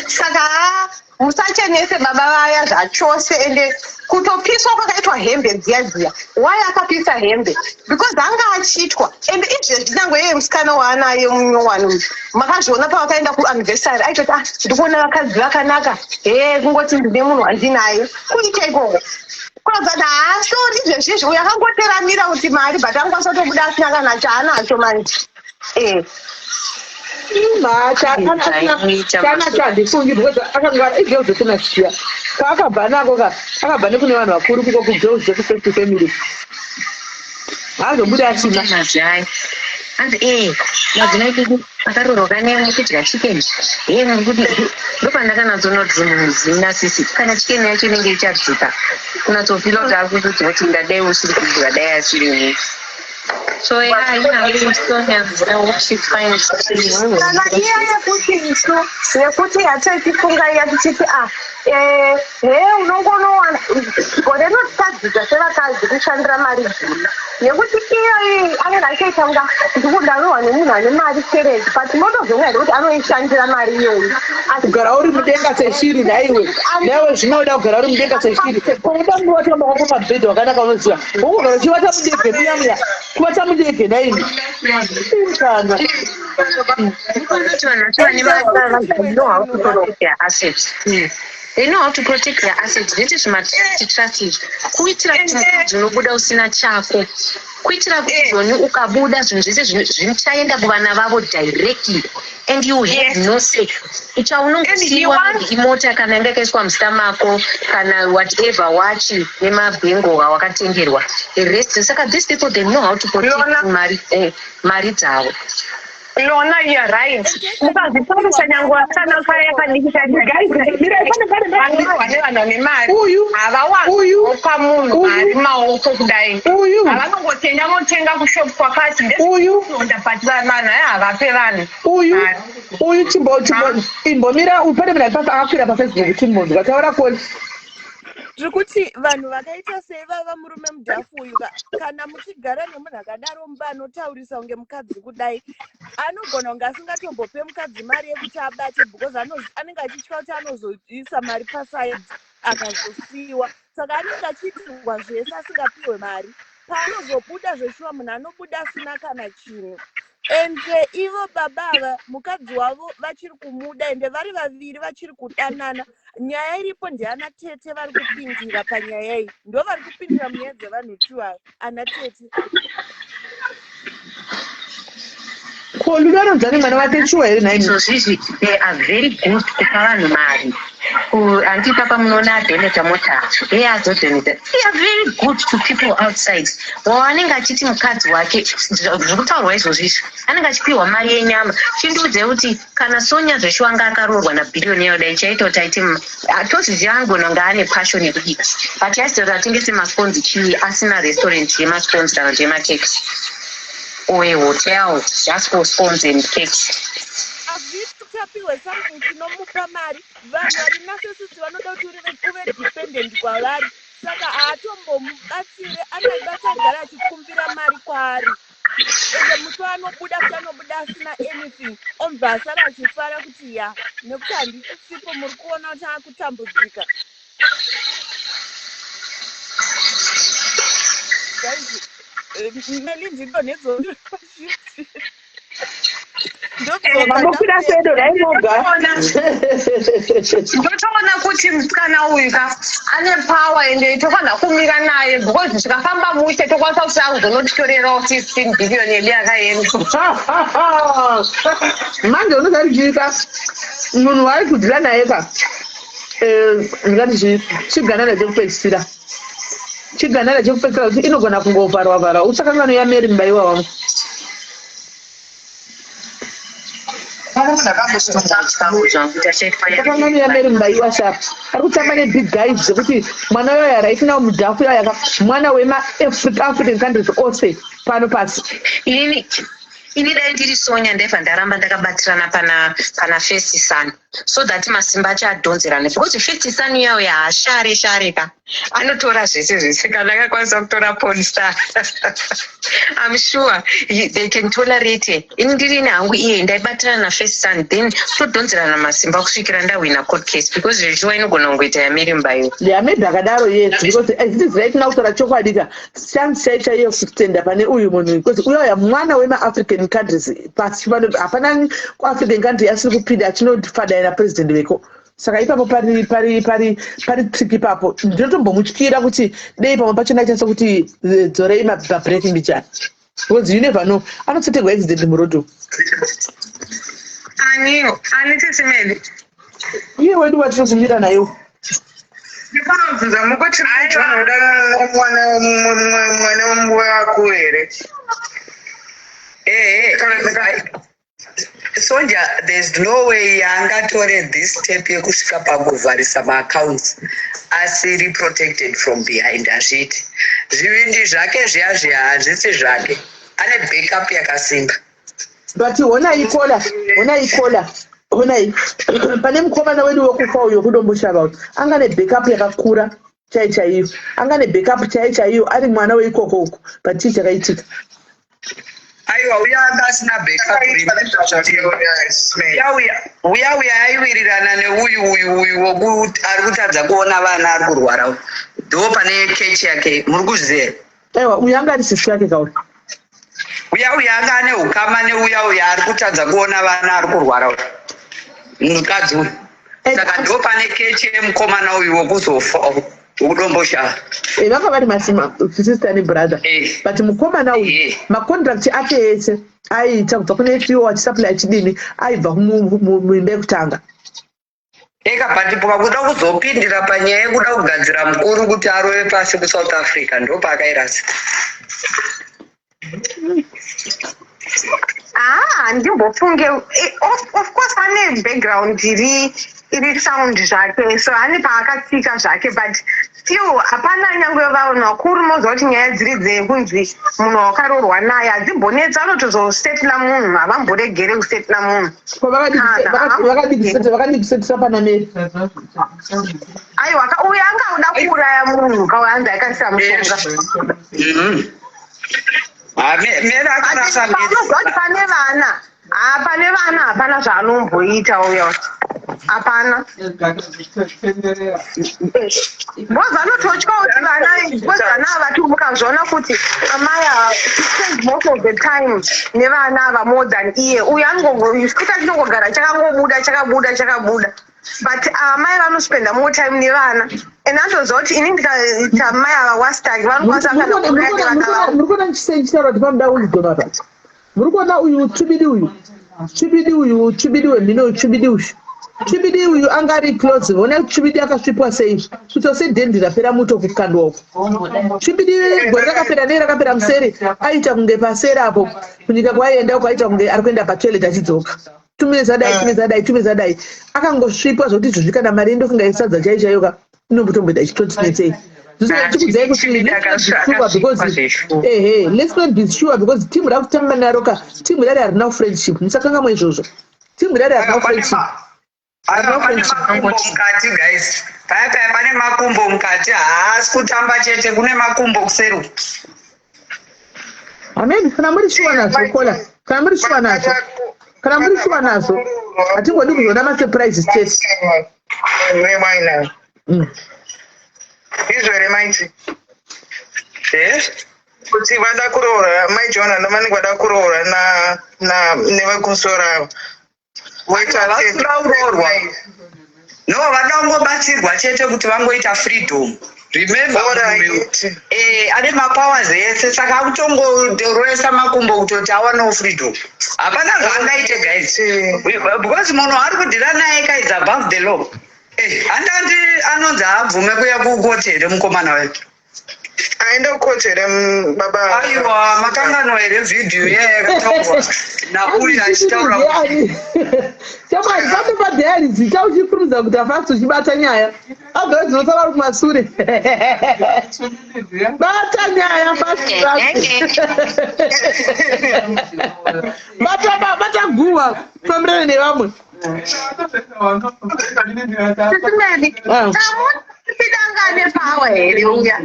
Saka haa musachenese baba vaya zvachose ende kutopiswa kwakaitwa hembe dziya dziya why akapisa hembe because anga achitwa ende izvezvi nyange iye musikana waanaye munyowani uyu makazviona pavakaenda kuanniversary aitoti ah ndikuona vakadzi vakanaka hee kungoti ndine munhu wandinaye kuita ikoko kuratidza kuti haasori izvezvizvi uyu akangoteramira kuti mari but angokwanisa kutobuda asina kana chaanacho manje eh. Chanacho handifungi because akangwara igirls dzekuna chiya kwaakabva nako ka akabva nekune vanhu vakuru kuko kugirls dzekufirst family haazobuda asina hanzi ee madzimai kuku akaroorwa kane kudya chicken hee kuti ndopandakanatsoona kuti munhu zina sisi kana chicken yacho inenge ichadzika kunatsofila kuti akukuti kuti ndadai usiri kudya dai asiri ini so yeah, you know, Sonia, what she finds kana iya yekuti isu yekuti yataichifunga iya tichiti a ah, eh, he unongonowana gore rinotadzidza sevakadzi kushandira mari dzina nekuti iyo iyi anenge achiita kunga ndikudarohwa nemunhu ane mari chereti but motozoona here kuti anoishandira mari iyoyi kugara uri mudenga seshiri nhaiwe nhaiwe zvinoda kugara uri mudenga seshiri unoda kuvata maoko pamubhedha wakanaka unoziva wokugara uchivata mudege muya muya kuvata mudege nhaimi kana They know how to protect their assets. Zvese zvimatrust trust izvi kuitira kuti mukadzi unobuda usina chako kuitira kuti eh. zoni ukabuda zvinhu zvese zvichaenda kuvana vavo directly and you have no say chaunongosiwa imota kana yanga yakaiswa muzita mako kana whatever wachi nemabhengo awakatengerwa the rest saka these people they know how to protect mari eh, mari dzavo Lona you are right. Mukazvitarisa nyangwe vasikana kaya kadiki kadikivanorohwa nevanhu vane mari uyu havawaopa munhu mari maoko kudai uyu havanongotenda motenga kushop kwakati uyu ndonda but vanhu aya havape vanhu uyu uyu chimbo chimbo imbomira upane munhu akakwira pafacebook chimbonzwa taura koni Tiri kuti vanhu vakaita seivava murume mudhafu uyu kana muchigara nemunhu akadaro mumba anotaurisa kunge mukadzi kudai anogona kunge asingatombope mukadzi mari yekuti abate because anenge achitya kuti anozoisa mari pasaidi akazosiyiwa saka anenge achiitirwa zvese asingapiwe mari paanozobuda zveshuwa munhu anobuda asina kana chinhu ende ivo baba ava mukadzi wavo vachiri kumuda ende vari vaviri vachiri kudanana nyaya iripo ndeana tete vari kupindira panyaya iyi ndo vari kupindira munyaya dzevanhu two ava ana tete ko ludo anonzani mwana wake shuwa here nhaimi izvozvizvi they are very good kupa vanhu mari hanti papa munoona adonata mota iye azodonata they are very good to people outside waanenge achiti mukadzi wake zviri kutaurwa izvozvo izvi anenge achipiwa mari yenyama chindiudzei kuti kana sonya zveshuwa anga akaroorwa nabillionaire dai chaita kuti aite toziziva angona kunge ane passion yekubika but yaita kuti atengese masponzi chii asina restaurant yemasponzi kana kuti yemakekes or a hotel just for scones and cakes tapiwe something chinomupa mari vanhu vari narcissist vanoda kuti uve dependent kwavari saka haatombomubatsire anobata agara achikumbira mari kwaari ende musi waanobuda kuti anobuda asina anything obva asara achifara kuti ya nekuti handisisipo muri kuona kuti akutambudzika guys eh, meli ndidonhedzo Mambokwira sedo dai moga. Ndotoona kuti musikana uyu ka ane power ende tofanira kumira naye because zvikafamba mushe tokwanisa kuti akuzonotitorerawo 15 billion yedu yakaenda. Manje unozarijika munhu waari kudhila naye ka eh, ndingati chii chigananda chekupedzisira chigananda chekupedzisira kuti inogona kungovharwa vharwa usakanganwe yamary mubaiwa wangu Usakanganwe yamary mubaiwa sharp ari kutamba nebig guys zvekuti mwana uyoya right now mudhafu yoyaka mwana wemaafrican countries ose pano pasi inini ini dai ndiri sonya ndaibva ndaramba ndakabatirana pana pana first son so that masimba acho adhonzerane because first son iyayo haashare share ka Anotora zvese zvese kana akakwanisa kutora pornstar. I'm sure they can tolerate her. Ini ndirini hangu iye ndaibatirana nafirst son, then todhonzerana masimba kusvikira ndahwina court case, because zvezviwa inogona kungoita yaMary Mbayo. Yeah, maybe akadaro, yes, because as it is right now, kutaura chokwadi ka, chance chai chaiyo kutenda pane uyu munhu, because uyauya mwana wemaAfrican countries pasi pano, hapana kuAfrican country asiri kupinda achinofadai napresident veko. Saka ipapo pari trick ipapo. Ndinotombomutyira kuti dei pamwe pachona aita sekuti dzorei mabreki mbichana, because you never know, anotsetegwa accident murodho. Aniyo ani, Tisimeli? Iye wedu watinokumira nayo. Ndifanobvunza mukuti John uda mwana wako here? Ehe, Sonja, there's no way yaangatore this step yekusvika pakuvharisa maaccounts asiri protected from behind. Hazviiti. Zvivindi zvake zviya zviya hazvisi zvake, ane backup yakasimba. But honai kola, honai kola, honai pane mukomana wedu wekufa uyo kuDomboshava uyu, anga nebackup yakakura chai chaiyo, anga nebackup chai chaiyo, ari mwana weikoko uko, but chii chakaitika? Aiwa, uya anga asina backup. Uya aiwirirana neuyu uyu woku ari kutadza kuona vana, ari kurwara uyu, ndo pane kechi yake, muri kuzviziva? Aiwa, uyu anga ari sisi yake kauri. Uya anga ane ukama neuya uya ari kutadza kuona vana, ari kurwara uyu, mukadzi uyu. Saka ndo pane kechi yemukomana uyu wokuzofa wekuDomboshava. Vanga vari masister nebrother, but mukomana uyu macontract ake ese aiita kubva kune fiwo achisupply achidini, aibva muimba yekutanga. Eka, but pakuda kuzopindira panyaya yekuda kugadzira mukuru kuti arove pasi kuSouth Africa, ndo paakairasa. Ah, handimbofunge. Of course ane background iri sound zvake, so ane paakatsika zvake, but still hapana. Nyange vanhu vakuru, moziva kuti nyaya dziri dzekunzi munhu wakaroorwa naye hadzimbonetsa, anotozosetla munhu, havamboregere kusetla munhu. Vakadii kusetisa pana Mary? Aiwa, uyu anga uda kuuraya munhu, kauanzi akaisa mushonga. Mary akarasa. Unoziva kuti pane vana, ha, pane vana hapana zvaanomboita uyo, hapana, because anototya kuti vana, because vana ava mukazviona kuti amai ava spend most of the time nevana ava more than iye uyu. Anongoita chinongogara chakangobuda, chakabuda, chakabuda, but amai vanospenda more time nevana, and anotoziva kuti ini ndikaita mai ava wastaki vanokwanisa kana kuuraya nevana vavo. Muri kuona ndichitaura kuti panoda wisdom apa. Muri kuona uyu tsvibidi uyu, tsvibidi uyu, tsvibidi wemhino uyu, tsvibidi uyu, tsvibidi uyu anga ari close. Ona tsvibidi akasvipwa sei, kuita sedhendi rapera muto kukandwa uku. Tsvibidi gore rakapera nei rakapera museri, aita kunge paseri apo kunyika kwaienda uko, aita kunge ari kuenda patoilet achidzoka. Tumeza dai, tumeza dai, tumeza dai, akangosvipwa zvokuti izvozvi kana mari indofunga isadza chaiyo chaiyo ka inombotomboita ichitotinetsei. Zvikudzai kuti let's not be sure because, ehe, let's not be sure because timu rakutamba naro ka, timu rari harina friendship. Musakangamwa izvozvo, timu rari harina friendship, harina Pane friendship. makumbo mukati, guys. Paya paya pane makumbo mukati, haasi kutamba chete, kune makumbo kuseri uku. Amen. Kana muri sure nazvo, kola, kana muri sure nazvo, kana muri sure nazvo, hatingodi kuzoona masurprises chete. Remwaina izvo here, maiti? Kuti vada kuroora mai John, vanenge vada kuroora na nevekumusoro ava. Vasina kuroorwa, no, vada kungobatsirwa chete kuti vangoita freedom. Remember, murume ane mapowers ese, saka akutongoroesa makumbo kutoti awanewo freedom. Hapana zvaangaite, guys, because munhu ari kudhira naye ka is above the law. Handandi anonzi haabvume kuya kukoti here mukomana wedu? Aenda kukoti here baba? Aiwa, makanganwa here vhidhiyo iya yakataurwa nauyu achitaura? Shamwari, pano padhayari zita uchikurumidza kuita fast uchibata nyaya, otherwise unosara uri kumasure. Bata nyaya fast fast, bata, bata guhwa, fambirane nevamwe. Sisimeli, Ah. Idanga. ane power here uya?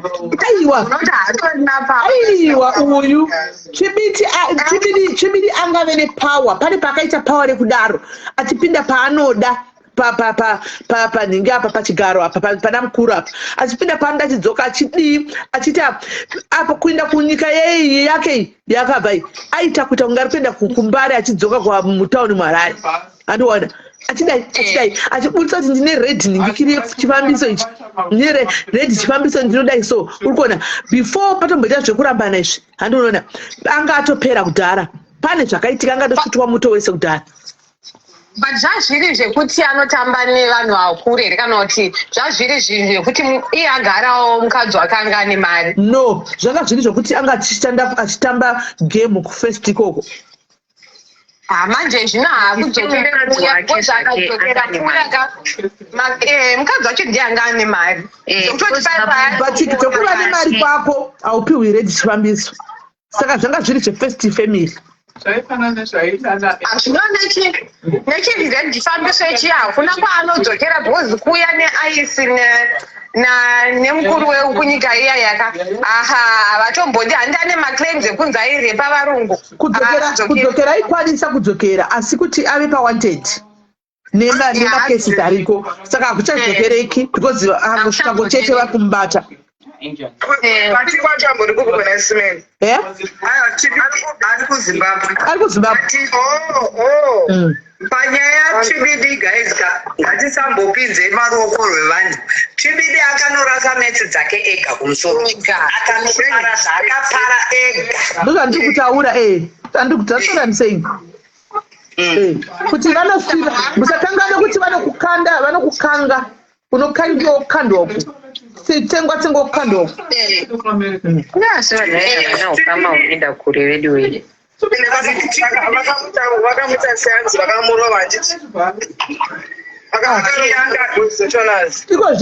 Aiwa. Unoti haatorina power. Aiwa, uyu Chibiti, Chibidi angave nepower. Pane paakaita power rekudaro, achipinda paanoda, panhingi apa, pachigaro apa, pana mukuru apa, achipinda paanoda, achidzoka, achidii, achiita apa, kuenda kunyika yeiyi yake iyi yakabva iyi, aita kuita kunge ari kuenda kuMbare, achidzoka mutauni muHarare. Andiona achidai, achidai, achibudisa kuti ndine red nhingikiri chifambiso ichi, ndine red chifambiso, ndinodai. So uri kuona, before patomboita zvekurambana izvi, handinoona anga atopera kudhara. Pane zvakaitika, anga atosvutwa muto wese kudhara. But zvazviri zvekuti anotamba nevanhu vakuru here, kana kuti zvazviri zvinhu zvekuti iye agarawo mukadzi wake anga ane mari? No, zvanga zviri zvokuti anga achitamba game kufirst ikoko. Ha, manje zvino haakudzokere Mukadzi kuya wake because zvake akadzokera anga ane kuya mari. ka mukadzi wacho ndiye anga ane mari. Zvekutoti But zvekuva nemari kwako, haupiwi red chifambiso. Saka zvanga zviri zvefirst family. Zvaifanana nezvaitana. Zvino nechired chifambiso ichi, hakuna kwaanodzokera because kuya neaisi nemukuru wekunyika iya yaka aha, vatombodi handi ane maclaims ekunzi airepa varungu. Kudzokera, Haadzokeri. kudzokera aikwanisa kudzokera, asi kuti ave pawanted nemacases ariko, saka hakuchadzokereki because angosvika chete vakumubata. Pati kwacho ambori kukugona simeni? Eh? Ari kuZimbabwe. Ari kuZimbabwe. Oh. Panyaya yaChibidi, guys ka, ngatisambopinze maruoko rwevanhu. Chibidi akanorasa metsi dzake ega kumusoro, akanopara zvaakapara ega. Ndozvandiri kutaura, eh, that's what I'm saying. Kuti vanosvika, musakangana kuti vanokukanda, vanokukanga, unokangiwa, kukandwa uku, tsengwa tsengwa, kukandwa uku. Asi vanhu vaivana ukama hunoenda kure vedu wei. Vakamuita seanzi vakamurova, handiti? Iko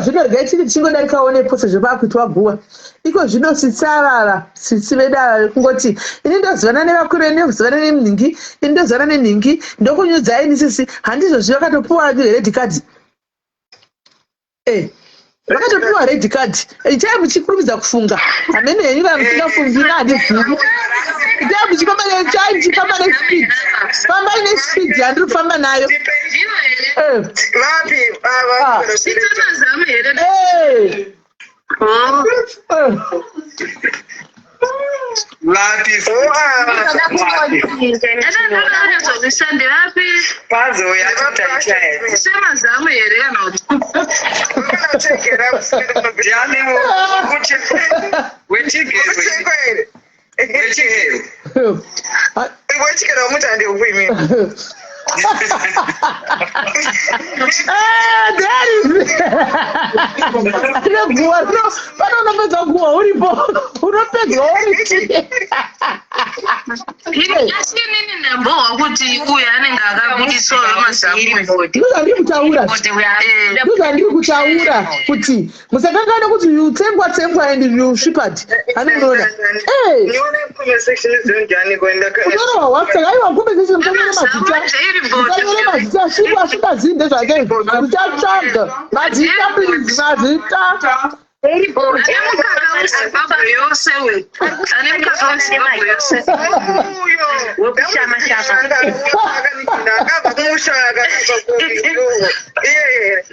zvino regai tiri tichingodarikawo nepo sezvo paakuitwa guwa iko zvino. Sitsi avava, sitsi vedu ava vekungoti ini ndozivana nevakuru, ini ndozivana nenhingi, ini ndozivana nenhingi, ndokunyudzai ini sisi, handizvo? Vakatopiwa red card, vakatopiwa red card. Itai muchikurumidza kufunga, hamene henyu kana musingafungi, ina handizivi. Itai muchifamba, chai muchifamba nespeed, fambai nespeed yandiri kufamba nayo. Vapi? Ah. Vapi? Ndevapi? Pazouya tutaitae. Semazamu here kana kuti? Ndiani wechigero? Wechigero. Wechigero mutandi ukuimi. Ah, there is guwa pano, unopedza guwa uripo, unopedzwa uri. Asi inini ndambohwa kuti uyu anenge akabudiswa wemazamu. Ndozvandiri kutaura, ndozvandiri kutaura kuti musakangana kuti you tsengwa tsengwa and you shipad, hani munoona. Unorohwa wapfeka. Aiwa, compensation, musanyore mazita, musanyore mazita. Svipa svipa zinde zvake izvo, muchatsvaga mazita, please, mazita. Ane mukaka weZimbabwe yose uyu, ane mukaka weZimbabwe yose. Wekushama shama. Akabva kumusha, akabva iyeye,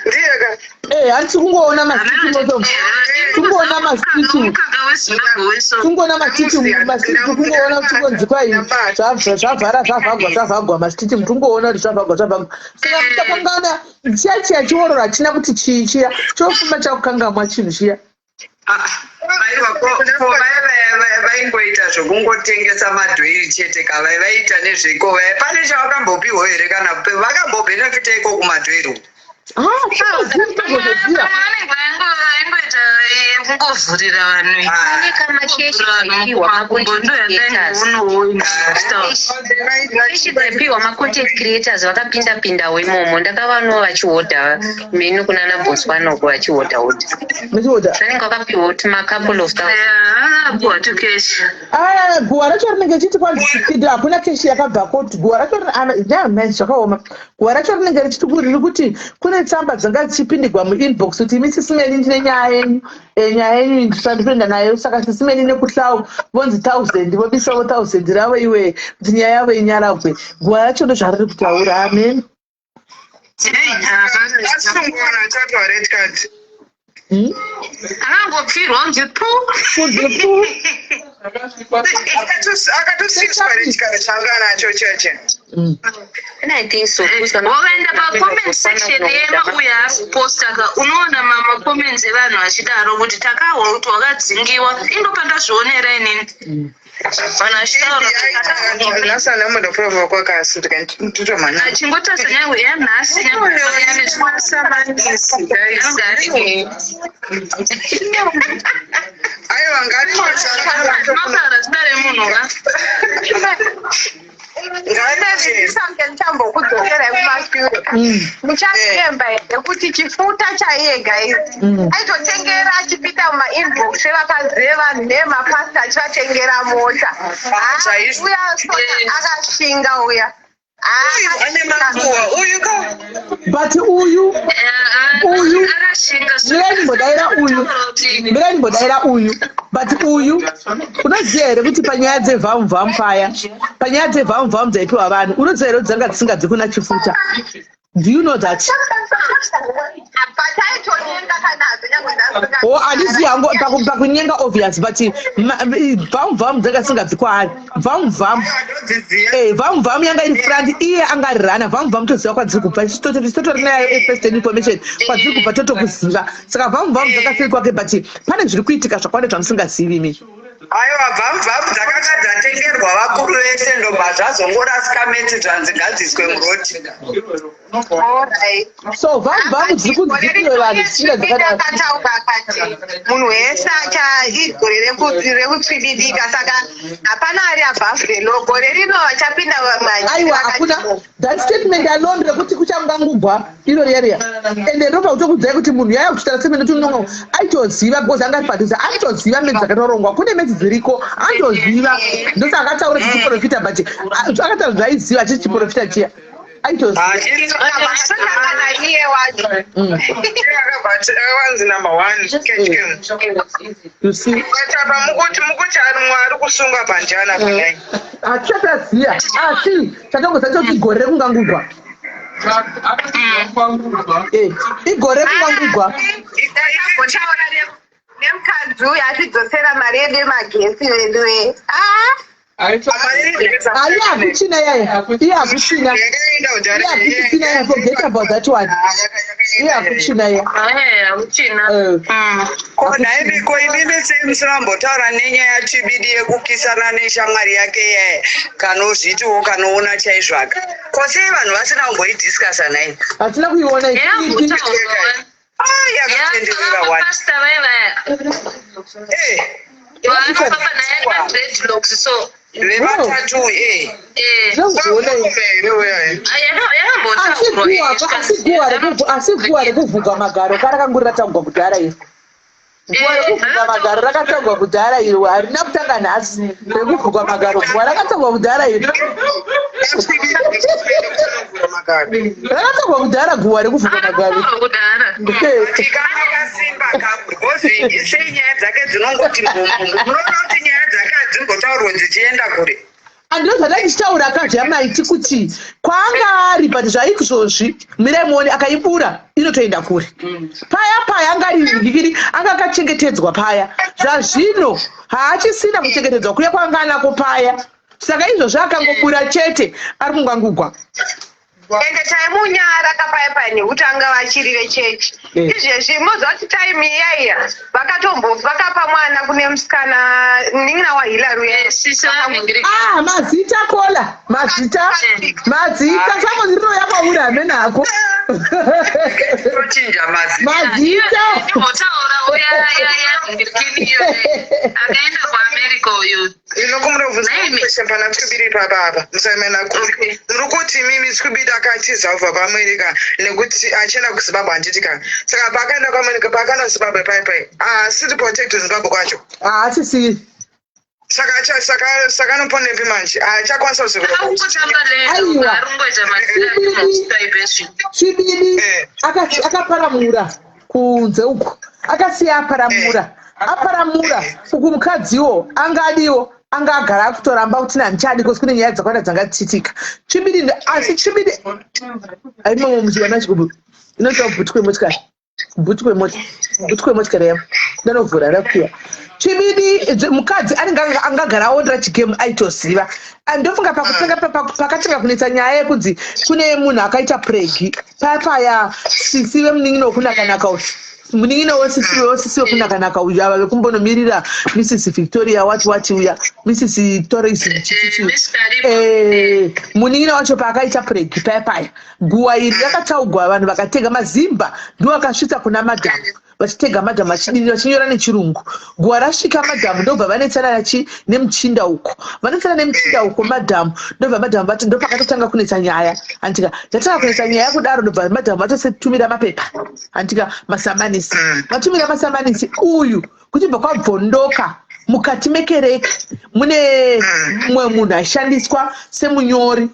ndiyeka. Handisi kungoona mastiti moto, kungoona mastiti, Mukaka weZimbabwe wese. Kungoona mastiti, mastiti, kungoona kuti kunzi kwai zvavhara, zvavhagwa, zvavhagwa mastiti, mutungoona kuti zvavhagwa, zvavhagwa. Saka musakangana chiya chiya chiororo hachina kuti chii chiya chofuma chakukangamwa chinhu chiya. Aiwa, ko vaya vaingoita zvokungotengesa madhoiri chete ka, vai vaiita nezveiko vaya? Pane chavakambopiwa here, kana vakambobhenefita iko kumadhoiri uku? Tozoziva. Vanenge vaingoita kungovhurira vanhu. Pane kamakeshi aipiwa Makumbo ndo yandaingoonoo. Keshi dzaipiwa macontent creators vakapinda pindawo imomo. Ndakavanawo vachihodha menu kunana Botswana uko, vachihodha hodha. Muchihodha. Vanenge vakapiwa kuti macouple of thousand. Apuwa tukeshi. Aya, guwa racho rinenge richiti kwanzi hakuna keshi yakabvako. Guwa racho, zvakaoma, guwa racho rinenge richiti riri kuti kune Pane tsamba dzanga dzichipindigwa muinbox kuti imi sisimeni ndine nyaya yenyu eh, nyaya yenyu ndisandikuenda nayo saka sisimeni nekuhlau vonzi thousand vobisavo thousand ravo iwe kuti nyaya yavo inyarabwe guva racho ndozvariri kutaura amen Akangopfirwa kunzi pu. Kunzi pu. Akatosiswa rechikaro changa anacho cheche. I think so. Wakaenda pacomment section yema uyo ari kuposta ka unoona mamacomments evanhu vachidaro kuti takahwa kuti wakadzingiwa indopandazvionera inini vanhu vachitaura Nhasi anamuda prova kwakasi nditotomhanya. Achingotarisa nyangwe yanhasi nyangwe Aiwa ngatimautaura zita remunhu ka Sange ndichambokudzokera kumashure. Muchazviremba here kuti chifuta chaiye guys aitotengera achipinda mumainbox evakadzi vevanhu nevemapasta achivatengera mota. Ah, uya soja akashinga uya. Ane makuwa uyu ka. But uyu uyu mirai ndimbodaira uyu mirai ndimbodaira uyu but uyu unoziva here kuti panyaya dzevhamuvhamu paya panyaya dzevhamuvhamu dzaipiwa vanhu unoziva here kuti dzanga dzisingabvi kuna chifuta do you know that o oh, handizivi hangu pakunyenga obvious but vhamuvhamu dzanga dzisingabvi kwaari vhamuvhamu eh, vhamuvhamu yanga iri front iye anga ari rana vhamuvhamu toziva kwadziri kubva totori nayo eh, first information kwadziri kubva totokuziva saka vhamuvhamu dzakasiri kwake but pane zviri kuitika zvakawanda zvamusingazivi imi Aiwa bvamubvamu dzakanga dzatengerwa vakuru vese ndobva zvazongorasika metsi zvanzi ngadziiswe muroti. So bvamubvamu dziri kunzi dzipiwe vanhu dzisinga dzakadaro. Akataura akati munhu wese acha igore rekutswibidika saka hapana ari above the law gore rino vachapinda vamwe Aiwa hakuna that statement alone rekuti kuchangangugwa iro riya riya ende ndobva kutokudzai kuti munhu yaya kuchitara semene kuti unonga aitoziva because anga ari padhuze aitoziva medzi dzakatorongwa kune medzi dziriko aitoziva ndosaka akataura chichiprofita but akataura zvaiziva achiti chiprofita chiya aitoziva iye wacho Akavanzi number one. You see? But apa mukuti mukuti ari mwari kusungwa panjana kudai. Hatichataziva asi chatongoziva chekuti gore rekungangugwa Eh, igore rekungangugwa Taura nemukadzi uyu atidzosera mari yedu yemagetsi veduwe. Ah! Ayi hakuchina yaya iye hakuchina iye hakuchisina yaya forget about that one iye hakuchina iya hakuchina Eh. Ko nhaimi ko imimi sei musina kumbotaura nenyaya yaChibidi yekukisana neshamwari yake iyaya kanozvitiwo kanoona chaizvo aka ko sei vanhu vasina kumboidiscussa nhaimi Hatina kuiona Ah, yakatenderera wani Pastor vaya vaya. Eh. Vanofamba naye madreadlocks so. Vematatu eh. Eh. Asi guwa rekuvhuga magaro karakanguri ratangwa kudhara iri. Guwa rekuvhuka magaro rakatangwa kudhara iro harina kutanga nhasi rekuvhuka magaro guwa rakatangwa kudhara iro rakatangwa kudhara guwa rekuvhuka magaro Tikaakasimba because sei nyaya dzake dzinongoti mbumbu munoona kuti nyaya dzake hadzimbotaurwe dzichienda kure Andino zvandandichitaura ka zvamaiti kuti kwaanga ari but zvaizvozvi mirai muone akaibura inotoenda kure paya paya anga ari ndikiri anga akachengetedzwa paya zvazvino haachisina kuchengetedzwa kuya kwaanga anako paya saka izvozvi akangobura chete ari kungangugwa Ende taimunyara kapaya paya nekuti anga vachiri vechechi. Eh. Izvezvi moziva kuti time iya iya vakatombo vakapa mwana kune musikana munin'ina waHillary uya. Ah, mazita kola mazita mazita samoni rinouya kwauri hamene hako tochinja mazita mazita Ndimbotaura uya ya ya akaenda kuAmerica uyu. Inokumurobvunza question pana Tswibidi ipapa apa musamena kuri muri kuti imimi Tswibidi akatiza kubva kuAmerica nekuti achienda kuZimbabwe handiti ka saka paakaenda kuAmerica paakaenda kuZimbabwe pai pai haasiri protect kuZimbabwe kwacho haasisiri Saka acha saka saka anoponepi manje? Achakwanisa kuzorora. Aiwa. Chibidi akaparamura kunze uku. Akasiya aparamura. Aparamura uku mukadziwo anga adiwo anga agara akutoramba kuti handichadi kosi kune nyaya dzakawanda dzanga dzichiitika. Chibidi asi chibidi aimomo muchiwana chigubu inoitwa bhuti kwemotikari. Bhuti kwemota bhuti kwemotikari yavo ndanovhura ndakuya chibidi mukadzi anenge angagara aondera chigemu aitoziva ndofunga pakutanga pakatanga kunetsa nyaya yekunzi kune munhu akaita pregi paya paya sisi vemunin'ina wekunakanaka uyu munin'ina wosisi wosisi wekunakanaka uyu ava vekumbonomirira Mrs Victoria wati wati uya Mrs Torres eh, munin'ina wacho paakaita pregi paya paya Guwa iri rakataugwa vanhu vakatega mazimba ndiwo akasvitsa kuna madam vachitega madam vachidini vachinyora nechirungu. Guwa rasvika madam ndobva vanetsana nachi nemuchinda uko. Vanetsana nemuchinda uko madam ndobva madam vati ndopakatotanga kunetsa nyaya. Antika yatanga kunetsa nyaya kudaro ndobva madam vatosetumira mapepa. Antika masamanisi. Vatumira masamanisi uyu kuchibva kwabvondoka mukati mekereke mune mumwe munhu aishandiswa semunyori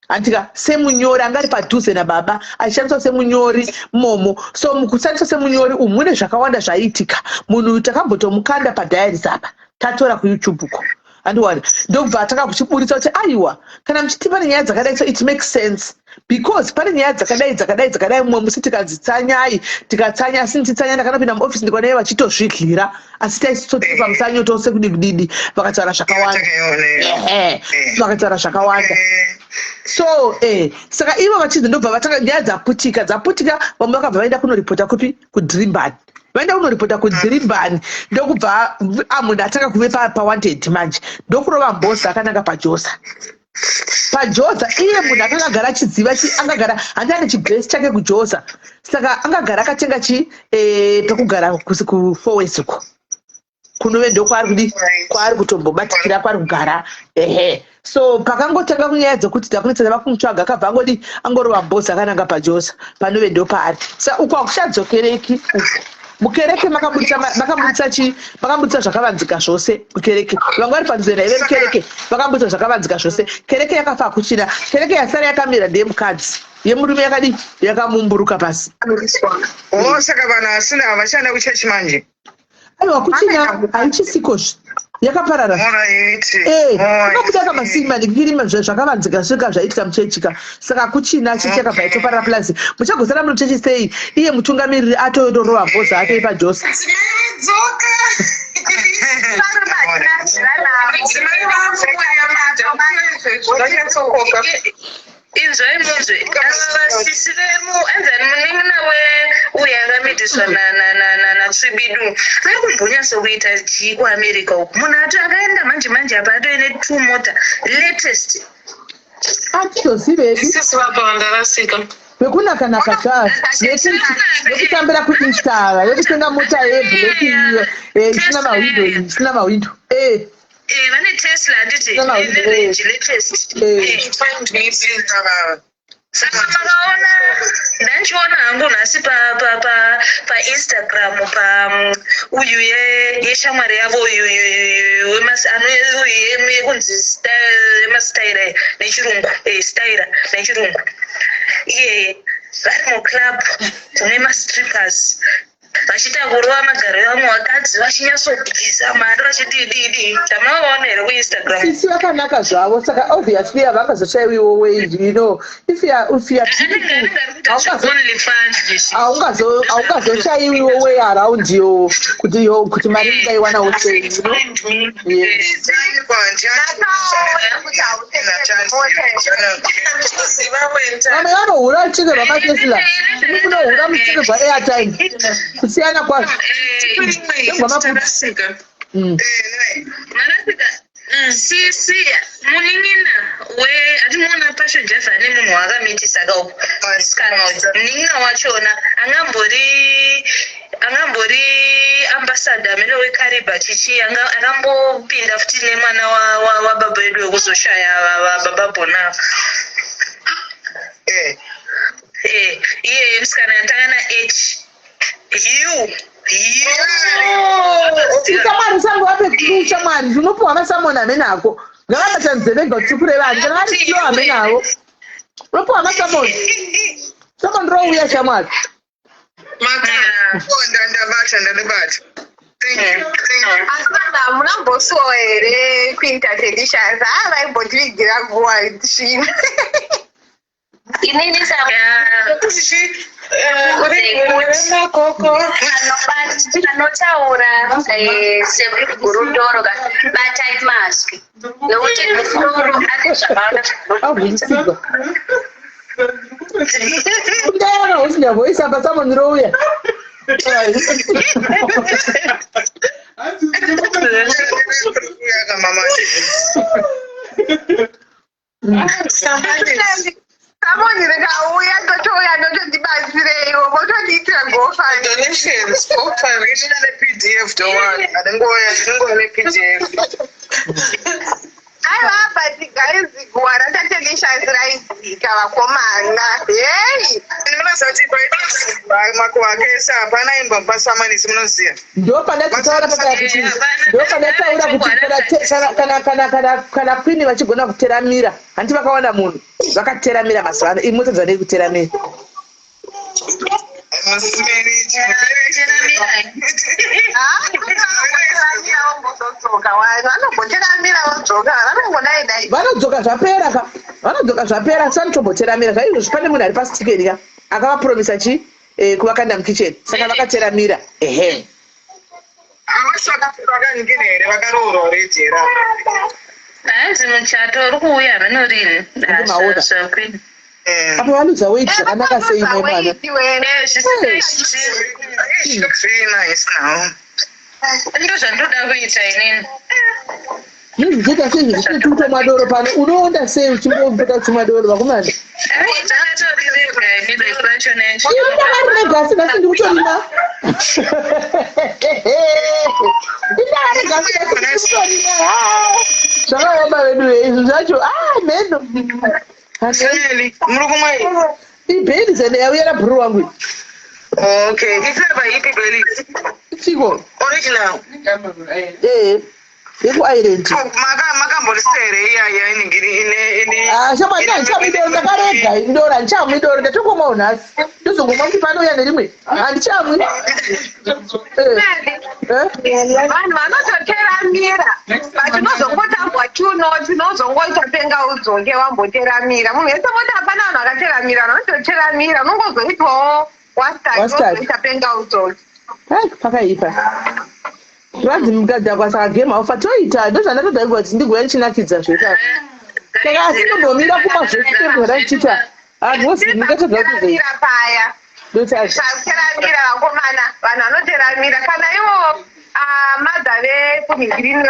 Andika semunyori anga ari padhuze nababa achishandiswa semunyori momo so mukushandiswa semunyori umu mune zvakawanda zvaiitika munhu uyu takambotomukanda padiaries apa tatora kuyoutube uko andiwani ndokubva atanga kuchiburitsa kuti aiwa kana muchiti pane nyaya dzakadai so it makes sense because pane nyaya dzakadai dzakadai dzakadai mumwe musi tikanzi tsanyai tikatsanya asi nditsanya ndakanopinda muofisi ndikaona iye vachitozvidlira asi taisitoti pamusanyo tose kudi kudidi vakataura zvakawanda ehe vakataura zvakawanda so eh saka ivo vachinzi ndobva vatanga nyaya dzaputika dzaputika vamwe vakabva vaenda kunoripota kupi kudrimbani vaenda kunoripota kudrimbani ndokubva amunhu atanga kuve pawanted manje ndokurova mboza akananga pajosa pajoza iye munhu akanga agara achiziva chi angagara handi ane chibhesi chake kujoza saka angagara akatenga chi eh, pekugara kufourways uko kunove ndokwaari kudi kwaari kutombobatikira kwaari kugara ehe so pakangotanga kunyaya dzekuti takunetsana vakumutsvaga akabva angodi angorova mbozi akananga pajoza panove ndopaari sa uko hakuchadzokereki uko mukereke makaburitsa makaburitsa chi makaburitsa zvakavanzika zvose mukereke vanga vari panzira ive mukereke vakaburitsa zvakavanzika zvose kereke yakafa hakuchina kereke yasara yakamira ndeyemukadzi yemurume yakadii yakamumburuka pasi o oh, saka vanhu vasina havachada kuchechi manje aiwa kuchina haichisikozve yakaparara inobuda eh, kamasimba nekirima zvakavanzika svika zvaitika muchechika saka kuchina chechi yakabva yatoparara plus muchagosara muri muchechi sei iye mutungamiriri atotorova bhoza ake ipajosa Inzwai munzwe ava vasisi vemu anzani munin'ina we uye akamitiswa natswibidu vari kumbonyatsokuita chii kuamerica uku munhu ato akaenda manje manje apa atoine two mota latest atitozivedu Sisi vapa vandarasika. vekunakanaka zvazvo vekutambira kuinstara vekutenga mota yeblack iyo eh, isina mahwindo isina mahwindo eh. Eh, vane Tesla handiti? Isina mahwindo, eh. Range latest. Eh. Eh. Saka makaona ndanchiona hangu nhasi pa pa pa pa Instagram pa uyu ye yeshamwari yavo uyu uyu wemas ano uyu yekunzi style yemastaira nechirungu eh staira nechirungu iye vari muclub kune mastrippers vachiita kurova magaro evamwe vakadzi vachinyasobvisa mari vachidididi tamavaona here kuinstagram sisi vakanaka zvavo saka obviously havangazoshaiwiwo way you know if you are, if you are beautiful haungazoshaiwiwo way around yo kuti yo kuti mari ingaiwanawo sei you know yes vamwe vanohura vachitengerwa matesla imi munohura muchitengerwa airtime kusiyana kwazvo tengwa maputi mm. Sisi munin'ina we atimuona pasho java ane munhu waakamitisa ka uku musikana uyu munin'ina wachona angambori angambori ambassador amene wekariba chichi akambopinda futi nemwana wababa wedu wekuzoshaya baba bona eh. Eh, iyeye musikana yatanga na h u Shamwari usange wape clue shamwari, unopiwa masamoni amene ako. Ngavabatanidze vega kuti tikureva ani kana vari slow amene avo. Unopiwa masamoni. Samoni rouya shamwari. Ndabata, ndabata. Thank you, thank you. Asi vanhu hamuna mbosuwa here kuita delicious? Haa, vaimbotivigira guwa svina. Inini Makoko. Anotaura segurundoro, batai mazwi, nokuti gurundoro ane zvakaona. Avhunzigwa. Kudai vakahosina voice apa samoni rouya. Yaka mama. Samoni rikauya, totouya, tototibatsireiwo, vototiitira GoFund. Donations, GoFund, ichina ne-PDF, don't worry. Ndingoya, ndingoya ne-PDF. Aiwa, but guys, guwa raTatelicious raidzika, vakomana, hei. Munoziva kuti makuva akese hapana imbwa pasamanisi, munoziva. Ndopandataura pakaya kuti, ndopandataura kuti kana queen vachigona kuteramira, handiti vakawana munhu vakateramira mazuva ano, imota dzanei kuteramira. Masimeri. Vanoteramira vombozodzoka, vanhu vanomboteramira vodzoka, vanongodai dai. Vanodzoka zvapera ka, vanodzoka zvapera, sanitomboteramira zvaizvozvi. Pane munhu ari pasitikeni ka akavapromisa chi kuvakanda mukicheni, saka vakateramira, ehe. Havasi vakanyingine here, vakaroorwa already here? Hanzi muchato uri kuuya, hameno rini. Maona. Apa valuza weight zvakanaka sei, mai mwana. She looks very nice now. Ndo zvandoda kuita inini. Nezvizoita sei zvisina kutomwa doro pano? Unoonda sei uchimbopota uchimwa doro, vakomana? Ndakatorega ini doro racho. Ini ndakarirega, asi nhasi ndikutorima. Ndakarirega, asi nhasi ndikutorima. Zvakaoma vedu izvi zvacho, a mheno. Seli, muri kumwa? Ibheni zene yauya nabhuru wangu. Okay, iflavor ipi Baileys? Chiko. Original. Ee, yekuIreland. Makamborisa here iyaya inenge ine Shamwari, handichamwi doro, ndakarega doro, handichamwi doro, ndatongomwawo nhasi, ndozongomwa kuti panouya nerimwe, handichamwi. Vanhu vanototeramira, but unozongotambwa tuno, tinozongoita penga udzoke wamboteramira. Munhu wese moti hapana vanhu vakateramira, vanhu vanototeramira, unongozoitwawo wastart. Wastart. Wozoita penga udzoke. Ai, pakaipa, vanzi mukadhakwa saka game aufa toita. Ndozvandatoda kuti ndigouya ndichinakidza zvoita saka, asi ndombomira kumwa zvechitembera ndichiita handiwozi ndingatadza kutozoita. Teramira paya. Ndoita. Teramira, vakomana, vanhu vanoteramira. Kana ivo madha vekumigirini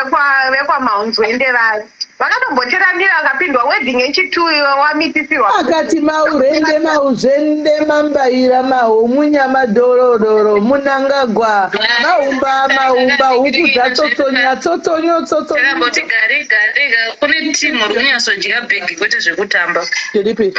vekwamaunzwende vari vakatomboteramira, vakapindwa wedding yechituyo, wamitisirwa. Akati maurende mauzvende mambaira mahomunya dorodoro munangagwa maumba maumba huku dzatsotsonya tsotsonyo tsotsonyo. Takamboti gare gare kune timu ri kunyatsodya bhegi, kwete zvekutamba. Ndiripi?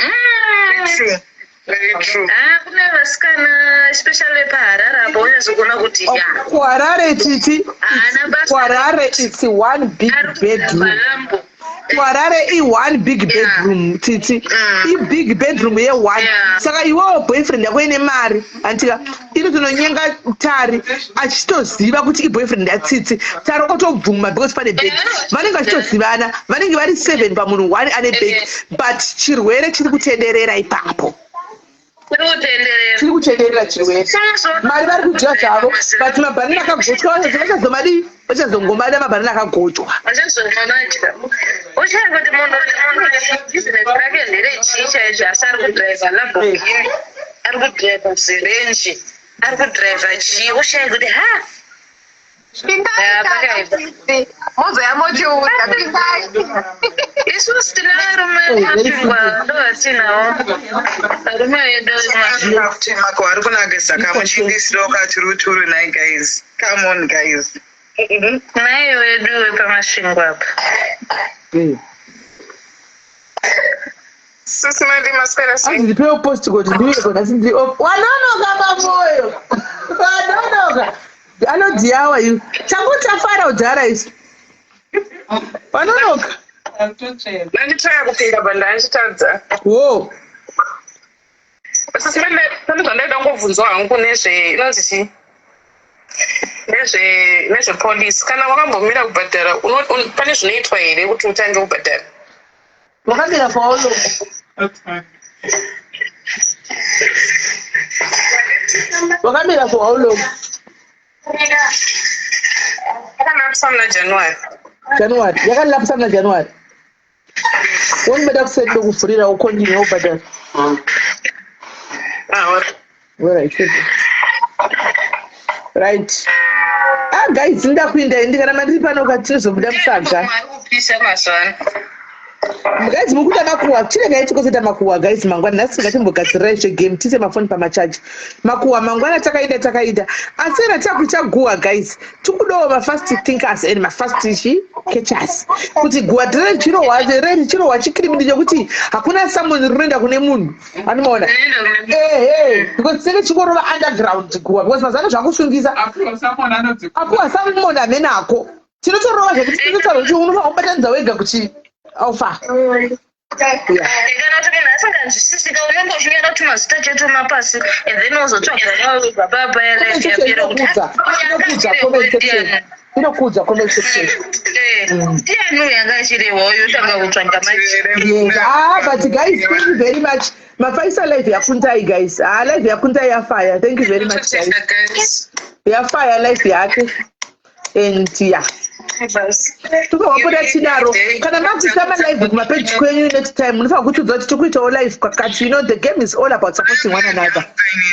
True. Very true. Ah, kune vasikana, especially vepaHarare apo, unyatsokuona kuti ya. Kuharare, titi. Haana basa. Kuharare it's one big bedroom. Lambo. Kuharare i-one big bedroom, titi, i-big bedroom ye-one. Saka iwewo boyfriend yako ine mari, antika inotononyenga Tari achitoziva kuti iboyfriend yaTsitsi. Tari otobvuma because pane bag. Vanenge vachitozivana, vanenge vari seven pamunhu one ane bag, but chirwere chiri kutenderera ipapo. Kuri kutenderera. Chiri kutenderera chirwere. Mari vari kudya zvavo, but mabhanana akagochwa vachazomadii? Vachazongomada mabhanana akagochwa. Vachazomamadya. Ushaya kuti munhu bhizinesi rake nderechii chaizvo, asi ari kudhiraivha Lamborghini, ari kudhiraivha ziRange, ari kudhiraivha chii, ushaya kuti ha. Pindai, mozoya motiudza, pindai. Isusu tine varume mashingwa, ndovatinawo varume vedu. Kuti mako ari kunakisa kamuchindisirawo katuruturu. Nai guys, come on guys. Nai wedu wepamasvingo apa. Sisi Mandi, maswera sei? Anzi ndipewo postcode ndiuye kona, asi ndiri off. Wanonoka, mamoyo, wanonoka. dear, how are you? Tangotafara kudhara isu. Vanonoka. Ndanditraya kupinda but ndandichitadza. Wo. Sisi pane zvandaida kungobvunzwa hangu nezve inonzi chii? Nezve nezvepolice. Kana wakambomira kubhadhara pane zvinoitwa here kuti utange kubhadhara? Wakamira for how long? Wakamira for how long? Yakalapsa muna January. January. Yakalapsa muna January. Wonibeda kuseni lokuvhurira ucontinue ubhadhara. Ah, Alright. Right. Ah guys, ndinoda kuinda ini kana mandiri pano ka tinozobuda musaga. Kupisa mazuva ano. Guys, mukuita makuwa. Chiregai tikozoita makuwa guys mangwana. Nhasi ngatimbogadzirirai zvegame tiise mafoni pamachaji. Makuwa mangwana takaida takaida. Asi era takuita guwa guys. Tikudawo mafast thinkers and mafast chi catchers. Kuti guwa tire richirohwa re richirohwa chikirimidi chekuti hakuna summon rinoenda kune munhu. Anomaona? Ehe, because tinenge tichingorova underground guwa because mazuva ano zvakusungisa. Apiwa summon hamene ako. Tinotorova zvekuti tinotaura kuti unofanira kubatanidza wega kuti aufa. Kana kuti munhu asinganzwisisika unenge uchinyora tumazita chete mapasi and then wozotsvaga wega papa yalife yapera kuti Inokudza comment section. Inokudza comment section. Ndiani uyu anga achirehwa uyu otanga kutsvaga manje. Yes. Ah, but guys, thank you very much. Mafaisa live yakundai guys. Ah, live yakundai yafaya. Thank you very much guys. Yafaya live yake. And yeah. Tukawapota tinaro. Kana makuita malive kumapeji kwenyu next time munofanira kutiudza kuti tikuitawo live kwakati. You know the game is all about supporting one another.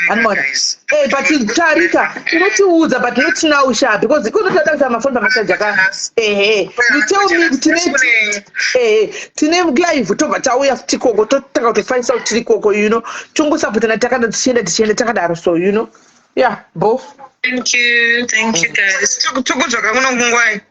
Anoona. Eh, but Tarika, unotiudza but not now sha because kunotoda kuita mafoni pamachaji aka. Ehe. You tell me kuti tine eh tine live tobva tauya futi ikoko totanga kutofanisa kuti tiri ikoko you know. Tongosapotana takada tichienda tichienda takadaro so you know. Yeah, both. Thank you, thank you guys. Tukudzoka kuno kungwai.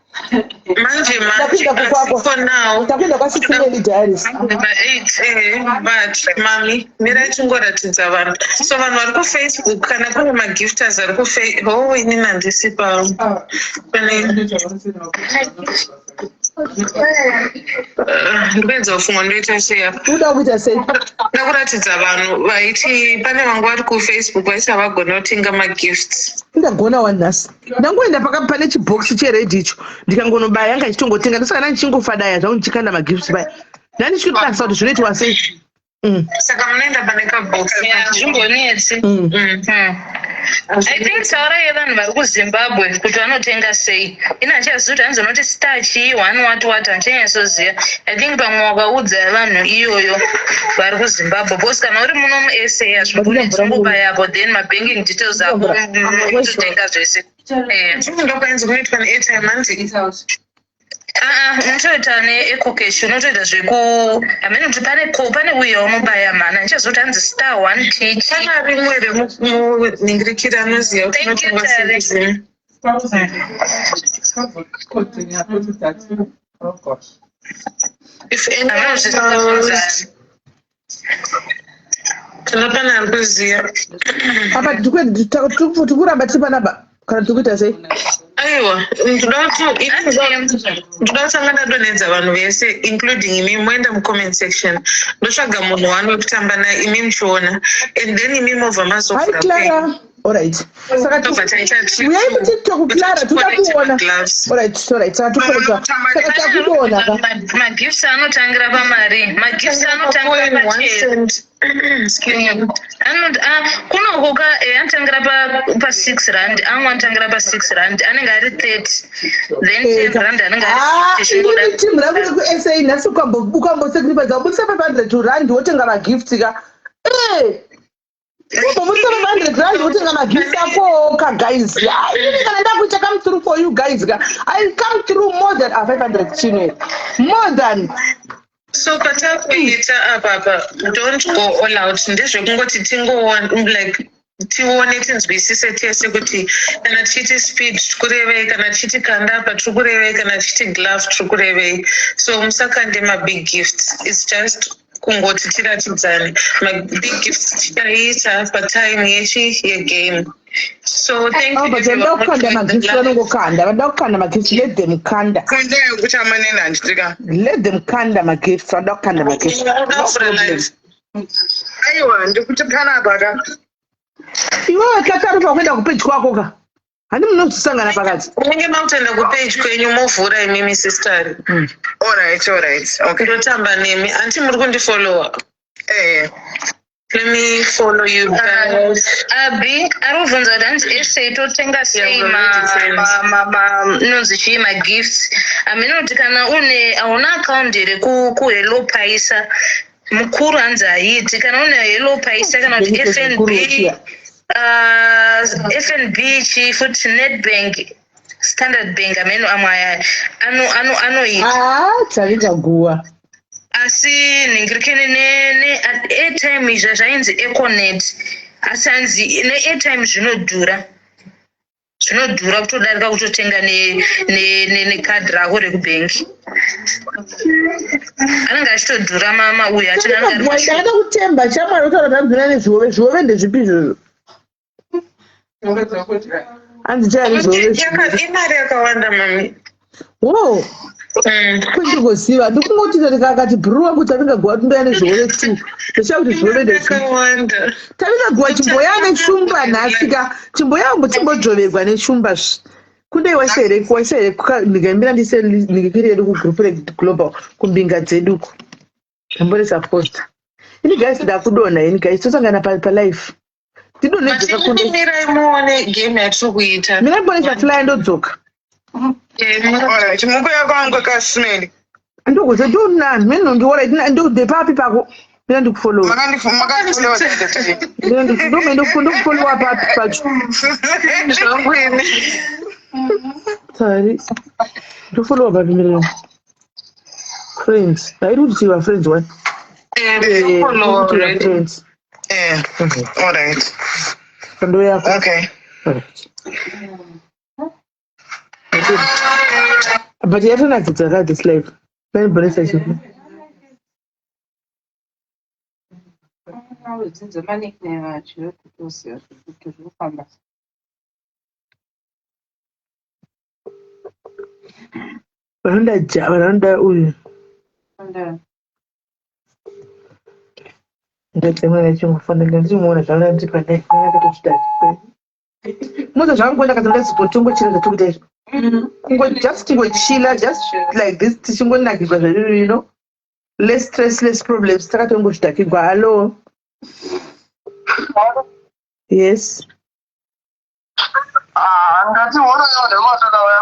Manje manje Takuenda kukwako. asi for now Takuenda kwaSisile Diaries. Number eight, eh, but mami mirai tingoratidza vanhu so vanhu vari kufacebook kana kune magifters ari kufe oh inini handisi pa pane ndikuedza kufunga ndoita sei apa Uda kuita sei? ndoda kuratidza vanhu vaiti pane vangu vari kufacebook vaiti havagona kutenga magifts Ndagona wani nhasi. Ndangoenda paka pane chibhokisi chered icho ndikangonobaya yanga ichitongotenga ndosaka ndandichingofadaya zvangu ndichikanda magifts paya. Ndandichitotarisa kuti zvinoitwa sei. Saka munoenda pane kabhokisi Hazvimbonetsi. I think taura yevanhu vari kuZimbabwe kuti vanotenga sei. Ini handichazivi kuti hanzi unoti star chii one what what handichanyatsoziva. I think pamwe wakaudza vanhu iyoyo vari kuZimbabwe because kana uri muno muSA hazvimbonetsi ungobaya apo then mabanking details ako unototenga zvese. Eh. Ndokwainzi kunoitwa neairtime hanzi Ah, unotoita neecocash unotoita zveku hamene kuti pane ko pane uye unobaya mhana handichazivi kuti hanzi star one t Pana rimwe remunhingirikiri anoziva kuti Thank you, unotengwa Tari. sei. If anyone knows, kana pane ari kuziva. Apa tikuramba tiri panapa kana tiri kuita sei? Aiwa, ndoda kuti ndoda kutanga ndadonhedza vanhu vese including imi moenda mucomment section ndotsvaga munhu wani wekutamba naye imi muchiona and then imi movha Hi mazovhura Clara. Alright. Saka Tobva taita trip. uyai muTikTok Clara toda kuona. Alright, alright. Saka tokoleka. Saka takuona ka. Magifts anotangira pamari magifts anotangira pachero Kunoko ka anotangira pa6 rand amwe anotangira pa6 rand anenge ari 30 then 10 rand anenge ari Ah, 50 zvingoda inini team rangu rekuSA nhasi ukambosacrifice wabudisa 500 rand wotenga magifts ka. Eh. Umbobudisa 500 rand wotenga magifts ako ka guys. Ah, inini kana ndakuita come through for you guys ka. I come through more than ah, 500 chino. More than So patakuita apa apa don't go all out ndezvekungoti tingoona like tione tinzwisise tese kuti kana tichiti speed tiri kurevei kana tichiti kanda apa tiri kurevei kana tichiti glove tiri kurevei so musakande mabig gifts it's just kungoti tiratidzane mabig gifts tichaita patime yechi yegame. So thank Oh, you but vanoda everyone for kukanda joining the magifts live. vanongokanda vanoda kukanda magifts let them kanda Kandai kuti amanene handitika. Let them kanda magifts vanoda kukanda magifts no Ndakavhura problem. live. Aiwa, ndikuti panapa ka. Iwewe tatarufa kuenda kupage kwako ka handi munozosangana pakati. Munenge makutoenda kupage kwenyu movhura imimi sistari. Alright, alright. Okay. Ndotamba nemi. Anti muri kundifollowa. Eh. Let me follow you guys. Abi ari kubvunza kuti hanzi essay totenga sei Yeah, we're already friends. inonzi chii magifts hameno kuti kana une hauna account here kuhello paisa mukuru hanzi haiti kana une hello paisa kana kuti Benefit fnb mukuru wechiya. Fnb chii futi Nedbank, Standard Bank, hameno amwe aya anoita. Ah, taringa guwa. Asi nhingirikeni ne airtime izva zvainzi Econet, asi hanzi neairtime zvinodhura, zvinodhura kutodarika kutotenga nekadhi rako rekubhengi. Anenge achitodhura mama uyu acho anenge ari Guwa mashoma. ndakada kutemba chamwari kutaura kuti hanzi nezvihove. Zvihove ndezvipi izvozvo? Hanzi chari zvihove. Imari yakawanda mami. Wo kwendingoziva ndikungoti akati bhuru wangu Tavinga Guwa tindoya nezvihove tu ndochaya kuti zvihove ndezvipi. Yakawanda. Tavinga Guwa chimboya neshumba nhasi ka chimboya chimbodzvoverwa neshumba zvi kundei waisa here waisa here ndikaimbira ndise nhingikiri yedu kugroup reglobal kumbinga dzeduko ndamboresa posta ini. Guys, ndakudonha ini. Guys, tosangana palive ndidonhedzeka kunde. Mirai muone game yatiri kuita. Mina ndibonesa flyer ndodzoka. Alright, mukuya kwangu kasimeli. Ndokuze ndonani mina nondiora ndodepapi pako mina ndikufollowa. Makandifollowa. Ndokufolowa papi pacho? Zvangu ini. Tari ndofolowa papi mina? Friends hairi kuti tiva friends one. Follow Tiva already. friends. Eh, alright. Ndo yako. Okay. Alright. But yatonakidza ka this life naibonesa chipo. Udzidze manickname acho kuti uzive kuti zviri kufamba sei. Vanoda ja vanoda uyu. Ndatemwana chingofanira ndichimuona zvaona ndi padai akatochidai moza zvakangoenda kaza ndazipotongochira zvatikuita izvi kungo just kungochila just like this tichingonakirwa zvedu, less stress, less problems, takatongozvidhakirwa. Hallo, yes. Ah, ngati horo yona matakauya.